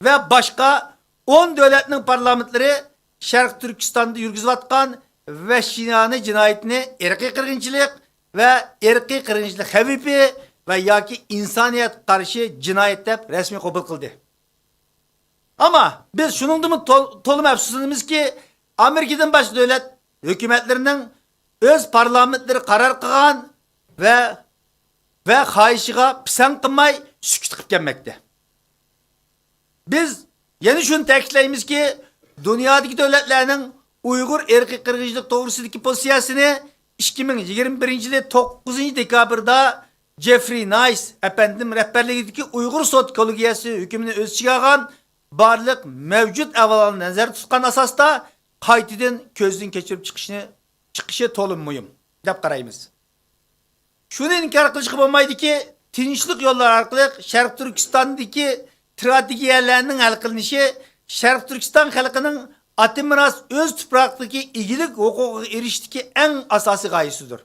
ۋە باشقا ئون دۆلەتنىڭ پارلامېنتلىرى شەرقىي تۈركىستاندا يۈرگۈزۈۋاتقان ۋەھشىيانە جىنايىتىنى ئىرقىي قىرغىنچىلىق ۋە ئىرقىي قىرغىنچىلىق خەۋپى ۋە ياكى ئىنسانىيەتكە قارشى جىنايەت دەپ رەسمىي قوبۇل قىلدى. ئەمما بىز شۇنىڭدىنمۇ تول-، تولىمۇ ئەپسۇسلىنىمىزكى، ئامېرىكىدىن باشقا دۆلەت ھۆكۈمەتلىرىنىڭ ئۆز پارلامېنتلىرى قارار قىلغان ۋە، ۋە خاھىشىغا پىسەنت قىلماي سۈكۈت قىلىپ كەلمەكتە. بىز يەنە شۇنى تەكىتلەيمىزكى، دۇنيادىكى دۆلەتلەرنىڭ ئۇيغۇر ئىرقىي قىرغىنچىلىق توغرىسىدىكى پوزىتسىيەسىنى ئىككى مىڭ يىگىرمە بىرىنچى يىلى توققۇزىنچى دېكابىردا جېفرىي نايس ئەپەندىم رەھبەرلىكىدىكى ئۇيغۇر سوت كوللېگىيەسى ھۆكۈمىنى ئۆز ئىچىگە ئالغان بارلىق مەۋجۇت ئەھۋاللارنى نەزەردە تۇتقان ئاساستا قايتىدىن كۆزدىن كەچۈرۈپ چىقىشنى، چىقىشى تولىمۇ مۇھىم دەپ قارايمىز. شۇنى ئىنكار قىلىشقا بولمايدۇكى، تىنچلىق يوللىرى ئارقىلىق شەرقىي تۈركىستاندىكى تراگېدىيەلەرنىڭ ھەل قىلىنىشى شەرقىي تۈركىستان خەلقىنىڭ ئاتىمىراس ئۆز تۇپراقتىكى ئىگىلىك ھوقۇقىغا ئېرىشىشتىكى ئەڭ ئاساسىي غايىسىدۇر.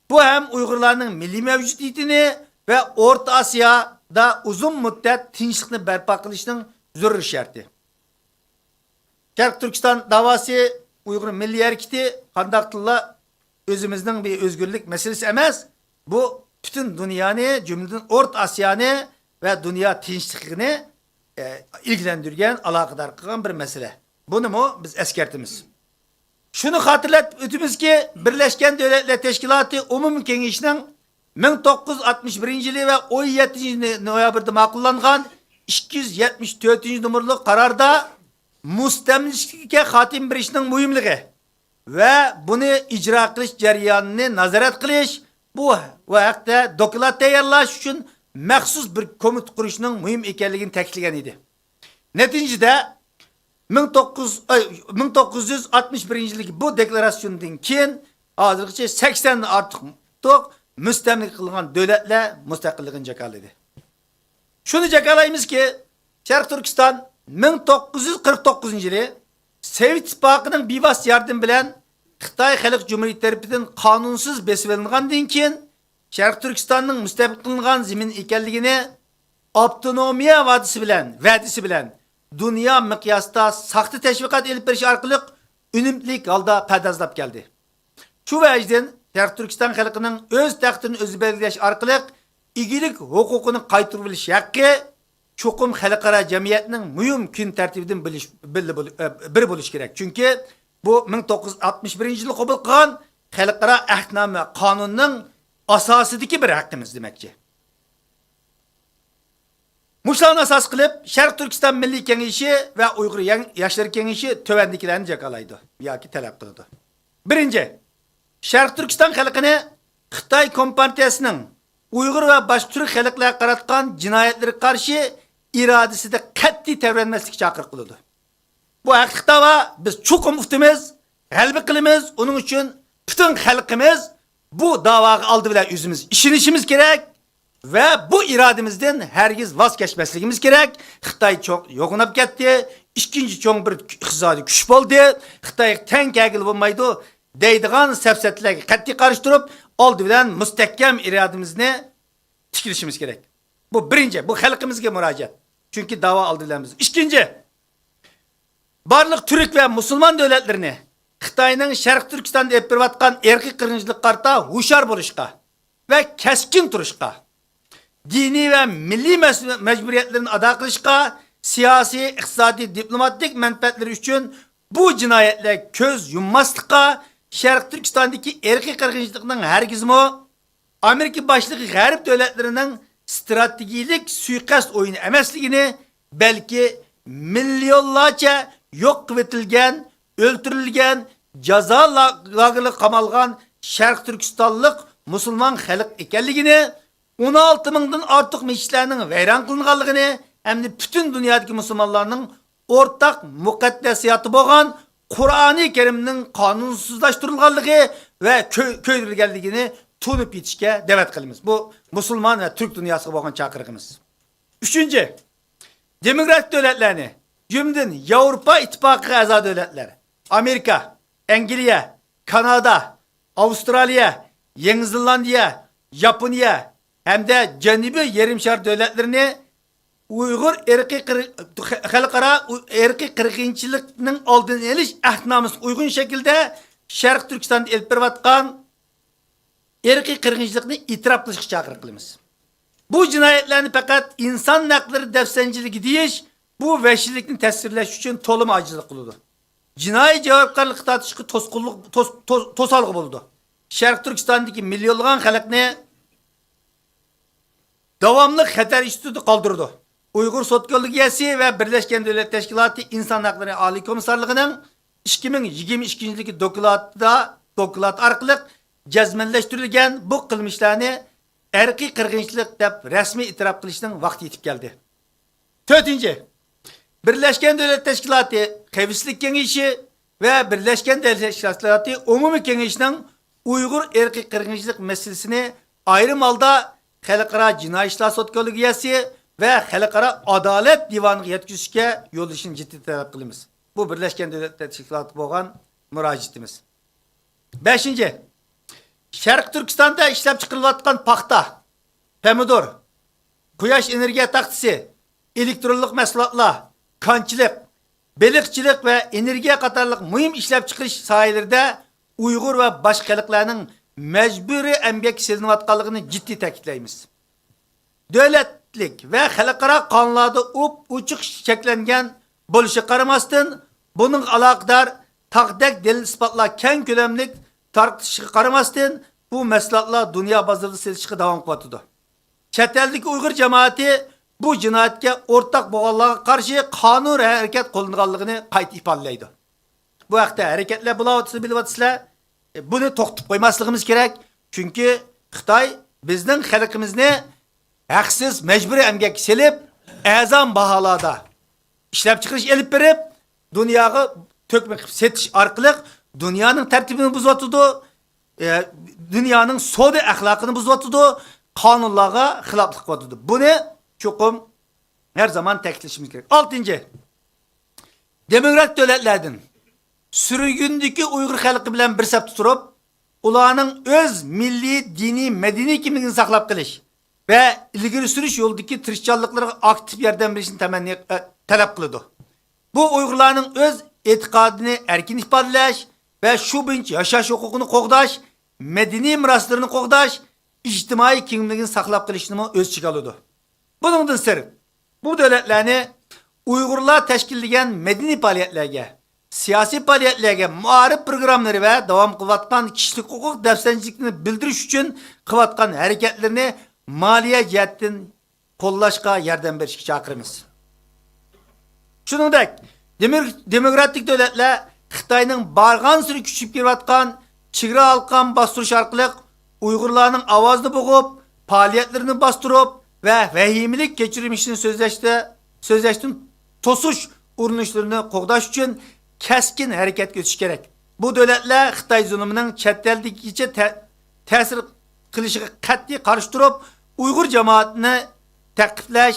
بۇ ھەم ئۇيغۇرلارنىڭ مىللىي مەۋجۇدىيىتىنى ۋە ئورتا ئاسىيادا ئۇزۇن مۇددەت تىنچلىقنى بەرپا قىلىشنىڭ زۆرۈر شەرتى. شەرقىي تۈركىستان داۋاسى، ئۇيغۇر مىللىي ھەرىكىتى قانداقتىلا ئۆزىمىزنىڭ بىر ئۆزگۈرلۈك مەسىلىسى ئەمەس، بۇ پۈتۈن دۇنيانى، جۈملىدىن ئورتا ئاسىيانى ۋە دۇنيا تىنچلىقىنى، ئە، ئىلگىلەندۈرگەن، ئالاقىدار قىلغان بىر مەسىلە. بۇنىمۇ بىز ئەسكەرتىمىز. شۇنى خاتىرىلەپ ئۆتىمىزكى، بىرلەشكەن دۆلەتلەر تەشكىلاتى ئومۇمىي كېڭىشىنىڭ مىڭ توققۇز يۈز ئاتمىش بىرىنچى يىلى ۋە ئون يەتتىنچى نويابىردا ماقۇللانغان ئىككى يۈز يەتمىش تۆتىنچى نومۇرلۇق قاراردا مۇستەملىكىچىلىككە خاتىمە بېرىشنىڭ مۇھىملىقى ۋە بۇنى ئىجرا قىلىش جەريانىنى نازارەت قىلىش، بۇ، بۇ ھەقتە دوكلات تەييارلاش ئۈچۈن مەخسۇس بىر كومىتېت قۇرۇشنىڭ مۇھىم ئىكەنلىكىنى تەكىتلىگەن ئىدى. نەتىجىدە، مىڭ توققۇز، ئاي، مىڭ توققۇز يۈز ئاتمىش بىرىنچى يىلدىكى بۇ دېكلاراتسىيەدىن كېيىن، ھازىرغىچە سەكسەندىن ئارتۇق مۇستەملىكە قىلغان دۆلەتلەر مۇستەقىللىقىنى جاكارلىدى. شۇنى جاكارلايمىزكى، شەرقىي تۈركىستان مىڭ توققۇز يۈز قىرىق توققۇزىنچى يىلى سوۋېت ئىتتىپاقىنىڭ بىۋاسىتە ياردىمى بىلەن خىتاي خەلق جۇمھۇرىيىتى تەرىپىدىن قانۇنسىز بېسىۋېلىنغاندىن كېيىن، شەرقىي تۈركىستاننىڭ مۇستەقىل قىلىنغان زېمىن ئىكەنلىكىنى ئاپتونومىيە ۋەدىسى بىلەن، ۋەدىسى بىلەن دۇنيا مىقياسىدا ساختا تەشۋىقات ئېلىپ بېرىش ئارقىلىق ئۈنۈملۈك ھالدا پەردازلاپ كەلدى. شۇ ۋەجىدىن، شەرقىي تۈركىستان خەلقىنىڭ ئۆز تەقدىرىنى ئۆزى بەلگىلەش ئارقىلىق ئىگىلىك ھوقۇقىنى قايتۇرۇۋېلىش ھەققى چوقۇم خەلقئارا جەمئىيەتنىڭ مۇھىم كۈن تەرتىپىدىن بىلىش، بىللە بول-، ئە، بىرى بولۇشى كېرەك. چۈنكى بۇ مىڭ توققۇز يۈز ئاتمىش بىرىنچى يىلى قوبۇل قىلغان خەلقئارا ئەھدىنامە ۋە قانۇننىڭ ئاساسىدىكى بىر ھەققىمىز دېمەكچى. مۇشۇلارنى ئاساس قىلىپ، شەرقىي تۈركىستان مىللىي كېڭىشى ۋە ئۇيغۇر يەڭ-، ياشلىرى كېڭىشى تۆۋەندىكىلەرنى جاكارلايدۇ ياكى تەلەپ قىلىدۇ. بىرىنچى، شەرقىي تۈركىستان خەلقىنى خىتاي كومپارتىيەسىنىڭ ئۇيغۇر ۋە باشقا تۈرك خەلقلەرگە قاراتقان جىنايەتلىرىگە قارشى ئىرادىسىدە قەتئىي تەۋرەنمەسلىككە چاقىرىق قىلىدۇ. بۇ ھەقلىق داۋا، بىز چوقۇم ئۇتىمىز، غەلىبە قىلىمىز، ئۇنىڭ ئۈچۈن پۈتۈن خەلقىمىز بۇ داۋاغا ئالدى بىلەن ئۆزىمىز ئىشىنىشىمىز كېرەك ۋە بۇ ئىرادىمىزدىن ھەرگىز ۋاز كەچمەسلىكىمىز كېرەك. خىتاي چوڭ يوغىناپ كەتتى، ئىككىنچى چوڭ بىر ئىقتىسادىي كۈچ بولدى، خىتايغا تەڭ كەلگىلى بولمايدۇ دەيدىغان سەپسەتىلەرگە قەتئىي قارشى تۇرۇپ، ئالدى بىلەن مۇستەھكەم ئىرادىمىزنى تىكلىشىمىز كېرەك. بۇ بىرىنچى، بۇ خەلقىمىزگە مۇراجىئەت. چۈنكى داۋا ئالدى بىلەن بىز. ئىككىنچى، بارلىق تۈرك ۋە مۇسۇلمان دۆلەتلىرىنى خىتاينىڭ شەرقىي تۈركىستاندا ئېلىپ بېرىۋاتقان ئىرقىي قىرغىنچىلىققا قارىتا ھوشيار بولۇشقا ۋە كەسكىن تۇرۇشقا، دىنىي ۋە مىللىي مەس-، مەجبۇرىيەتلىرىنى ئادا قىلىشقا، سىياسىي، ئىقتىسادىي، دىپلوماتىك مەنپەئەتلىرى ئۈچۈن بۇ جىنايەتلەرگە كۆز يۇمماسلىققا، شەرقىي تۈركىستاندىكى ئىرقىي قىرغىنچىلىقنىڭ ھەرگىزمۇ ئامېرىكا باشلىقى غەرب دۆلەتلىرىنىڭ ئىستراتېگىيىلىك سۇيىقەست ئويۇنى ئەمەسلىكىنى، بەلكى مىليونلارچە يوق قىلىۋېتىلگەن، ئۆلتۈرۈلگەن، جازا لا-، لاگېرلىرىغا قامالغان شەرقىي تۈركىستانلىق مۇسۇلمان خەلق ئىكەنلىكىنى، ئون ئالتە مىڭدىن ئارتۇق مەسچىتلەرنىڭ ۋەيران قىلىنغانلىقىنى ھەمدە پۈتۈن دۇنيادىكى مۇسۇلمانلارنىڭ ئورتاق مۇقەددەسىياتى بولغان قۇرئانى كەرىمنىڭ قانۇنسىزلاشتۇرۇلغانلىقى ۋە كۆ-، كۆيدۈرۈلگەنلىكىنى تونۇپ يېتىشكە دەۋەت قىلىمىز. بۇ مۇسۇلمان ۋە تۈرك دۇنياسىغا بولغان چاقىرىقىمىز. ئۈچىنچى، دېموكراتىك دۆلەتلەرنى، جۈملىدىن ياۋروپا ئىتتىپاقىغا ئەزا دۆلەتلەر، ئامېرىكا، ئەنگلىيە، كانادا، ئاۋسترالىيە، يېڭى زېلاندىيە، ياپونىيە ھەمدە جەنۇبىي يېرىم شار دۆلەتلىرىنى ئۇيغۇر ئىرقىي قىر-، خەلقئارا ئىرقىي قىرغىنچىلىقنىڭ ئالدىنى ئېلىش ئەھدىنامىسىغا ئۇيغۇن شەكىلدە شەرقىي تۈركىستاندا ئېلىپ بېرىۋاتقان ئىرقىي قىرغىنچىلىقنى ئېتىراپ قىلىشقا چاقىرىق قىلىمىز. بۇ جىنايەتلەرنى پەقەت ئىنسان ھەقلىرى دەپسەندىچىلىكى دېيىش، بۇ ۋەھشىيلىكنى تەسۋىرلەش ئۈچۈن تولىمۇ ئاجىزلىق قىلىدۇ. جىنايى جاۋابكارلىققا تارتىشقا توسقۇنلۇق، توس-، توس-، توسالغۇ بولىدۇ. شەرقىي تۈركىستاندىكى مىليونلىغان خەلقنى داۋاملىق خەتەر ئىچىدە قالدۇرىدۇ. ئۇيغۇر سوت كوللېگىيەسى ۋە بىرلەشكەن دۆلەت تەشكىلاتى ئىنسان ھەقلىرى ئالىي كومىسسارلىقىنىڭ ئىككى مىڭ يىگىرمە ئىككىنچى يىلدىكى دوكلاتىدا، دوكلات ئارقىلىق جەزمەنلەشتۈرۈلگەن بۇ قىلمىشلارنى ئىرقىي قىرغىنچىلىق دەپ رەسمىي ئېتىراپ قىلىشنىڭ ۋاقتى يېتىپ كەلدى. تۆتىنچى، بىرلەشكەن دۆلەت تەشكىلاتى خەۋپسىزلىك كېڭىشى ۋە بىرلەشكەن دۆلەت تەشكىلاتى ئومۇمىي كېڭىشىنىڭ ئۇيغۇر ئىرقىي قىرغىنچىلىق مەسىلىسىنى ئايرىم ھالدا خەلقئارا جىنايى ئىشلار سوت كوللېگىيەسى ۋە خەلقئارا ئادالەت دىۋانىغا يەتكۈزۈشكە يوللىشىنى جىددىي تەلەپ قىلىمىز. بۇ بىرلەشكەن دۆلەتلەر تەشكىلاتىغا بولغان مۇراجىئىتىمىز. بەشىنچى، شەرقىي تۈركىستاندا ئىشلەپچىقىرىلىۋاتقان پاختا، پەمىدۇر، قۇياش ئېنېرگىيە تاختىسى، ئېلېكترونلۇق مەھسۇلاتلار، كانچىلىق، بېلىقچىلىق ۋە ئېنېرگىيە قاتارلىق مۇھىم ئىشلەپچىقىرىش ساھەلىرىدە ئۇيغۇر ۋە باشقا خەلقلەرنىڭ مەجبۇرىي ئەمگەككە سېلىنىۋاتقانلىقىنى جىددىي تەكىتلەيمىز. دۆلەتلىك ۋە خەلقئارا قانۇنلاردا ئوپئوچۇق چەكلەنگەن بولۇشىغا قارىماستىن، بۇنىڭغا ئالاقىدار تاغدەك دەلىل-ئىسپاتلار كەڭ كۆلەملىك تارقىتىشىغا قارىماستىن، بۇ مەھسۇلاتلار دۇنيا بازىرىدا سېتىشقا داۋام قىلىۋاتىدۇ. چەت ئەلدىكى ئۇيغۇر جامائىتى بۇ جىنايەتكە ئورتاق بولغانلارغا قارشى قانۇن ھەرىكەت قوللىنىدىغانلىقىنى قايتا ئىپادىلەيدۇ. بۇ ھەقتە ھەرىكەتلەر بولۇۋاتىدۇ، بىلىۋاتىسىلەر. بۇنى توختىتىپ قويماسلىقىمىز كېرەك. چۈنكى خىتاي بىزنىڭ خەلقىمىزنى ھەقسىز مەجبۇرىي ئەمگەككە سېلىپ، ئەرزان باھالاردا ئىشلەپچىقىرىش ئېلىپ بېرىپ، دۇنياغا تۆكمە قىلىپ سېتىش ئارقىلىق دۇنيانىڭ تەرتىپىنى بۇزۇۋاتىدۇ، ئە، دۇنيانىڭ سودا ئەخلاقىنى بۇزۇۋاتىدۇ، قانۇنلارغا خىلاپلىق قىلىۋاتىدۇ. بۇنى چوقۇم ھەر زامان تەكىتلىشىمىز كېرەك. ئالتىنچى، دېموكراتىك دۆلەتلەردىن سۈرگۈندىكى ئۇيغۇر خەلقى بىلەن بىر سەپتە تۇرۇپ، ئۇلارنىڭ ئۆز مىللىي، دىنىي، مەدەنىي كىملىكىنى ساقلاپ قېلىش ۋە ئىلگىرى سۈرۈش يولىدىكى تىرىشچانلىقلىرىغا ئاكتىپ ياردەم بېرىشنى تەمەننى، ئە، تەلەپ قىلىدۇ. بۇ ئۇيغۇرلارنىڭ ئۆز ئېتىقادىنى ئەركىن ئىپادىلەش ۋە شۇ بويىچە ياشاش ھوقۇقىنى قوغداش، مەدەنىي مىراسلىرىنى قوغداش، ئىجتىمائىي كىملىكىنى ساقلاپ قېلىشنىمۇ ئۆز ئىچىگە ئالىدۇ. بۇنىڭدىن سىرت، بۇ دۆلەتلەرنى ئۇيغۇرلار تەشكىللىگەن مەدەنىي پائالىيەتلەرگە، سىياسىي پائالىيەتلەرگە، مائارىپ پروگراممىلىرى ۋە داۋام قىلىۋاتقان كىشىلىك ھوقۇق دەپسەندىچىلىكىنى بىلدۈرۈش ئۈچۈن قىلىۋاتقان ھەرىكەتلىرىنى مالىيە جەھەتتىن قوللاشقا ياردەم بېرىشكە چاقىرىمىز. شۇنىڭدەك، دېمو-، دېموكراتىك دۆلەتلەر خىتاينىڭ بارغانسېرى كۈچىيىپ كېلىۋاتقان چېگرا ھالقام باستۇرۇش ئارقىلىق ئۇيغۇرلارنىڭ ئاۋازىنى بوغۇپ، پائالىيەتلىرىنى باستۇرۇپ ۋە ۋەھىمىلىك كەچۈرمىشىنى سۆزلەشتە، سۆزلەشتىن توسۇش ئۇرۇنۇشلىرىنى قوغداش ئۈچۈن كەسكىن ھەرىكەتكە ئۆتۈش كېرەك. بۇ دۆلەتلەر خىتاي زۇلۇمىنىڭ چەت ئەلدىكىچە تە-، تەسىر قىلىشىغا قەتئىي قارشى تۇرۇپ، ئۇيغۇر جامائىتىنى تەقىبلەش،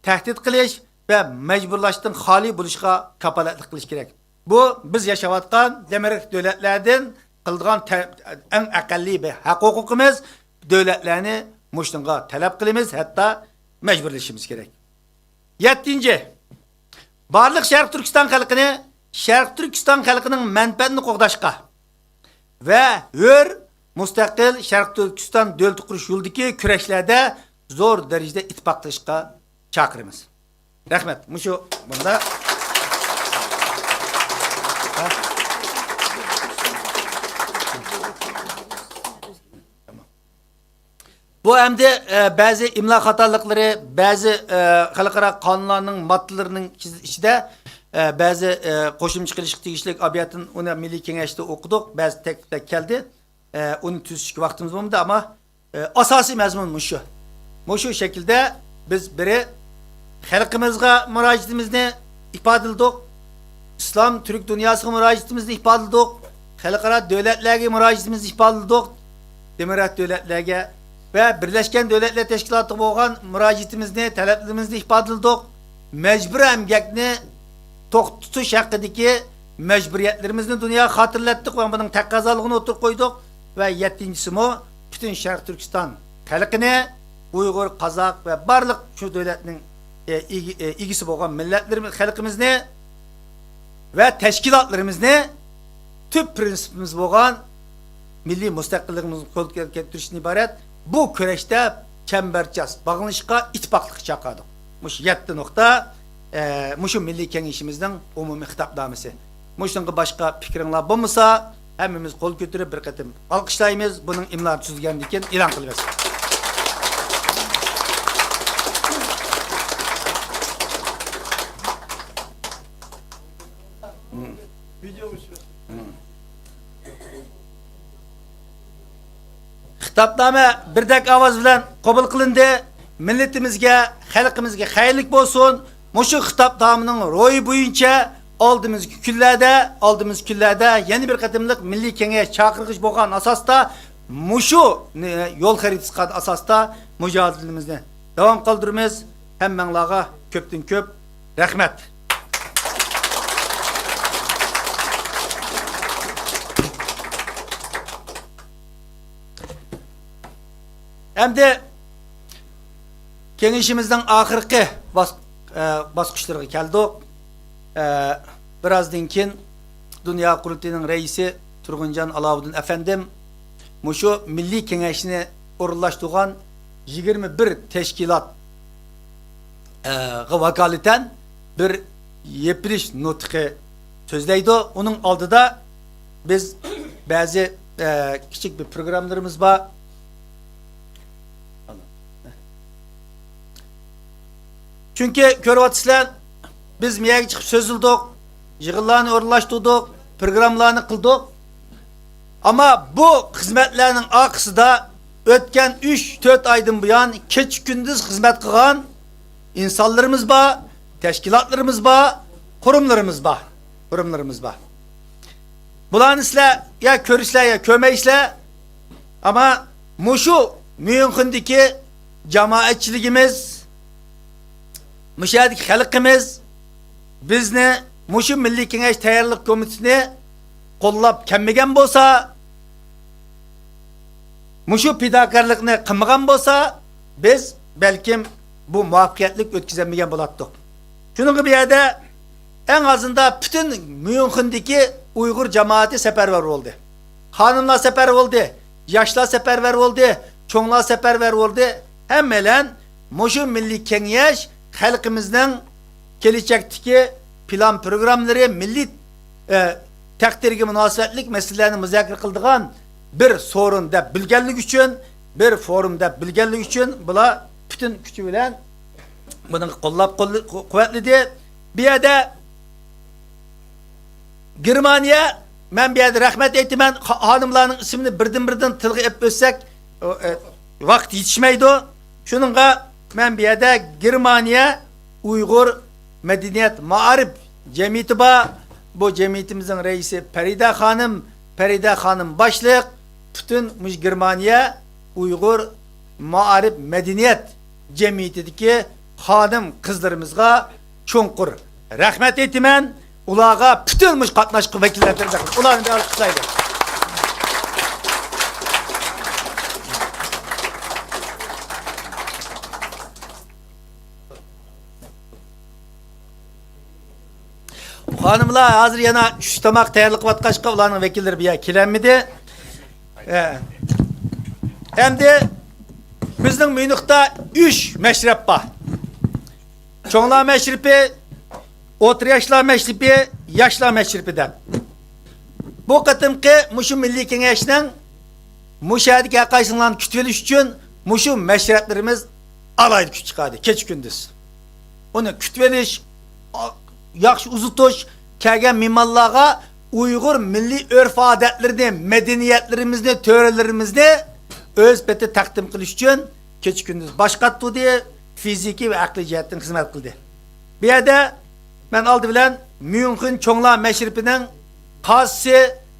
تەھدىت قىلىش ۋە مەجبۇرلاشتىن خالىي بولۇشىغا كاپالەتلىك قىلىش كېرەك. بۇ بىز ياشاۋاتقان دېموكراتىك دۆلەتلەردىن قىلىدىغان تە-، ئەڭ ئەقەللىي بىر ھەق ھوقۇقىمىز. دۆلەتلەرنى مۇشۇنىڭغا تەلەپ قىلىمىز، ھەتتا مەجبۇرلىشىمىز كېرەك. يەتتىنچى، بارلىق شەرقىي تۈركىستان خەلقىنى شەرقىي تۈركىستان خەلقىنىڭ مەنپەئەتىنى قوغداشقا ۋە ھۆر، مۇستەقىل شەرقىي تۈركىستان دۆلىتى قۇرۇش يولىدىكى كۈرەشلەردە زور دەرىجىدە ئىتتىپاق قىلىشقا چاقىرىمىز. رەھمەت. مۇشۇ مۇندا. بۇ ئەمدى، ئە، بەزى ئىملا خاتالىقلىرى، بەزى، ئە، خەلقئارا قانۇنلارنىڭ ماددىلىرىنىڭ ئىچ-، ئىچىدە، ئە، بەزى، ئە، قوشۇمچە قىلىشقا تېگىشلىك ئابياتتىن ئۇنى مىللىي كېڭەشتە ئوقۇدۇق، بەزى تەكلىپلەر كەلدى. ئە، ئۇنى تۈزىتىشكە ۋاقتىمىز بولمىدى، ئەمما، ئە، ئاساسىي مەزمۇن مۇشۇ. مۇشۇ شەكىلدە بىز بىرى خەلقىمىزغا مۇراجىئىتىمىزنى ئىپادىلىدۇق. ئىسلام تۈرك دۇنياسىغا مۇراجىئىتىمىزنى ئىپادىلىدۇق. خەلقئارا دۆلەتلەرگە مۇراجىئىتىمىزنى ئىپادىلىدۇق. دېموكرات دۆلەتلەرگە ۋە بىرلەشكەن دۆلەتلەر تەشكىلاتىغا بولغان مۇراجىئىتىمىزنى، تەلەپلىرىمىزنى ئىپادىلىدۇق. مەجبۇرىي ئەمگەكنى توختىتىش ھەققىدىكى مەجبۇرىيەتلىرىمىزنى دۇنياغا خاتىرىلەتتۇق ۋە بۇنىڭ تەقەززالىقىنى ئوتتۇرىغا قويدۇق. ۋە يەتتىنچىسىمۇ پۈتۈن شەرقىي تۈركىستان خەلقىنى، ئۇيغۇر، قازاق ۋە بارلىق شۇ دۆلەتنىڭ، ئە، ئىگە-، ئە، ئىگىسى بولغان مىللەتلىرىمىز، خەلقىمىزنى ۋە تەشكىلاتلىرىمىزنى تۈپ پىرىنسىپىمىز بولغان مىللىي مۇستەقىللىقىمىزنى قولغا كەلتۈرۈشتىن ئىبارەت بۇ كۈرەشتە چەمبەرچاس باغلىنىشقا، ئىتتىپاقلىققا چاقىردۇق. مۇشۇ يەتتە نۇقتا، ئە، مۇشۇ مىللىي كېڭىشىمىزنىڭ ئومۇمىي خىتابنامىسى. مۇشۇنىڭغا باشقا پىكرىڭلار بولمىسا، ھەممىمىز قول كۆتۈرۈپ بىر قېتىم ئالقىشلايمىز. بۇنىڭ ئىملاسى تۈزۈلگەندىن كېيىن ئېلان قىلىۋەتسۇن. خىتابنامە بىردەك ئاۋاز بىلەن قوبۇل قىلىندى. مىللىتىمىزگە، خەلقىمىزگە خەيرلىك بولسۇن. مۇشۇ خىتابنامىنىڭ روھى بويىچە ئالدىمىزدىكى كۈنلەردە، ئالدىمىزدىكى كۈنلەردە يەنە بىر قېتىملىق مىللىي كېڭەش چاقىرغۇچ بولغان ئاساستا، مۇشۇ، نى-، يول خەرىتىسى قىلغان ئاساستا مۇجادىلىمىزنى داۋام قىلدۇرىمىز. ھەممەڭلارغا كۆپتىن كۆپ رەھمەت. ئەمدى كېڭىشىمىزنىڭ ئاخىرقى باس-، ئە، باسقۇچلىرىغا كەلدۇق. ئە، بىرازدىن كېيىن دۇنيا قۇرۇلتىيىنىڭ رەئىسى تۇرغۇنجان ئالاۋۇدۇن ئەپەندىم مۇشۇ مىللىي كېڭەشنى ئورۇنلاشتۇرغان يىگىرمە بىر تەشكىلات، ئە، غا ۋاكالىتەن بىر يېپىلىش نۇتقى سۆزلەيدۇ. ئۇنىڭ ئالدىدا بىز بەزى، ئە، كىچىك بىر پروگراممىلىرىمىز بار. چۈنكى كۆرۈۋاتىسىلەر، بىز مىيەگە چىقىپ سۆزلىدۇق، يىغىنلارنى ئورۇنلاشتۇردۇق، پروگراممىلارنى قىلدۇق. ئەمما بۇ خىزمەتلەرنىڭ ئارقىسىدا ئۆتكەن ئۈچ، تۆت ئايدىن بۇيان كېچە-كۈندۈز خىزمەت قىلغان ئىنسانلىرىمىز بار، تەشكىلاتلىرىمىز بار، قۇرۇملىرىمىز بار، قۇرۇملىرىمىز بار. بۇلارنى سىلەر يا كۆرىسىلەر، يا كۆرمەيسىلەر. ئەمما مۇشۇ ميۇنخېندىكى جامائەتچىلىكىمىز، مۇشۇ يەردىكى خەلقىمىز بىزنى، مۇشۇ مىللىي كېڭەش تەييارلىق كومىتېتىنى قوللاپ كەلمىگەن بولسا، مۇشۇ پىداكارلىقنى قىلمىغان بولسا، بىز بەلكىم بۇ مۇۋەپپەقىيەتلىك ئۆتكۈزەلمىگەن بولاتتۇق. شۇنىڭغا بۇ يەردە ئەڭ ئازىندا پۈتۈن ميۇنخېندىكى ئۇيغۇر جامائىتى سەپەرۋەر بولدى. خانىملار سەپەرۋەر بولدى، ياشلار سەپەرۋەر بولدى، چوڭلار سەپەرۋەر بولدى. ھەممەيلەن مۇشۇ مىللىي كېڭەش خەلقىمىزنىڭ كېلىچەكتىكى پىلان پروگراممىلىرى، مىللىي، ئە، تەقدىرىگە مۇناسىۋەتلىك مەسىلىلەرنى مۇزاكىرە قىلىدىغان بىر سورۇن دەپ بىلگەنلىكى ئۈچۈن، بىر فورۇم دەپ بىلگەنلىكى ئۈچۈن بۇلار پۈتۈن كۈچى بىلەن بۇنىڭغا قوللاپ قول-، قۇۋۋەتلىدى. بۇ يەردە گېرمانىيە، مەن بۇ يەردە رەھمەت ئېيتىمەن، خا-، خانىملارنىڭ ئىسمىنى بىردىن-بىردىن تىلغا ئېلىپ ئۆتسەك، ئو، ئە، ۋاقىت يېتىشمەيدۇ. شۇنىڭغا مەن بۇ يەردە گېرمانىيە ئۇيغۇر مەدەنىيەت مائارىپ جەمئىيىتى بار. بۇ جەمئىيىتىمىزنىڭ رەئىسى پەرىدە خانىم، پەرىدە خانىم باشلىق، پۈتۈن مۇشۇ گېرمانىيە ئۇيغۇر مائارىپ مەدەنىيەت جەمئىيىتىدىكى خانىم قىزلىرىمىزغا چوڭقۇر رەھمەت ئېيتىمەن. ئۇلارغا پۈتۈن مۇشۇ قاتناشقان ۋەكىللەر تەرىپىدىن ئۇلارنى بىر ئالقىشلايلى. خانىملار ھازىر يەنە چۈش تاماق تەييارلىق قىلىۋاتقاچقا، ئۇلارنىڭ ۋەكىللىرى بۇ يەرگە كېلەلمىدى. ئە، ئەمدى بىزنىڭ ميۇنختا ئۈچ مەشرەپ بار. چوڭلار مەشرىپى، ئوتتۇرا ياشلار مەشرىپى، ياشلار مەشرىپى دەپ. بۇ قېتىمقى مۇشۇ مىللىي كېڭەشنىڭ مۇشۇ يەردىكى ھەرقايسىڭلارنى كۈتۈۋېلىش ئۈچۈن مۇشۇ مەشرەپلىرىمىز ئالاھىدە كۈچ چىقاردى، كېچە-كۈندۈز. ئۇنى كۈتۈۋېلىش، ئا-، ياخشى ئۇزىتىش، كەلگەن مېھمانلارغا ئۇيغۇر مىللىي ئۆرپ-ئادەتلىرىنى، مەدەنىيەتلىرىمىزنى، تۆرىلىرىمىزنى ئۆز پېتى تەقدىم قىلىش ئۈچۈن كېچە-كۈندۈز باش قاتۇردى، فىزىكىي ۋە ئەقلىي جەھەتتىن خىزمەت قىلدى. بۇ يەردە مەن ئالدى بىلەن ميۇنخېن چوڭلار مەشرىپىنىڭ قازىسى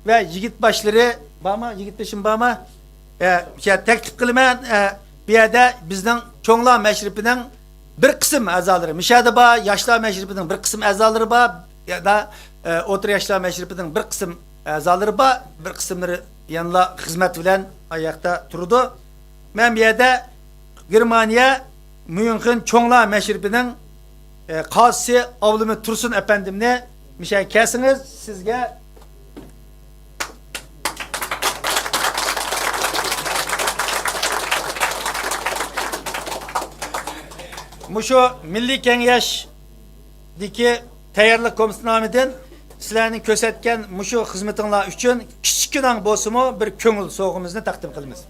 ۋە يىگىت باشلىرى بارمۇ؟ يىگىت بېشىم بارمۇ؟ ئە، شۇ تەكلىپ قىلىمەن. ئە، بۇ يەردە بىزنىڭ چوڭلار مەشرىپىنىڭ بىر قىسىم ئەزالىرى، مۇشۇ يەردە بار، ياشلار مەشرىپىنىڭ بىر قىسىم ئەزالىرى بار، يا دا، ئە، ئوتتۇرا ياشلار مەشرىپىنىڭ بىر قىسىم ئەزالىرى بار، بىر قىسىملىرى يەنىلا خىزمەت بىلەن ئاياقتا تۇرىدۇ. مەن بۇ يەردە گېرمانىيە ميۇنخېن چوڭلار مەشرىپىنىڭ، ئە، قازىسى ئابلىمىت تۇرسۇن ئەپەندىمنى مۇشۇ يەرگە كەلسىڭىز، سىزگە مۇشۇ مىللىي كېڭەشتىكى تەييارلىق كومىتېتى نامىدىن سىلەرنىڭ كۆرسەتكەن مۇشۇ خىزمىتىڭلار ئۈچۈن كىچىككىنە بولسىمۇ بىر كۆڭۈل سوۋغىمىزنى تەقدىم قىلىمىز.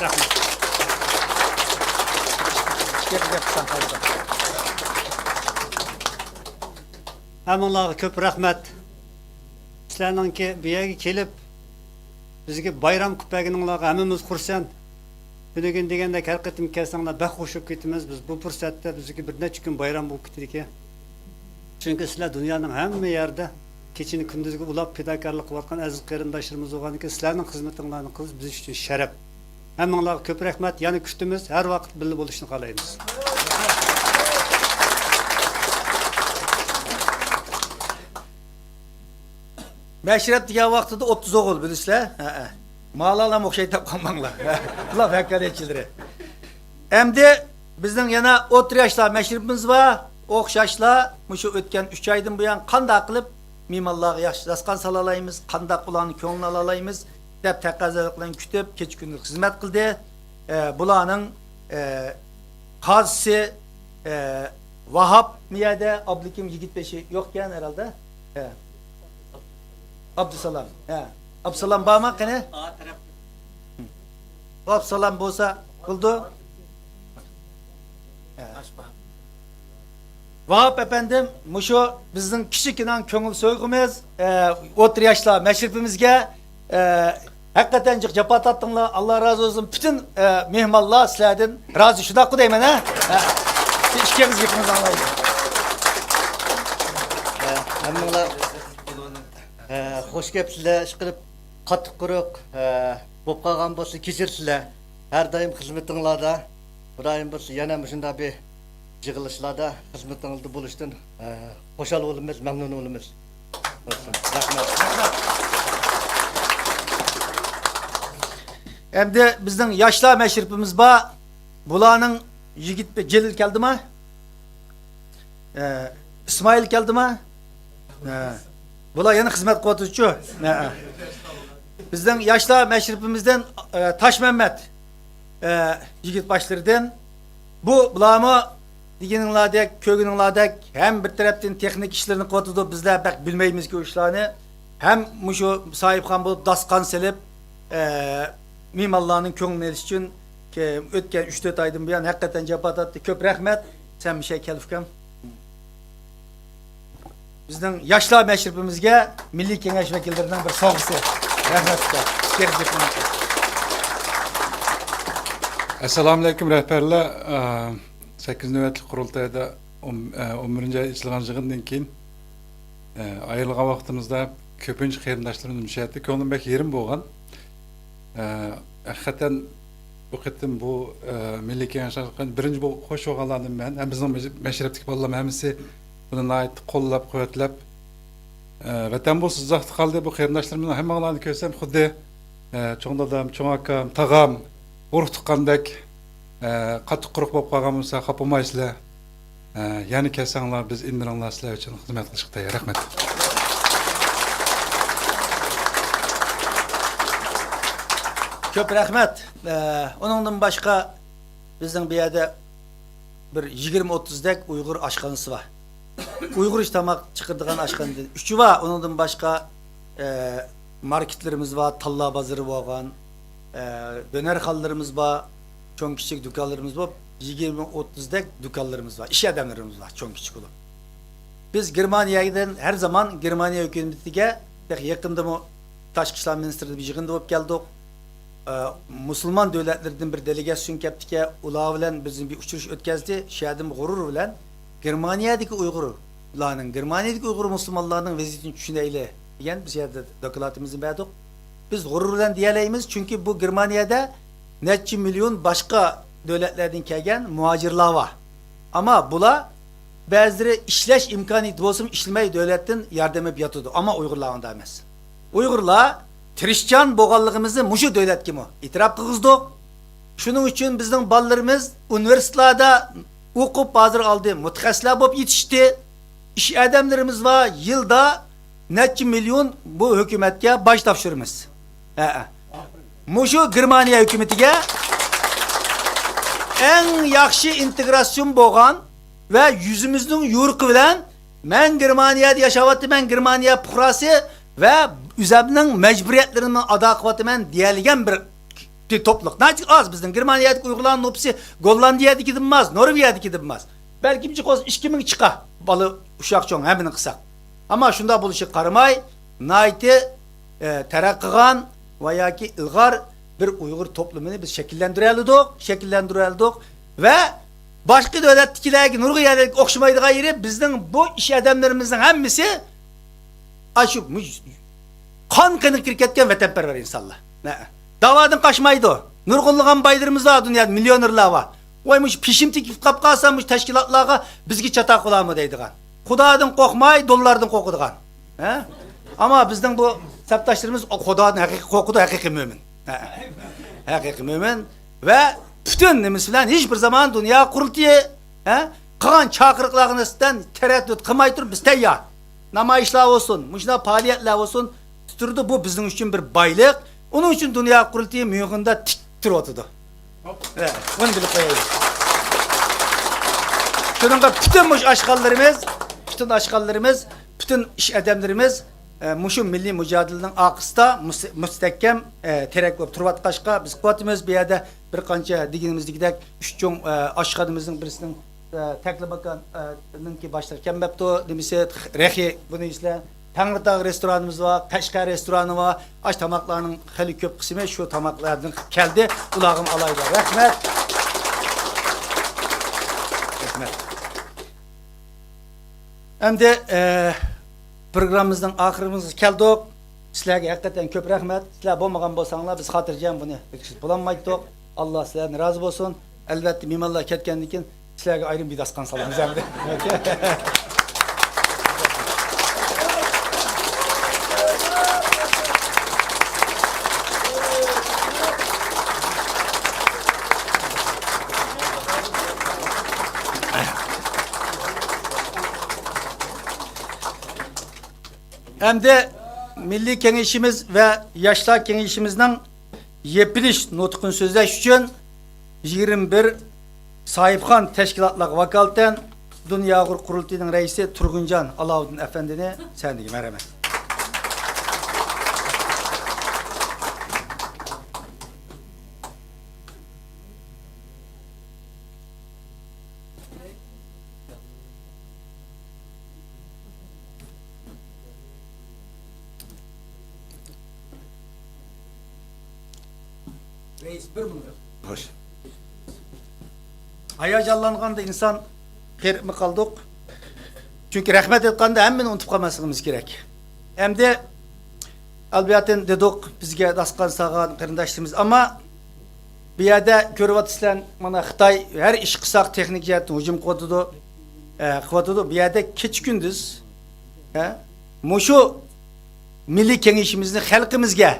رەھمەت. ھەممىڭلارغا كۆپ رەھمەت. سىلەرنىڭكى بۇ يەرگە كېلىپ، بىزگە بايرام قىلىپ بەرگىنىڭلارغا ھەممىمىز خۇرسەن. تۈنۈگۈن دېگەندەك ھەر قېتىم كەلسەڭلار بەك خۇش بولۇپ كېتىمىز. بىز بۇ پۇرسەتتە بىزگە بىر نەچچە كۈن بايرام بولۇپ كېتىدىكەن. چۈنكى سىلەر دۇنيانىڭ ھەممە يەردە كېچىنى كۈندۈزگە ئۇلاپ پىداكارلىق قىلىۋاتقان ئەزىز قېرىنداشلىرىمىز بولغاندىكىن، سىلەرنىڭ خىزمىتىڭلارنى قىلىش بىز ئۈچۈن شەرەپ. ھەممىڭلارغا كۆپ رەھمەت، يەنە كۈتىمىز، ھەر ۋاقىت بىللە بولۇشنى خالايمىز. مەشرەپ دېگەن ۋاقتىدا ئوتتۇز ئوغۇل بىلىسىلەر. ھەئە. مالالام ئوخشايتىپ قالماڭلار. بۇلار ۋەكالەتچىلىرى. ئەمدى بىزنىڭ يەنە ئوتتۇرا ياشلار مەشرىپىمىز بار. ئوخشاشلا مۇشۇ ئۆتكەن ئۈچ ئايدىن بۇيان قانداق قىلىپ مېھمانلارغا ياخشى داستىخان سالالايمىز، قانداق ئۇلارنىڭ كۆڭلىنى ئالالايمىز دەپ تەقەززالىق بىلەن كۈتۈپ، كېچە-كۈندۈز خىزمەت قىلدى. ئە، بۇلارنىڭ، ئە، قازىسى، ئە، ۋاھاپ نىيەدە، ئابلىكىم يىگىت بېشى يوقكەن ھەرھالدا. ئە. ئابدۇسالام. ھە. ئابدۇسالام بارمۇ قېنى؟ ئابدۇسالام بولسا بولدى. ھە. ۋاھاپ ئەپەندىم، مۇشۇ بىزنىڭ كىچىككىنە كۆڭۈل سوۋغىمىز، ئە، ئوتتۇرا ياشلار مەشرىپىمىزگە، ئە، ھەقىقەتەن جىق جاپا تارتتىڭلار. ئاللا رازى بولسۇن. پۈتۈن، ئە، مېھمانلار سىلەردىن رازى، شۇنداققۇ دەيمەن، ھە؟ ھە. بىر ئىككى ئېغىز گېپىڭىزنى ئاڭلايلى. ھە، ھەممىڭلار، ھە، خوش گەپسىلەر، ئىشقىلىپ قاتتىق قۇرۇق، ھە، بولۇپ قالغان بولسا كەچۈرسىلەر. ھەر دائىم خىزمىتىڭلاردا، خۇدايىم بولسا يەنە مۇشۇنداق بىر يىغىلىشلاردا خىزمىتىڭلاردا بولۇشتىن، ئە، خۇشال بولىمىز، مەمنۇن بولىمىز. رەھمەت. ئەمدى بىزنىڭ ياشلار مەشرىپىمىز بار. بۇلارنىڭ يىگىت جېلىل كەلدىما؟ ئە، ئىسمائىل كەلدىما؟ ئە، بۇلار يەنە خىزمەت قىلىۋاتىدۇچۇ. ئە، ئە. بىزنىڭ ياشلار مەشرىپىمىزدىن، ئە، تاشمەممەت، ئە، يىگىت باشلىرىدىن. بۇ، بۇلارمۇ دېگىنىڭلاردەك، كۆرگىنىڭلاردەك، ھەم بىر تەرەپتىن تېخنىك ئىشلىرىنى قىلىۋاتىدۇ، بىزلەر بەك بىلمەيمىزكى ئۇ ئىشلارنى. ھەم مۇشۇ ساھىبخان بولۇپ، داستىخان سېلىپ، ئە، مېھمانلارنىڭ كۆڭلىنى ئېلىش ئۈچۈن كە-، ئۆتكەن ئۈچ تۆت ئايدىن بۇيان ھەقىقەتەن جاپا تارتتى. كۆپ رەھمەت. سەن مۇشۇ يەرگە كەل، ئۇكام. بىزنىڭ ياشلار مەشرىپىمىزگە مىللىي كېڭەش ۋەكىللىرىنىڭ بىر سوۋغىسى. رەھمەت، ئۇكا. ئەسسالامۇئەلەيكۇم، رەھبەرلەر. ئە، سەككىزىنچى نۆۋەتلىك قۇرۇلتايدا ئون، ئە، ئون بىرىنچى ئايدا ئېچىلغان يىغىندىن كېيىن، ئە، ئايرىلغان ۋاقتىمىزدا كۆپىنچە قېرىنداشلىرىمىز مۇشۇ يەردە، كۆڭلۈم بەك يېرىم بولغان. ئە، ھەقىقەتەن بۇ قېتىم بۇ، ئە، مىللىي كېڭەش بىرىنچى بولۇپ خوش بولغانلاردىن مەن ھەم بىزنىڭ مەشرەپتىكى بالىلارمۇ ھەممىسى بۇنى ناھايىتى قوللاپ، قۇۋۋەتلەپ، ئە، ۋەتەن بولسا ئۇزاقتا قالدى. بۇ قېرىنداشلىرىمنىڭ ھەممىڭلارنى كۆرسەم خۇددى، ئە، چوڭ دادام، چوڭ ئاكام، تاغام، ئۇرۇق تۇغقاندەك، ئە، قاتتىق قۇرۇق بولۇپ قالغان بولسا خاپا بولمايسىلەر. ئە، يەنە كەلسەڭلار، بىز ئىندىرىڭلار سىلەر ئۈچۈن خىزمەت قىلىشقا تەييار. رەھمەت. كۆپ رەھمەت. ئە، ئۇنىڭدىن باشقا بىزنىڭ بۇ يەردە بىر يىگىرمە ئوتتۇزدەك ئۇيغۇر ئاشخانىسى بار. ئۇيغۇرچە تاماق چىقىرىدىغان ئاشخانىدىن ئۈچى بار. ئۇنىڭدىن باشقا، ئە، ماركېتلىرىمىز بار، تاللا بازىرى بولغان، ئە، دۆنەرخانىلىرىمىز بار. چوڭ كىچىك دۇكانلىرىمىز بولۇپ، يىگىرمە ئوتتۇزدەك دۇكانلىرىمىز بار، ئىش ئادەملىرىمىز بار، چوڭ كىچىك بولۇپ. بىز گېرمانىيەدىن ھەر زامان گېرمانىيە ھۆكۈمىتىگە، تېخى يېقىندىمۇ تاشقى ئىشلار مىنىستىرلىرى بىر يىغىندا بولۇپ كەلدۇق. ئە، مۇسۇلمان دۆلەتلىرىدىن بىر دېلېگاتسىيون كەپتىكەن، ئۇلار بىلەن بىزنىڭ بىر ئۇچرىشىش ئۆتكەزدى. شۇ يەردىن غۇرۇر بىلەن گېرمانىيەدىكى ئۇيغۇرلارنىڭ، گېرمانىيەدىكى ئۇيغۇر مۇسۇلمانلارنىڭ ۋەزىيىتىنى چۈشىنەيلى دېگەن بىز يەردە دوكلاتىمىزنى بەردۇق. بىز غۇرۇر بىلەن دېيەلەيمىز، چۈنكى بۇ گېرمانىيەدە نەچچە مىليون باشقا دۆلەتلەردىن كەلگەن مۇھاجىرلار بار. ئەمما بۇلار بەزىلىرى ئىشلەش ئىمكانىيىتى بولسىمۇ ئىشلىمەي دۆلەتتىن ياردەم ئېلىپ ياتىدۇ. ئەمما ئۇيغۇرلار ئۇنداق ئەمەس. ئۇيغۇرلار تىرىشچان بولغانلىقىمىزنى مۇشۇ دۆلەتكىمۇ ئېتىراپ قىلغۇزدۇق. شۇنىڭ ئۈچۈن بىزنىڭ بالىلىرىمىز ئۇنىۋېرسىتېتلاردا ئوقۇپ، ھازىر ئالدى مۇتەخەسسىسلەر بولۇپ يېتىشتى. ئىش ئادەملىرىمىز بار، يىلدا نەچچە مىليون بۇ ھۆكۈمەتكە باج تاپشۇرىمىز. ھەئە. مۇشۇ گېرمانىيە ھۆكۈمىتىگە ئەڭ ياخشى ئىنتېگراتسىيون بولغان ۋە يۈزىمىزنىڭ يورۇقى بىلەن مەن گېرمانىيەدە ياشاۋاتىمەن، گېرمانىيە پۇقراسى ۋە ئۆزەمنىڭ مەجبۇرىيەتلىرىمنى ئادا قىلىۋاتىمەن دېيەلىگەن بىر توپلۇق. ناھايىتى ئاز بىزنىڭ گېرمانىيەدىكى ئۇيغۇرلارنىڭ نوپۇسى گوللاندىيەدىكىدىن ئاز، نورۋېگىيەدىكىدىن ئاز. بەلكىم چىقىۋالسا ئىككى مىڭ چىقا بالا ئۇششاق چوڭ ھەممىنى قىلساق. ئەمما شۇنداق بولۇشىغا قارىماي، ناھايىتى، ئە، تەرەققىي قىلغان ۋە ياكى ئىلغار بىر ئۇيغۇر توپلىمىنى بىز شەكىللەندۈرەلىدۇق، شەكىللەندۈرەلىدۇق ۋە باشقا دۆلەتتىكىلەرگە نۇرغۇن يەرلەرگە ئوخشىمايدىغان يېرى بىزنىڭ بۇ ئىش ئادەملىرىمىزنىڭ ھەممىسى ئاشۇ مۇ-، قان قېنىغا كىرىپ كەتكەن ۋەتەنپەرۋەر ئىنسانلار. ھە. داۋادىن قاچمايدۇ. نۇرغۇنلىغان بايلىرىمىز بار دۇنيادا، مىليونېرلار بار. ۋاي، مۇشۇ پېشىم تېگىپ قاپ قالسا، مۇشۇ تەشكىلاتلارغا بىزگە چاتاق بولارمۇ دەيدىغان. خۇدادىن قورقماي، دوللاردىن قورقىدىغان. ھە؟ ئەمما بىزنىڭ بۇ سەپداشلىرىمىز خۇدادىن ھەقىقىي قورقىدۇ، ھەقىقىي مۆمىن. ھە. ھەقىقىي مۆمىن. ۋە پۈتۈن نېمىسى بىلەن ھېچ بىر زامان دۇنيا قۇرۇلتىيى، ھە، قىلغان چاقىرىقلارغا نىسبەتەن تەرەددۇت قىلماي تۇرۇپ بىز تەييار. نامايىشلار بولسۇن، مۇشۇنداق پائالىيەتلەر بولسۇن، تۇرىدۇ. بۇ بىزنىڭ ئۈچۈن بىر بايلىق. ئۇنىڭ ئۈچۈن دۇنيا قۇرۇلتىيى ميۇنخېندا تىك تۇرۇۋاتىدۇ. ھە، بۇنى بىلىپ قويايلى. شۇنىڭغا پۈتۈن مۇشۇ ئاشخانىلىرىمىز، پۈتۈن ئاشخانىلىرىمىز، پۈتۈن ئىش ئادەملىرىمىز، ئە، مۇشۇ مىللىي مۇجادىلىنىڭ ئارقىسىدا مۇس-، مۇستەھكەم، ئە، تىرەك بولۇپ تۇرۇۋاتقاچقا، بىز قىلىۋاتىمىز. بۇ يەردە بىر قانچە دېگىنىمىزدىكىدەك ئۈچ چوڭ، ئە، ئاشخانىمىزنىڭ بىرسىنىڭ، ئە، تەكلىماكان، ئە، نىڭكى باشلىقى كەلمەپتۇ. نېمىسى، رېخى، بۇنى ئېسىلە. تەڭرىتاغ رېستورانىمىز بار، قەشقەر رېستورانى بار. ئاش تاماقلارنىڭ خېلى كۆپ قىسمى شۇ تاماقلاردىن كەلدى. ئۇلارغىمۇ ئالاھىدە رەھمەت. رەھمەت. ئەمدى، ئە، پروگراممىمىزنىڭ ئاخىرىمىزغا كەلدۇق. سىلەرگە ھەقىقەتەن كۆپ رەھمەت. سىلەر بولمىغان بولساڭلار، بىز خاتىرجەم بۇنى ئۆتكۈزۈپ بولالمايتتۇق. ئاللا سىلەردىن رازى بولسۇن. ئەلۋەتتە، مېھمانلار كەتكەندىن كېيىن سىلەرگە ئايرىم بىر داستىخان سالىمىز ئەمدى. ئەمدى مىللىي كېڭىشىمىز ۋە ياشلار كېڭىشىمىزنىڭ يېپىلىش نۇتقىنى سۆزلەش ئۈچۈن يىگىرمە بىر ساھىبخان تەشكىلاتلارغا ۋاكالىتەن دۇنيا ئۇيغۇر قۇرۇلتىيىنىڭ رەئىسى تۇرغۇنجان ئالاۋۇدىن ئەپەندىنى سەھنىگە مەرھەمەت. رەئىس، بىر مىنۇت. خوش. ھاياجانلانغاندا ئىنسان قېرىپمۇ قالدۇق. چۈنكى رەھمەت ئېيتقاندا ھەممىنى ئۇنتۇپ قالماسلىقىمىز كېرەك. ئەمدى ئەلبەتتىن دېدۇق، بىزگە داستىخان سالغان قېرىنداشلىرىمىز. ئەمما بۇ يەردە كۆرۈۋاتىسىلەر، مانا خىتاي ھەر ئىش قىلساق تېخنىكا جەھەتتىن ھۇجۇم قىلىۋاتىدۇ، ئە، قىلىۋاتىدۇ. بۇ يەردە كېچە كۈندۈز، ئە، مۇشۇ مىللىي كېڭىشىمىزنى خەلقىمىزگە،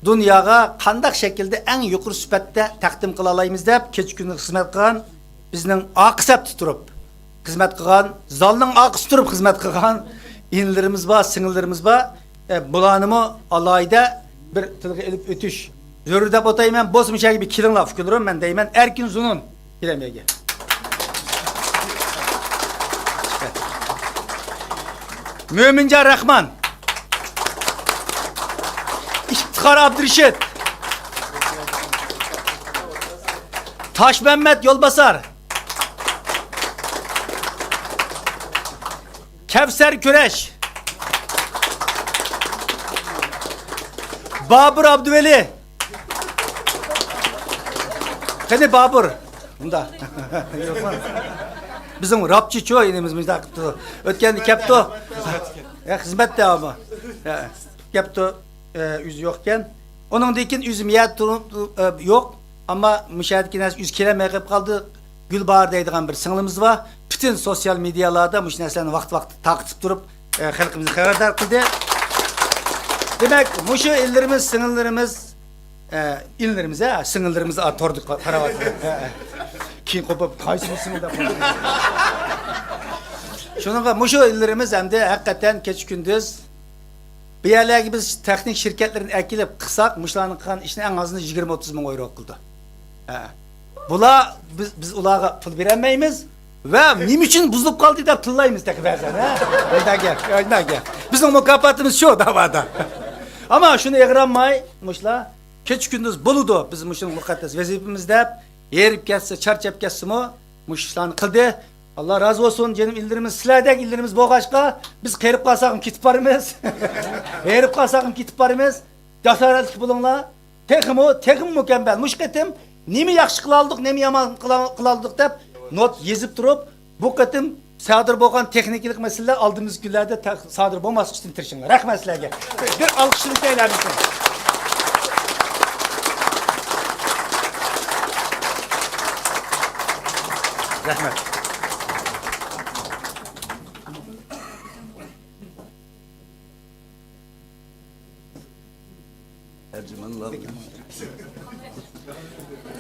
دۇنياغا قانداق شەكىلدە ئەڭ يۇقىرى سۈپەتتە تەقدىم قىلالايمىز دەپ كېچە كۈندۈز خىزمەت قىلغان، بىزنىڭ ئارقا سەپتە تۇرۇپ خىزمەت قىلغان، زالنىڭ ئارقىسىدا تۇرۇپ خىزمەت قىلغان ئىنىلىرىمىز بار، سىڭىللىرىمىز بار. ئە، بۇلارنىمۇ ئالاھىدە بىر تىلغا ئېلىپ ئۆتۈش زۆرۈر دەپ ئوتايمەن. بولسا مۇشۇ يەرگە بىر كېلىڭلار، ئۇكىلىرىم، مەن دەيمەن، ئەركىن زۇنۇن. كېلەم يەرگە. مۆمىنجان راخمان. ئىفتىخار ئابدۇرېشىت. تاشمەممەت يولباسار. كەۋسەر كۈرەش. بابۇر ئابدۇۋەلى. قېنى بابۇر؟ مۇندا. بىزنىڭ راپچىچۇ ئىنىمىز مۇنداق قىپتۇ. ئۆتكەندە كەپتۇ. يا، خىزمەتتە ئەمما. يا، كەپتۇ. ئە، ئۆزى يوقكەن. ئۇنىڭدىن كېيىن ئۆزۈم يەردە تۇرۇپ، ئە، يوق. ئەمما مۇشۇ يەردىكى نەرسە ئۆزى كېلەلمەي قېلىپ قالدى. گۈلباھار دەيدىغان بىر سىڭلىمىز بار. پۈتۈن سوتسىيال مېدىيالاردا مۇشۇ نەرسىلەرنى ۋاقىت-ۋاقىت تارقىتىپ تۇرۇپ، ئە، خەلقىمىزنى خەۋەردار قىلدى. دېمەك، مۇشۇ ئىنىلىرىمىز، سىڭىللىرىمىز، ئە، ئىنىلىرىمىز، ھە، سىڭىللىرىمىز، ئا، توردا قا-، قاراۋاتىدۇ. ھە، ھە. كېيىن قوپۇپ، قايسى سىڭىل دەپ قويدى. شۇنىڭغا مۇشۇ ئىنىلىرىمىز ئەمدى ھەقىقەتەن كېچە-كۈندۈز بۇ يەرلەرگە بىز تېخنىك شىركەتلىرىنى ئەكېلىپ قىلساق، مۇشۇلارنىڭ قىلغان ئىشىنى ئەڭ ئازىنى يىگىرمە ئوتتۇز مىڭ ئايرو قىلىدۇ. ھە. بۇلار، بىز، بىز ئۇلارغا پۇل بېرەلمەيمىز ۋە نېمە ئۈچۈن بۇزۇلۇپ قالدى دەپ تىللايمىز تېخى بەزەن، ھە؟ مۇنداق گەپ، مۇنداق گەپ. بىزنىڭ مۇكاپاتىمىز شۇ داۋادا. ئەمما شۇنى ئېغىرالماي، مۇشۇلار كېچە-كۈندۈز بولىدۇ، بىز مۇشۇنى مۇقەددەس ۋەزىپىمىز دەپ، ھېرىپ كەتسە، چارچاپ كەتسىمۇ، مۇشۇ ئىشلارنى قىلدى. ئاللا رازى بولسۇن، جېنىم ئىللىرىمىز، سىلەردەك ئىللىرىمىز بولغاچقا، بىز قېرىپ قالساقمۇ كېتىپ بارىمىز. ھېرىپ قالساقمۇ كېتىپ بارىمىز. جاسارەتلىك بولۇڭلار. تېخىمۇ، تېخىمۇ مۇكەممەل. مۇشۇ قېتىم نېمە ياخشى قىلالىدۇق، نېمە يامان قىلا-، قىلالىدۇق دەپ نوت يېزىپ تۇرۇپ، بۇ قېتىم سادىر بولغان تېخنىكىلىق مەسىلىلەر ئالدىمىزدىكى كۈنلەردە تە-، سادىر بولماسلىق ئۈچۈن تىرىشىڭلار. رەھمەت سىلەرگە. بىر ئالقىشلىنىپ كەيلى ھەممىسىنى. رەھمەت.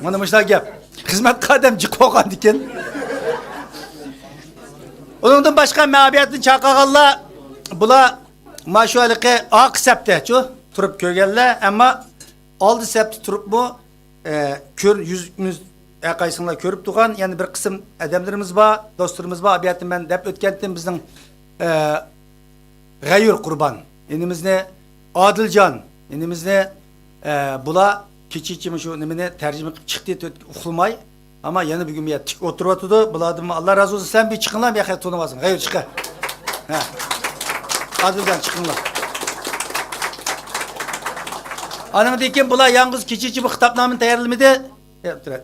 مانا مۇشۇنداق گەپ. خىزمەتكە ئادەم جىق بولغاندىكىن. ئۇنىڭدىن باشقا مەن بۇ يەردىن چاقىرغانلار، بۇلار مانا شۇ ھېلىقى ئارقا سەپتە، شۇ تۇرۇپ كۆرگەنلەر، ئەمما ئالدى سەپتە تۇرۇپمۇ، ئە، كۆر-، يۈزىمىز، ھەرقايسىڭلار كۆرۈپ تۇرغان يەنە بىر قىسىم ئادەملىرىمىز بار، دوستلىرىمىز بار. بۇ يەردە مەن دەپ ئۆتكەنتىم، بىزنىڭ، ئە، غەيۇر قۇربان ئىنىمىزنى، ئادىلجان ئىنىمىزنى، ئە، بۇلار كېچىچە مۇشۇ نېمىنى تەرجىمە قىلىپ چىقتى، تۆت-، ئۇخلىماي. ئەمما يەنە بۈگۈن بۇ يەردە تىك ئولتۇرۇۋاتىدۇ. بۇلاردىنمۇ ئاللا رازى بولسۇن. سەن بىر چىقىڭلار، بۇ ياققا تونۇۋالسۇن. غەيۇر چىقە. ھە. ئادىلجان چىقىڭلار. ئانىڭدىن كېيىن بۇلار يالغۇز كېچىچە بۇ خىتابنامىنى تەييارلىمىدى.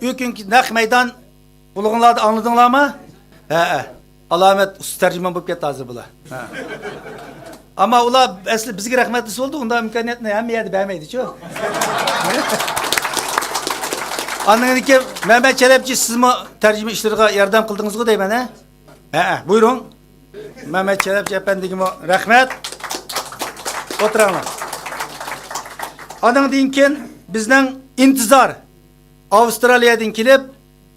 ئۆكۈنكى نەق مەيدان. قۇلىقىڭلاردا ئاڭلىدىڭلارمۇ؟ ھەئە. ئالامەت ئۇستا تەرجىمان بولۇپ كەتتى ھازىر بۇلار. ھە. ئەمما ئۇلار ئەسلى بىزگە رەھمەت دېسە بولدى، ئۇنداق ئىمكانىيەتنى ھەممە يەردە بەرمەيدىچۇ. ئاندىن كېيىن مەمەت چەلەپچى، سىزمۇ تەرجىمە ئىشلىرىغا ياردەم قىلدىڭىزغۇ دەيمەن، ھە؟ ھەئە، بۇيرۇڭ. مەمەت چەلەپچى ئەپەندىگىمۇ رەھمەت. ئولتۇراڭلار. ئانىڭدىن كېيىن بىزنىڭ ئىنتىزار ئاۋسترالىيەدىن كېلىپ،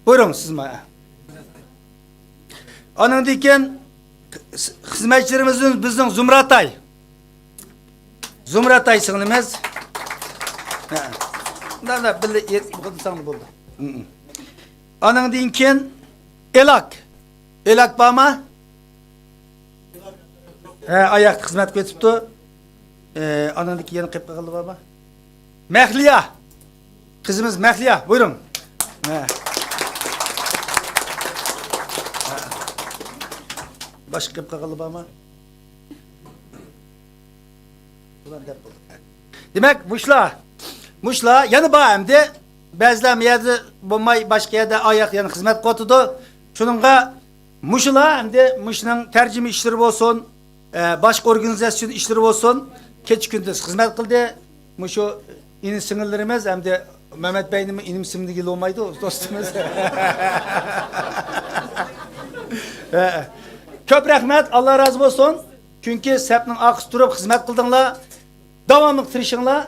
بۇيرۇڭ سىزمۇ. ئانىڭدىن كېيىن خىزمەتچىلىرىمىزدىن بىزنىڭ زۇمرەتاي. زۇمرەتاي سىڭلىمىز. ھە. مۇنداق بىللە يېتىپ بولدى. ئانىڭدىن كېيىن ئېلاك. ئېلاك بارما؟ ھە، ئاياقتا خىزمەت قىلىۋېتىپتۇ. ئە، ئانىڭدىكى يەنە قېلىپ قالغانلار بارما؟ مەھلىيا. قىزىمىز مەھلىيا، بۇيرۇڭ. ھە. ھە. باشقا قېلىپ قالغانلار بارما؟ بۇلار دەپ بولدۇق. دېمەك، مۇشۇلار، مۇشۇلار يەنە بار ئەمدى. بەزىلەر بۇ يەردە بولماي، باشقا يەردە ئاياق يەنە خىزمەت قىلىۋاتىدۇ. شۇنىڭغا مۇشۇلار ئەمدى مۇشۇنىڭ تەرجىمە ئىشلىرى بولسۇن، ئە، باشقا ئورگانىزاتسىيە ئىشلىرى بولسۇن، كېچە-كۈندۈز خىزمەت قىلدى. مۇشۇ ئىنى-سىڭىللىرىمىز ئەمدى مەمەت بەينىمۇ ئىنىم-سىڭىل دېگىلى بولمايدۇ، دوستىمىز. ھە. كۆپ رەھمەت، ئاللا رازى بولسۇن. چۈنكى سەپنىڭ ئارقىسىدا تۇرۇپ خىزمەت قىلدىڭلار. داۋاملىق تىرىشىڭلار.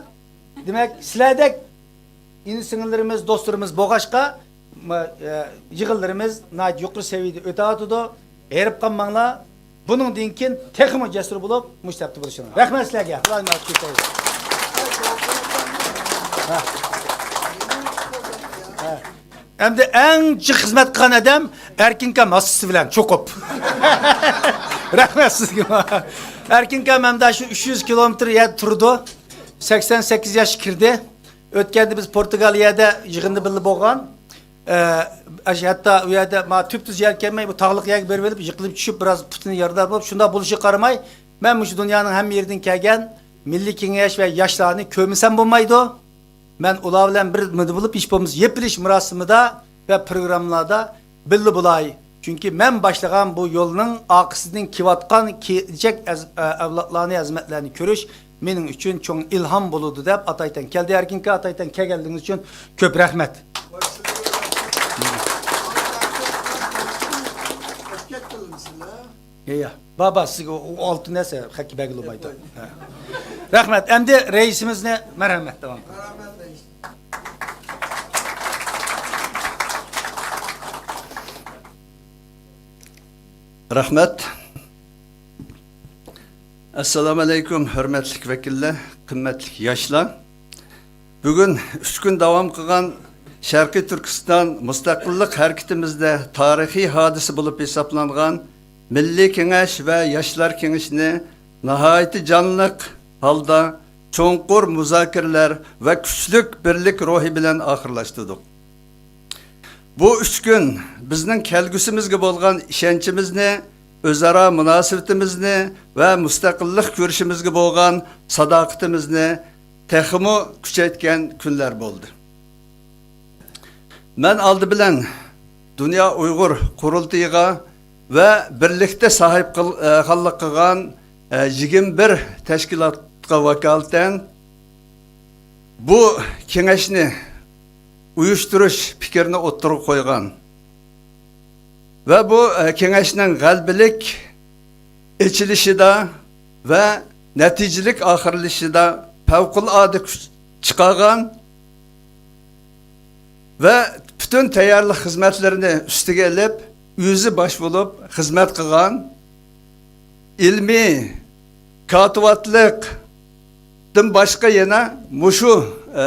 دېمەك، سىلەردەك ئىنى-سىڭىللىرىمىز، دوستلىرىمىز بولغاچقا، ما-، ئە، يىغىنلىرىمىز ناھايىتى يۇقىرى سەۋىيەدە ئۆتۈۋاتىدۇ. ھېرىپ قالماڭلار. بۇنىڭدىن كېيىن تېخىمۇ جەسۇر بولۇپ، مۇشۇ سەپتە بولۇشىڭلار. رەھمەت سىلەرگە. ھە. ھە. ئەمدى ئەڭ جىق خىزمەت قىلغان ئادەم ئەركىنكام ھاسىسى بىلەن چوقۇپ. رەھمەت سىزگە. ئەركىنكام ئەمدى شۇ ئۈچ يۈز كىلومېتىر يەردە تۇرىدۇ. سەكسەن سەككىز ياشقا كىردى. ئۆتكەندە بىز پورتۇگالىيەدە يىغىندا بىللە بولغان. ئە، ئاشۇ ھەتتا ئۇ يەردە ما تۈپتۈز يەر كەلمەي، بۇ تاغلىق يەرگە بېرىپ ئېلىپ، يىقىلىپ چۈشۈپ، بىراز پۇتىنى يارىدار بولۇپ، شۇنداق بولۇشىغا قارىماي، مەن مۇشۇ دۇنيانىڭ ھەممە يېرىدىن كەلگەن مىللىي كېڭەش ۋە ياشلارنى كۆرمىسەم بولمايدۇ. مەن ئۇلار بىلەن بىر مۇددا بولۇپ، ھېچ بولمىسا يېپىلىش مۇراسىمىدا ۋە پروگراممىلاردا بىللە بولاي. چۈنكى مەن باشلىغان بۇ يولنىڭ ئارقىسىدىن كېلىۋاتقان كېلىچەك ئەز-، ئە، ئەۋلادلارنى، ئەزىمەتلەرنى كۆرۈش مېنىڭ ئۈچۈن چوڭ ئىلھام بولىدۇ، دەپ ئاتايتەن كەلدى. ئەركىن ئاكا، ئاتايتەن كەلگەنلىكىڭىز ئۈچۈن كۆپ رەھمەت. يا، يا. بار، بار، سىزگە ئۇ، ئۇ ئالتە نەرسە خەقكە بەرگىلى بولمايدۇ. ھە. رەھمەت. ئەمدى رەئىسىمىزنى مەرھەمەت داۋام قىلىڭ. رەھمەت. ئەسسالامۇ ئەلەيكۇم، ھۆرمەتلىك ۋەكىللەر، قىممەتلىك ياشلار. بۈگۈن ئۈچ كۈن داۋام قىلغان شەرقىي تۈركىستان مۇستەقىللىق ھەرىكىتىمىزدە تارىخىي ھادىسە بولۇپ ھېسابلانغان مىللىي كېڭەش ۋە ياشلار كېڭىشىنى ناھايىتى جانلىق ھالدا چوڭقۇر مۇزاكىرىلەر ۋە كۈچلۈك بىرلىك روھى بىلەن ئاخىرلاشتۇردۇق. بۇ ئۈچ كۈن بىزنىڭ كەلگۈسىمىزگە بولغان ئىشەنچىمىزنى، ئۆزئارا مۇناسىۋىتىمىزنى ۋە مۇستەقىللىق كۈرىشىمىزگە بولغان ساداقىتىمىزنى تېخىمۇ كۈچەيتكەن كۈنلەر بولدى. مەن ئالدى بىلەن دۇنيا ئۇيغۇر قۇرۇلتىيىغا ۋە بىرلىكتە ساھىب قىل-، ئە، خانلىق قىلغان، ئە، يىگىرمە بىر تەشكىلاتقا ۋاكالىتەن بۇ كېڭەشنى ئۇيۇشتۇرۇش پىكرىنى ئوتتۇرىغا قويغان ۋە بۇ، ئە، كېڭەشنىڭ غەلىبىلىك ئېچىلىشىدا ۋە نەتىجىلىك ئاخىرلىشىشىدا پەۋقۇلئاددە كۈچ چىقارغان ۋە پۈتۈن تەييارلىق خىزمەتلىرىنى ئۈستىگە ئېلىپ، ئۆزى باش بولۇپ خىزمەت قىلغان، ئىلمىي كاتىۋاتلىقتىن باشقا يەنە مۇشۇ، ئە،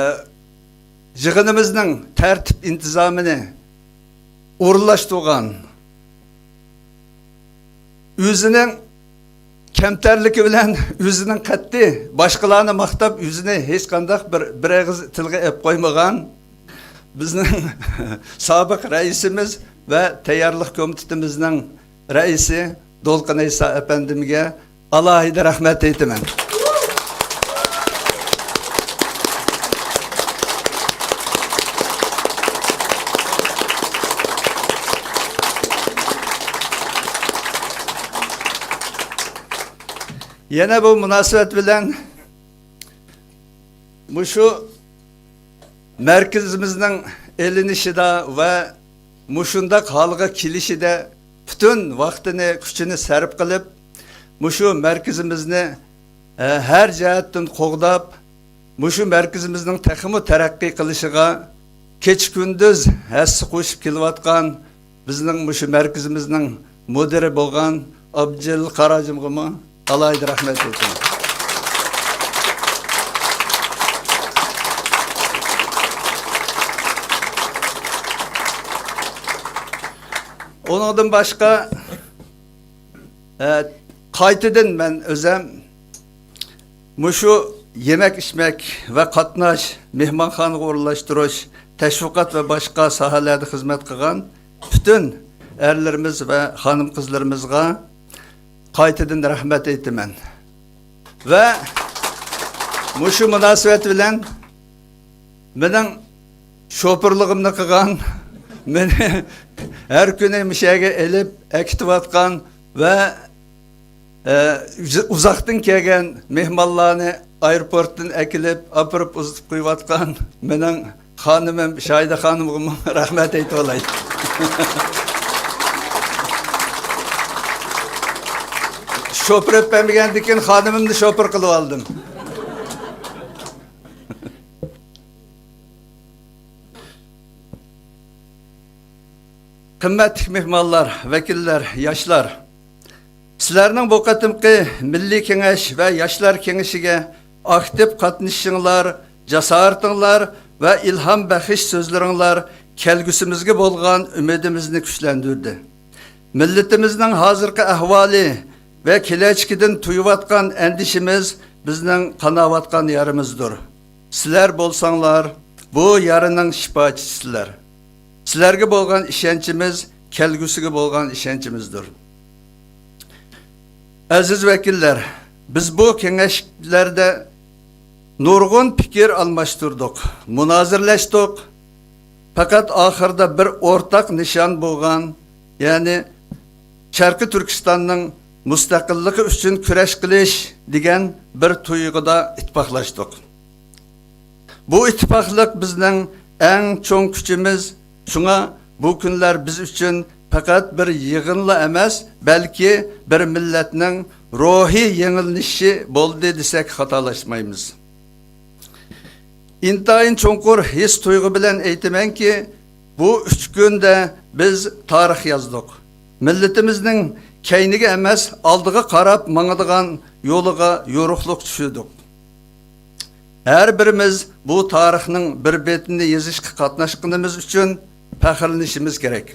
يىغىنىمىزنىڭ تەرتىپ ئىنتىزامىنى ئورۇنلاشتۇرغان، ئۆزىنىڭ كەمتەرلىكى بىلەن ئۆزىنىڭ قەتئىي باشقىلارنى ماختاپ، ئۆزىنى ھېچقانداق بىر، بىر ئېغىز تىلغا ئېلىپ قويمىغان بىزنىڭ سابىق رەئىسىمىز ۋە تەييارلىق كومىتېتىمىزنىڭ رەئىسى دولقۇن ئەيسا ئەپەندىمگە ئالاھىدە رەھمەت ئېيتىمەن. يەنە بۇ مۇناسىۋەت بىلەن مۇشۇ مەركىزىمىزنىڭ ئېلىنىشىدا ۋە مۇشۇنداق ھالغا كېلىشىدە پۈتۈن ۋاقتىنى، كۈچىنى سەرپ قىلىپ، مۇشۇ مەركىزىمىزنى، ئە، ھەر جەھەتتىن قوغداپ، مۇشۇ مەركىزىمىزنىڭ تېخىمۇ تەرەققىي قىلىشىغا كېچە-كۈندۈز ھەسسە قوشۇپ كېلىۋاتقان بىزنىڭ مۇشۇ مەركىزىمىزنىڭ مۇدىرى بولغان ئابدۇجېلىل قاراجىمغىمۇ ئالاھىدە رەھمەت ئېيتىمەن. ئۇنىڭدىن باشقا، ئە، قايتىدىن مەن ئۆزەم مۇشۇ يېمەك-ئىچمەك ۋە قاتناش، مېھمانخانىغا ئورۇنلاشتۇرۇش، تەشۋىقات ۋە باشقا ساھەلەردە خىزمەت قىلغان پۈتۈن ئەرلىرىمىز ۋە خانىم-قىزلىرىمىزغا قايتىدىن رەھمەت ئېيتىمەن. ۋە مۇشۇ مۇناسىۋەت بىلەن مېنىڭ شوپۇرلۇقۇمنى قىلغان، مېنى ھەر كۈنى مۇشۇ يەرگە ئېلىپ ئەكېتىۋاتقان ۋە، ئە، ئۇزاقتىن كەلگەن مېھمانلارنى ئايروپورتتىن ئەكېلىپ، ئاپىرىپ ئۇزىتىپ قويۇۋاتقان مېنىڭ خانىمىم شاھىدە خانىمغىمۇ رەھمەت ئېيتىۋالاي. شوپۇر ئېلىپ بەرمىگەندىن كېيىن خانىمىمنى شوپۇر قىلىۋالدىم. قىممەتلىك مېھمانلار، ۋەكىللەر، ياشلار! سىلەرنىڭ بۇ قېتىمقى مىللىي كېڭەش ۋە ياشلار كېڭىشىگە ئاكتىپ قاتنىشىشىڭلار، جاسارىتىڭلار ۋە ئىلھام بەخش سۆزلىرىڭلار كەلگۈسىمىزگە بولغان ئۈمىدىمىزنى كۈچلەندۈردى. مىللىتىمىزنىڭ ھازىرقى ئەھۋالى ۋە كېلەچىكىدىن تۇيۇۋاتقان ئەندىشىمىز بىزنىڭ قاناۋاتقان يارىمىزدۇر. سىلەر بولساڭلار، بۇ يارىنىڭ شىپاچىسىلەر. سىلەرگە بولغان ئىشەنچىمىز كەلگۈسىگە بولغان ئىشەنچىمىزدۇر. ئەزىز ۋەكىللەر، بىز بۇ كېڭەشلەردە نۇرغۇن پىكىر ئالماشتۇردۇق، مۇنازىرىلەشتۇق. پەقەت ئاخىرىدا بىر ئورتاق نىشان بولغان، يەنى شەرقىي تۈركىستاننىڭ مۇستەقىللىقى ئۈچۈن كۈرەش قىلىش دېگەن بىر تۇيغۇدا ئىتتىپاقلاشتۇق. بۇ ئىتتىپاقلىق بىزنىڭ ئەڭ چوڭ كۈچىمىز. شۇڭا بۇ كۈنلەر بىز ئۈچۈن پەقەت بىر يىغىنلا ئەمەس، بەلكى بىر مىللەتنىڭ روھىي يېڭىلىنىشى بولدى دېسەك خاتالاشمايمىز. ئىنتايىن چوڭقۇر ھېس تۇيغۇ بىلەن ئېيتىمەنكى، بۇ ئۈچ كۈندە بىز تارىخ يازدۇق. مىللىتىمىزنىڭ كەينىگە ئەمەس، ئالدىغا قاراپ ماڭىدىغان يولىغا يورۇقلۇق چۈشۈردۇق. ھەر بىرىمىز بۇ تارىخنىڭ بىر بېتىنى يېزىشقا قاتناشقىنىمىز ئۈچۈن پەخىرلىنىشىمىز كېرەك.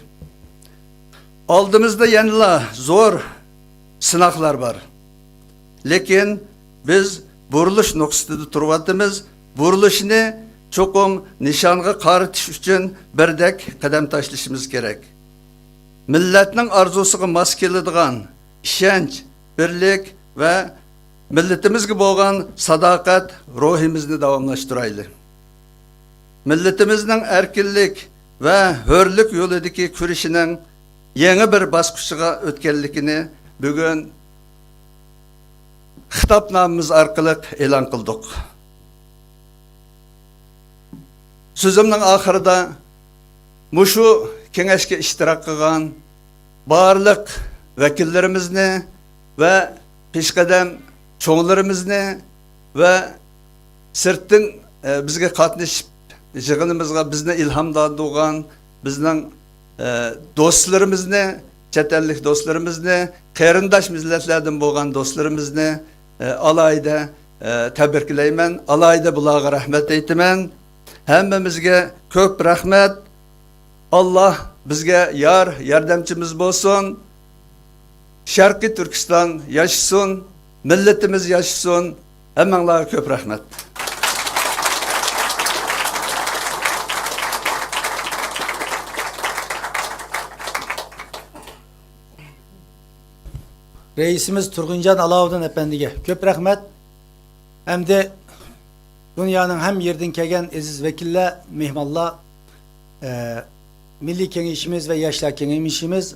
ئالدىمىزدا يەنىلا زور سىناقلار بار. لېكىن بىز بۇرۇلۇش نۇقتىسىدا تۇرۇۋاتىمىز. بۇرۇلۇشنى چوقۇم نىشانغا قارىتىش ئۈچۈن بىردەك قەدەم تاشلىشىمىز كېرەك. مىللەتنىڭ ئارزۇسىغا ماس كېلىدىغان ئىشەنچ، بىرلىك ۋە مىللىتىمىزگە بولغان ساداقەت روھىمىزنى داۋاملاشتۇرايلى. مىللىتىمىزنىڭ ئەركىنلىك ۋە ھۆرلۈك يولىدىكى كۈرىشىنىڭ يېڭى بىر باسقۇچىغا ئۆتكەنلىكىنى بۈگۈن خىتابنامىمىز ئارقىلىق ئېلان قىلدۇق. سۆزۈمنىڭ ئاخىرىدا مۇشۇ كېڭەشكە ئىشتىراك قىلغان بارلىق ۋەكىللىرىمىزنى ۋە پېشقەدەم چوڭلىرىمىزنى ۋە سىرتتىن، ئە، بىزگە قاتنىشىپ، يىغىنىمىزغا بىزنى ئىلھاملاندۇرغان بىزنىڭ، ئە، دوستلىرىمىزنى، چەت ئەللىك دوستلىرىمىزنى، قېرىنداش مىللەتلەردىن بولغان دوستلىرىمىزنى، ئە، ئالاھىدە، ئە، تەبرىكلەيمەن، ئالاھىدە بۇلارغا رەھمەت ئېيتىمەن. ھەممىمىزگە كۆپ رەھمەت. ئاللا بىزگە يار، ياردەمچىمىز بولسۇن. شەرقىي تۈركىستان ياشىسۇن، مىللىتىمىز ياشىسۇن. ھەممەڭلارغا كۆپ رەھمەت. رەئىسىمىز تۇرغۇنجان ئالاۋۇدىن ئەپەندىگە كۆپ رەھمەت. ئەمدى دۇنيانىڭ ھەممە يېرىدىن كەلگەن ئەزىز ۋەكىللەر، مېھمانلار، ئە، مىللىي كېڭىشىمىز ۋە ياشلار كېڭىشىمىز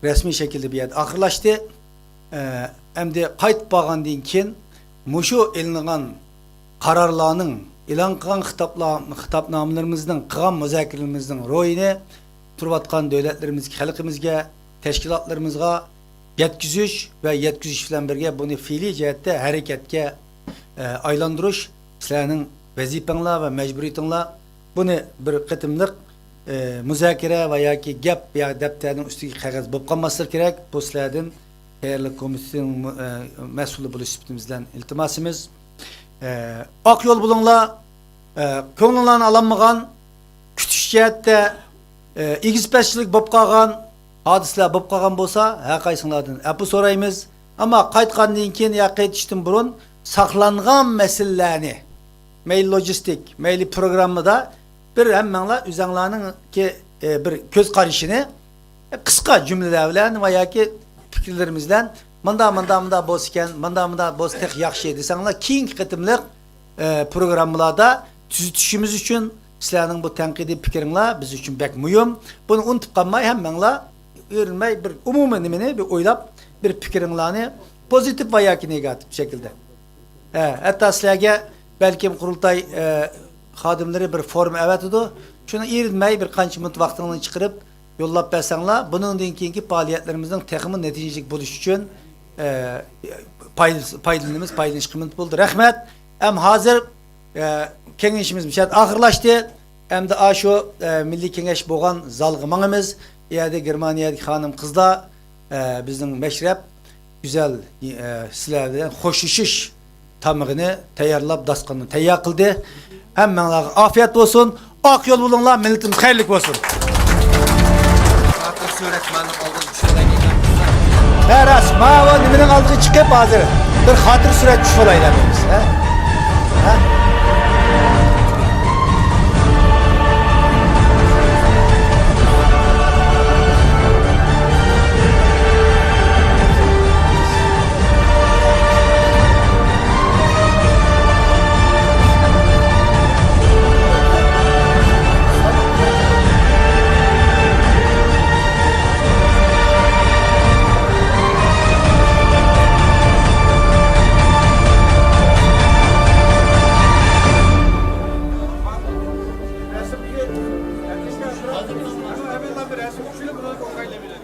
رەسمىي شەكىلدە بۇ يەردە ئاخىرلاشتى. ئە، ئەمدى قايتىپ بارغاندىن كېيىن مۇشۇ ئېلىنغان قارارلارنىڭ، ئېلان قىلغان خىتابلار، خىتابنامىلىرىمىزنىڭ، قىلغان مۇزاكىرىلىرىمىزنىڭ روھىنى تۇرۇۋاتقان دۆلەتلىرىمىزگە، خەلقىمىزگە، تەشكىلاتلىرىمىزغا يەتكۈزۈش ۋە يەتكۈزۈش بىلەن بىرگە بۇنى فېئىلىي جەھەتتە ھەرىكەتكە، ئە، ئايلاندۇرۇش سىلەرنىڭ ۋەزىپەڭلار ۋە مەجبۇرىيىتىڭلار. بۇنى بىر قېتىملىق، ئە، مۇزاكىرە ۋە ياكى گەپ يا دەپتەرنىڭ ئۈستىگە قەغەز بولۇپ قالماسلىقى كېرەك. بۇ سىلەردىن تەييارلىق كومىتېتىنىڭ مۇ-، ئە، مەسئۇلى بولۇش سۈپىتىمىز بىلەن ئىلتىماسىمىز. ئە، ئاق يول بولۇڭلار. ئە، كۆڭلۈڭلارنى ئالالمىغان، كۈتۈش جەھەتتە، ئە، ئېگىز-پەسچىلىك بولۇپ قالغان ھادىسىلەر بولۇپ قالغان بولسا، ھەر قايسىڭلاردىن ئەپۇ سورايمىز. ئەمما قايتقاندىن كېيىن يا قايتىشتىن بۇرۇن ساقلانغان مەسىلىلەرنى، مەيلى لوجىستىك، مەيلى پروگراممىدا بىر ھەممەڭلار ئۆزەڭلارنىڭكى، ئە، بىر كۆز قارىشىنى قىسقا جۈملىلەر بىلەن ۋە ياكى پىكىرلىرىمىز بىلەن، مۇندا، مۇندا، مۇندا بولسىكەن، مۇندا، مۇندا بولسا تېخى ياخشى دېسەڭلار، كېيىنكى قېتىملىق، ئە، پروگراممىلاردا تۈزىتىشىمىز ئۈچۈن سىلەرنىڭ بۇ تەنقىدىي پىكرىڭلار بىز ئۈچۈن بەك مۇھىم. بۇنى ئۇنتۇپ قالماي، ھەممەڭلار ئېرىنمەي بىر ئومۇمىي نېمىنى بىر ئويلاپ، بىر پىكرىڭلارنى پوزىتىپ ۋە ياكى نېگاتىپ شەكىلدە. ھە، ھەتتا سىلەرگە بەلكىم قۇرۇلتاي، ئە، خادىملىرى بىر فورما ئەۋەتىدۇ. شۇنى ئېرىنمەي بىر قانچە مىنۇت ۋاقتىڭلارنى چىقىرىپ يوللاپ بەرسەڭلار، بۇنىڭدىن كېيىنكى پائالىيەتلىرىمىزنىڭ تېخىمۇ نەتىجىلىك بولۇشى ئۈچۈن، ئە، پايدىس-، پايدىلىنىمىز، پايدىلىنىش قىممىتى بولىدۇ. رەھمەت. ھەم ھازىر، ئە، كېڭىشىمىز مۇشۇ يەردە ئاخىرلاشتى. ئەمدى ئاشۇ، ئە، مىللىي كېڭەش بولغان زالغا ماڭىمىز. ئۇ يەردە گېرمانىيەدىكى خانىم قىزلار، ئە، بىزنىڭ مەشرەپ گۈزەل، ئە، سىلەر بىلەن خوشلىشىش تامىقىنى تەييارلاپ، داستىخاننى تەييار قىلدى. ھەممەڭلارغا ئافىيەت بولسۇن، ئاق يول بولۇڭلار، مىللىتىمىز خەيرلىك بولسۇن. خاتىرە سۈرەت مانا ئالدىن چۈشۈرەيلى. ھە، راست، ماۋۇ نېمىنىڭ ئالدىغا چىقىپ ھازىر بىر خاتىرە سۈرەت چۈشۈرەيلى بىز، ھە؟ ھە؟ رەسىم چۈشۈرۈپ، بۇلار قويغايلى.